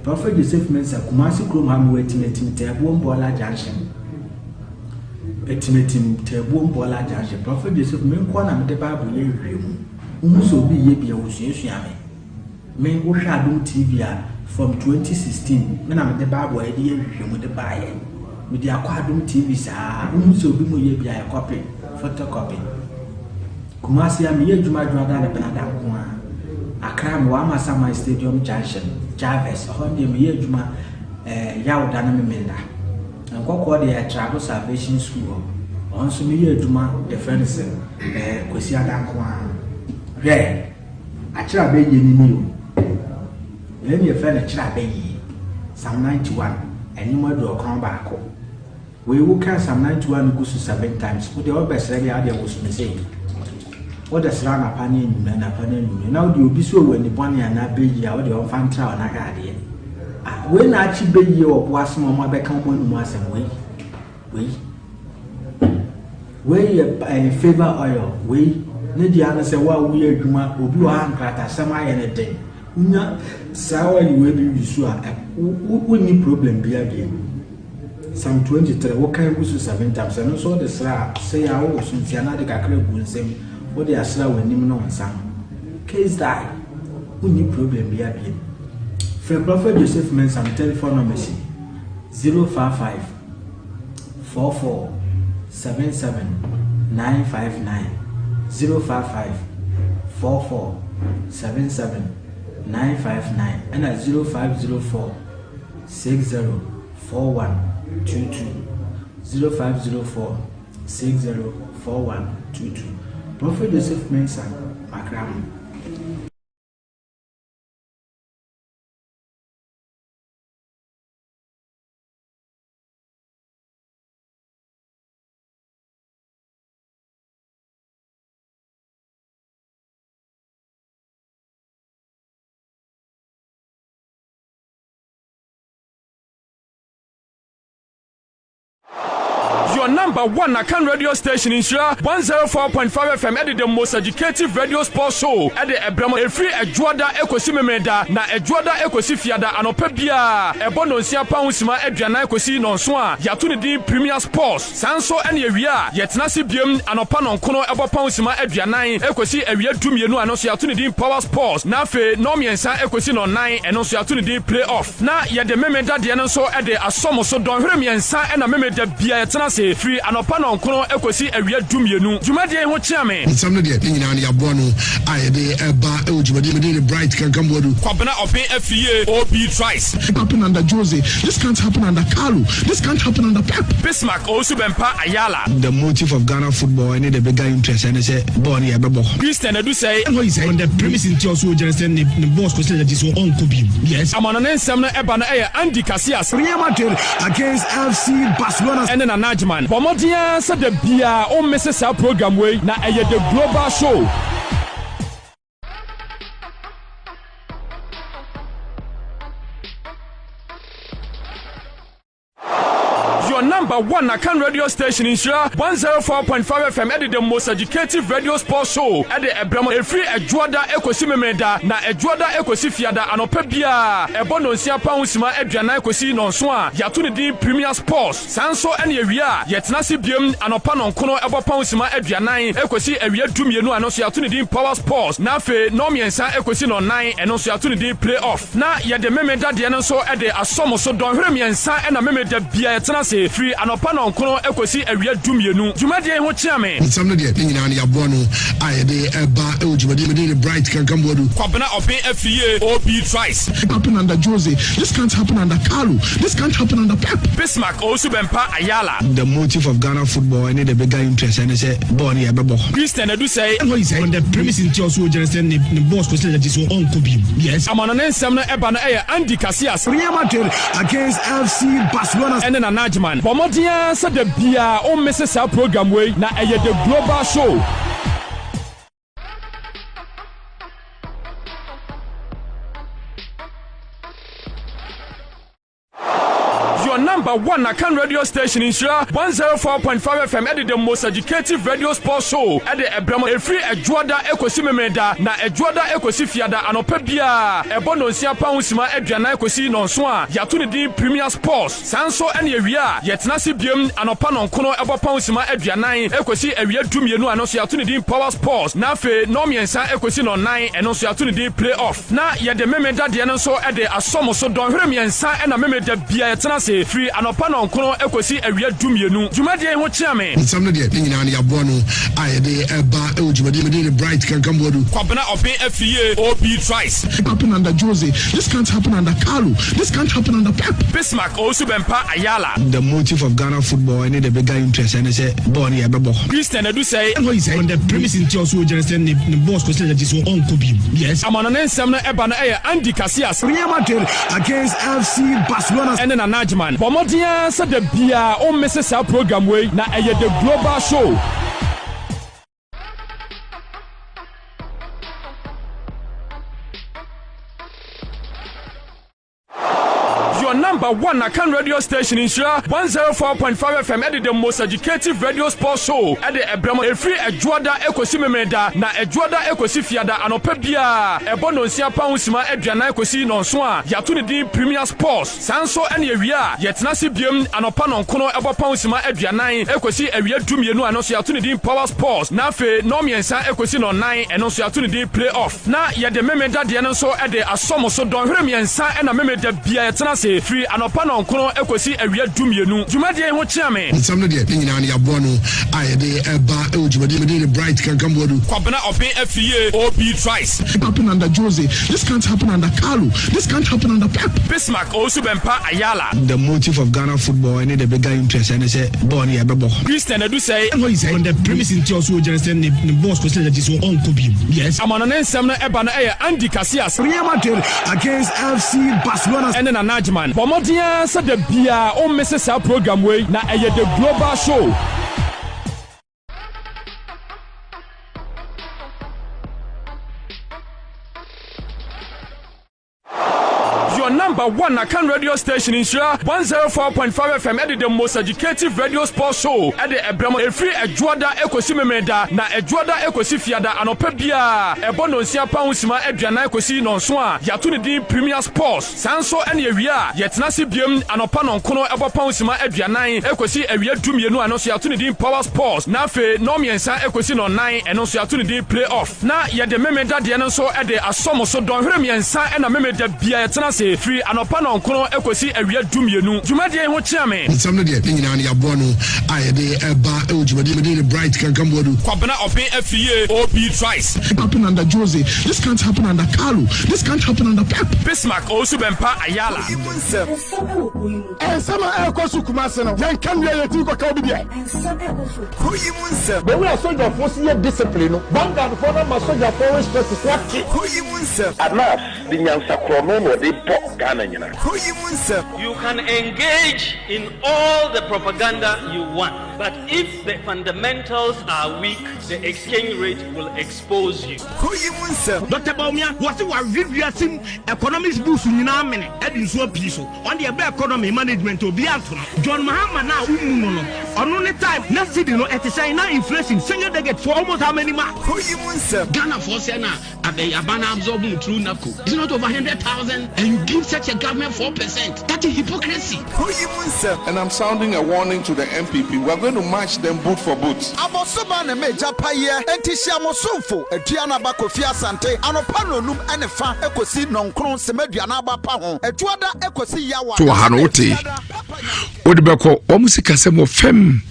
Prophet Joseph Mensah, Kumasi kurom ha mewɔ Atimatim Taabuom Bɔɔla Junction. Atimatim Taabuom Bɔɔla Junction. Prophet Joseph, me nkoa na mede Bible yɛ nhwehwɛmu. Wohu sɛ obi yɛ bi a, wosuasua me. Me wo hwɛ adom TV a from 2016 me na mede bible a yɛde yɛ nhwehwɛmu de baayɛ mede akɔ adom TV saa wohu sɛ obi mu yɛ bi a yɛ copy photocopy Kumasi a meyɛ adwuma adwuma ne benada nko a Accra mewɔ Amasaman Stadium Junction Jarvis ɛhɔ deɛ meyɛ adwuma eh, Yawda ne Memenda Nkɔkɔɔ deɛ Trado Salvation School hɔ ɔno nso meyɛ adwuma yɛfrɛ no sɛ eh, Kwasi Ada nko a hwɛ Akyerɛ abɛyie no ni o. Wei ne yɛfrɛ no kyerɛ abɛyie. Psalm 91, ɛnwom 91. Wei wo kan Psalm 91 no gu so seven times. Wo deɛ wobɛsrɛ deɛ adeɛ woso me sei. Wode srɛ anapa ne anwummerɛ, anapa ne anwummerɛ. Na wode obi so wɔ ani bɔne anaa bɛyie a wode ɔmfa ntra wo na hwɛ adeɛ. Ah, wei na akye bɛyie wɔ bo ase ma ɔmo abɛka ɔmo anum asɛm wei. Wei. Wei yɛ ɛyɛ favour oil. Wei ne deɛ ano sɛ wo a woyɛ adwuma obi wɔ ha nkratasɛm ayɛ ne den. Wonya saa oil wei bi use a wonni problem bi abiem. Psalm 23 wokan gu so seven times ɛno nso wode sra a sɛ yɛ a wowɔ so nti anaa de kakra gu nsam wode asra w'anim ne wo nsa ho. Case die. Wonni problem bi abiem. Frɛ Prophet Joseph Mensah me telephone number si 055 44 77 959 055 44 77 959 ɛna 0504 60 41 22 0504 60 41 22 Prophet Joseph Mensah Makramo. Your number one Akan radio station Nhyira 104.5 FM ɛde the most educative radio sports show ɛde ɛbrɛ mo ɛfiri Ɛdwoada ɛkɔsi Memeneda na Ɛdwoada ɛkɔsi Fiada anɔpa biara ɛbɔ nonsia pa ho sima aduanan kɔsi nɔnson a yɛato ne din Premier Sports saa nso ɛne awia a yɛtena ase biom anɔpa nɔnkono ɛbɔ pa ho sima aduanan ɛkɔsi awia dumienu a ɛno nso yɛato ne din Power Sports na afei nɔnmiɛnsa ɛkɔsi nɔnnan ɛno nso yɛato ne din Play Off. Na yɛde Memeda deɛ no nso de asɔ mo so. Dɔnhwere mmiɛnsa na Memeda biara yɛtena ase. firi anɔpa nɔnkono kɔsi awia dumienu. Dwumadie yi ho kyea me. Nsɛm no deɛ, ne nyinaa no yɛaboa ano a yɛde reba wɔ dwumadie mu. Din ne Bright Kankan Boadu. Kwabena Ɔben Afriyie, OB Trice. Happen under Jose, this can't happen under Carlo, this can't happen under Pep. Bismarck Owusu Bɛmpa Ayala. The motive of Ghana football ɛne the bigger interest ɛne sɛ bɔɔl no yɛbɛbɔ. Christian Adusei. On the premise nti ɔso ogyina sɛ ne ne boss kɔsi na gyesi ɔnkɔ bi. Yes. Amanɔne nsɛm no ɛba no ɛyɛ Andy Casillas. Real Madrid against FC Barcelona. Ɛne Nana Agyeman. Bɔ mmɔden ara sɛ da biara wo mmese saa program wei na ɛyɛ The Global Show. Your number one Akan radio station Nhyira 104.5 FM ɛde the most educative radio sports show ɛde ɛbrɛ mo ɛfiri Ɛdwoada ɛkɔsi Memeneda na Ɛdwoada ɛkɔsi Fiada anɔpa biara ɛbɔ nonsia pa ho sima aduanan kɔsi nɔnson a yɛato ne din Premier Sports saa nso ɛne awia a yɛtena ase biom anɔpa nɔnkono ɛbɔ pa ho sima aduanan ɛkɔsi awia dumienu a ɛno nso yɛato ne din Power Sports na afei nɔnmiɛnsa ɛkɔsi nɔnnan ɛno nso yɛato ne din Play Off. Na yɛde Memeda deɛ no nso de asɔ mo so dɔnhwere mmiɛnsa na Memeda biara yɛtena ase firi anɔpa nnɔnkron kɔsi awia dumienu. Dwumadie yi ho kyea me. Nsɛm no deɛ, ne nyinaa no yɛaboa ano a yɛde reba wɔ dwumadie mu. Din ne Bright Kankan Boadu. Kwabena Ɔben Afriyie, OB Trice. Happen under Jose, this can't happen under Carlo, this can't happen under Pep. Bismarck Owusu Bɛmpa Ayala. The motive of Ghana football ɛne the bigger interest ɛne sɛ bɔɔl no yɛbɛbɔ. Christian Adusei. On the premise nti ɔso ogyina sɛ ne ne boss kɔsi na gyesi ɔnkɔ bi. Yes. Amanɔne nsɛm no ɛba no ɛyɛ Andy Casillas. Real Madrid against FC Barcelona. Ɛne Nana Agyeman. Bɔ mmɔden ara sɛ da biara wo mmese saa program wei na ɛyɛ The Global Show. Your number one Akan radio station Nhyira 104.5 FM ɛde the most educative radio sports show ɛde ɛbrɛ mo ɛfiri Ɛdwoada ɛkɔsi Memeneda na Ɛdwoada ɛkɔsi Fiada anɔpa biara ɛbɔ nonsia pa ho sima aduanan kɔsi nɔnson a yɛato ne din Premier Sports saa nso ɛne awia a yɛtena ase biom anɔpa nɔnkono ɛbɔ pa ho sima aduanan ɛkɔsi awia dumienu a ɛno nso yɛato ne din Power Sports na afei nɔnmiɛnsa ɛkɔsi nɔnnan ɛno nso yɛato ne din Play Off. Na yɛde Memeda deɛ no nso de asɔ mo so dɔnhwere mmiɛnsa na Memeda biara yɛtena ase firi anɔpa nnɔnkron kɔsi awia dumienu. Dwumadie yi ho kyea me. Nsɛm no deɛ, ne nyinaa no yɛaboa ano a yɛde reba wɔ dwumadie mu. Din ne Bright Kankan Boadu. Kwabena Ɔben Afriyie, OB Trice. Happen under Jose, this can't happen under Carlo, this can't happen under Pep. Bismarck Owusu Bɛmpa Ayala. The motive of Ghana football ɛne the bigger interest ɛne sɛ bɔɔl no yɛbɛbɔ. Christian Adusei. On the premise nti ɔso ogyina sɛ ne ne boss kɔsi na gyesi ɔnkɔ bi. Yes. Amanɔne nsɛm no ɛba no ɛyɛ Andy Casillas. Real Madrid against FC Barcelona. Ɛne Nana Agyeman. Bɔ mmɔden ara sɛ da biara wo mmese saa program wei na ɛyɛ The Global Show. Your number one Akan radio station Nhyira 104.5 FM ɛde the most educative radio sports show ɛde ɛbrɛ mo ɛfiri Ɛdwoada ɛkɔsi Memeneda na Ɛdwoada ɛkɔsi Fiada anɔpa biara ɛbɔ nonsia pa ho sima aduanan kɔsi nɔnson a yɛato ne din Premier Sports saa nso ɛne awia a yɛtena ase biom anɔpa nɔnkono ɛbɔ pa ho sima aduanan ɛkɔsi awia dumienu a ɛno nso yɛato ne din Power Sports na afei nɔnmiɛnsa ɛkɔsi nɔnnan ɛno nso yɛato ne din Play Off. Na yɛde Memeda deɛ no nso de asɔ mo so dɔnhwere mmiɛnsa na Memeda biara yɛtena ase firi anɔpa nnɔnkron kɔsi awia dumienu. Dwumadie yi ho kyea me. Nsɛm no deɛ, ne nyinaa no yɛaboa ano a yɛde reba wɔ dwumadie mu. Din ne Bright Kankan Boadu. Kwabena Ɔben Afriyie, OB Trice. Happen under Jose, this can't happen under Carlo, this can't happen under Pep. Bismarck Owusu Bɛmpa Ayala. The motive of Ghana football ɛne the bigger interest ɛne sɛ bɔɔl no yɛbɛbɔ. Christian Adusei. On the premise nti ɔso ogyina sɛ ne ne boss kɔsi na gyesi ɔnkɔ bi. Yes. Amanɔne nsɛm no ɛba no ɛyɛ Andy Casillas. Real Madrid against FC Barcelona. Ɛne Nana Agyeman. Bɔ mmɔden ara sɛ da biara wo mmese saa program wei na ɛyɛ The Global Show. Your number one Akan radio station Nhyira 104.5 FM ɛde the most educative radio sports show ɛde ɛbrɛ mo ɛfiri Ɛdwoada ɛkɔsi Memeneda na Ɛdwoada ɛkɔsi Fiada anɔpa biara ɛbɔ nonsia pa ho sima aduanan kɔsi nɔnson a yɛato ne din Premier Sports saa nso ɛne awia a yɛtena ase biom anɔpa nɔnkono ɛbɔ pa ho sima aduanan ɛkɔsi awia dumienu a ɛno nso yɛato ne din Power Sports na afei nɔnmiɛnsa ɛkɔsi nɔnnan ɛno nso yɛato ne din Play Off. Na yɛde Memeda deɛ no nso de asɔ mo so dɔnhwere mmiɛnsa na Memeda biara yɛtena ase Kumase firi anɔpa nɔnkron kɔsi awia dumienu. Dwumadie yi ho kyea me. Nsɛm no deɛ, ne nyinaa no yɛaboa ano a yɛde reba wɔ dwumadie. Me din de Bright Kankan Boadu. Kwabena Ɔben Afriyie OB Trice. Happen under Jose, this can't happen under Carlo, this can't happen under Pep. Bismarck Owusu Bɛmpa Ayala. Nsɛm wɔ kuro yi mu. Nsɛm a ɛrekɔ so Kumasi no, yɛnka nwie a yɛtumi kɔka obi deɛ. Nsɛm ɛrekɔ so. Kuro yi mu nsɛm. The way asogyafoɔ si yɛ discipline no, Vanguard foɔ no ama sogyafoɔ respect so ate. Kuro yi mu nsɛm. Anas de nyansa korɔno na ɔde bɔ Ghana nyina. Kuro yi mu nsɛm. You can engage in all the propaganda you want, but if the fundamentals are weak, the exchange rate will expose you. Kuro yi mu nsɛm. Doctor Bawumia, wɔse wawe wiase mu economics books nyinaa amene de nsuo apii so. Ɔno deɛ ɛbɛ economy management obiara nto no. John Mahama no a wommu no no, ɔno ne time na cedi no ɛte sɛn? Na inflation single digit for almost how many months? Kuro yi mu nsɛm. Ghanafoɔ sɛ na aban absorb mu through NABCO. Is it not over 100,000? And you give such a government 4%. That is hypocrisy. Kuro yi mu nsɛm. And I'm sounding a warning to the NPP, we are going to match them boot for boot. Abɔsoba na m'agya payɛ, enti hyia mo somfo, Aduanaba Kofi Asante, anɔpa nnɔnum ne fa kosi nnɔnkron sɛmɛ aduanan aba pa ho, Adwoada kosi Yawada So wɔ ha no wote Efiada, Papa Nyame. wode bɛkɔ wɔn sikasɛm wɔ fam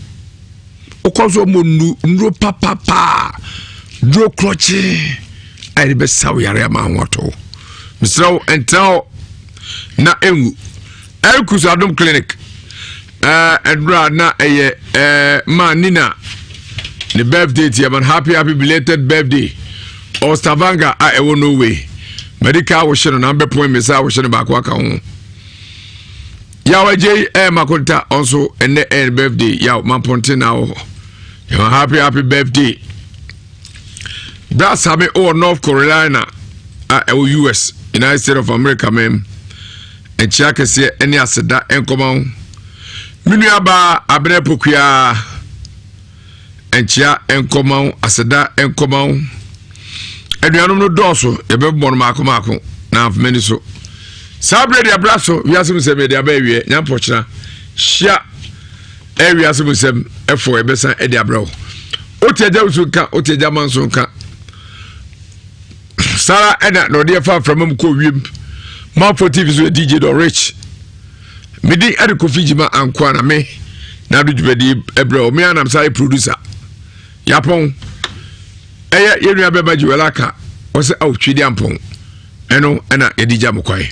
wokɔ so wɔn nnu nnuro papapaa duro korɔkye a yɛde bɛsa wo yare ama ho atɔ mesrɛ wo ɛntena hɔ na ɛnwu ɛrekus adom clinic ɛnora na ɛyɛ ɛɛ maa nina ne birthday ti ɛma happy happy belated birthday ɔstavanga a ɛwɔ norway medical wohyɛ no na bɛpɔn mmesa wohyɛ no baako aka ho yaw agye ɛyɛ makonta ɔnso ɛnɛ ɛyɛ birthday yaw mampɔnten na wɔ hɔ yɛma happy happy birthday bra same wɔ north carolina a ɛwɔ us united states of america mɛm nkyea kɛseɛ ne aseda nkɔma wo me nuabaa abena pokuaa nkyea nkɔma wo aseda nkɔma wo anuanom no dɔɔso yɛbɛbɔ no maako maako na afoma ni so saa berɛ de abra so wiase mu sɛm yɛde aba awie nyampɔkyena hyia ɛwiase mu sɛm ɛfɔ yɛbɛsan ɛde abrɛ wo wote agya wusu nka wote agya ma nso nka Sara ɛna na ɔde ɛfa mframa mu kɔ wiem manfo tv so dj dɔ rich medi ɛde kofi gyima ankoa na me na ado dwumadi ɛbrɛ o me anam saa yɛ producer yapɔn ɛyɛ yɛn nua bɛba jiwɛla aka ɔsɛ awo twi di ampɔn ɛno ɛna yɛde gya mo kwae.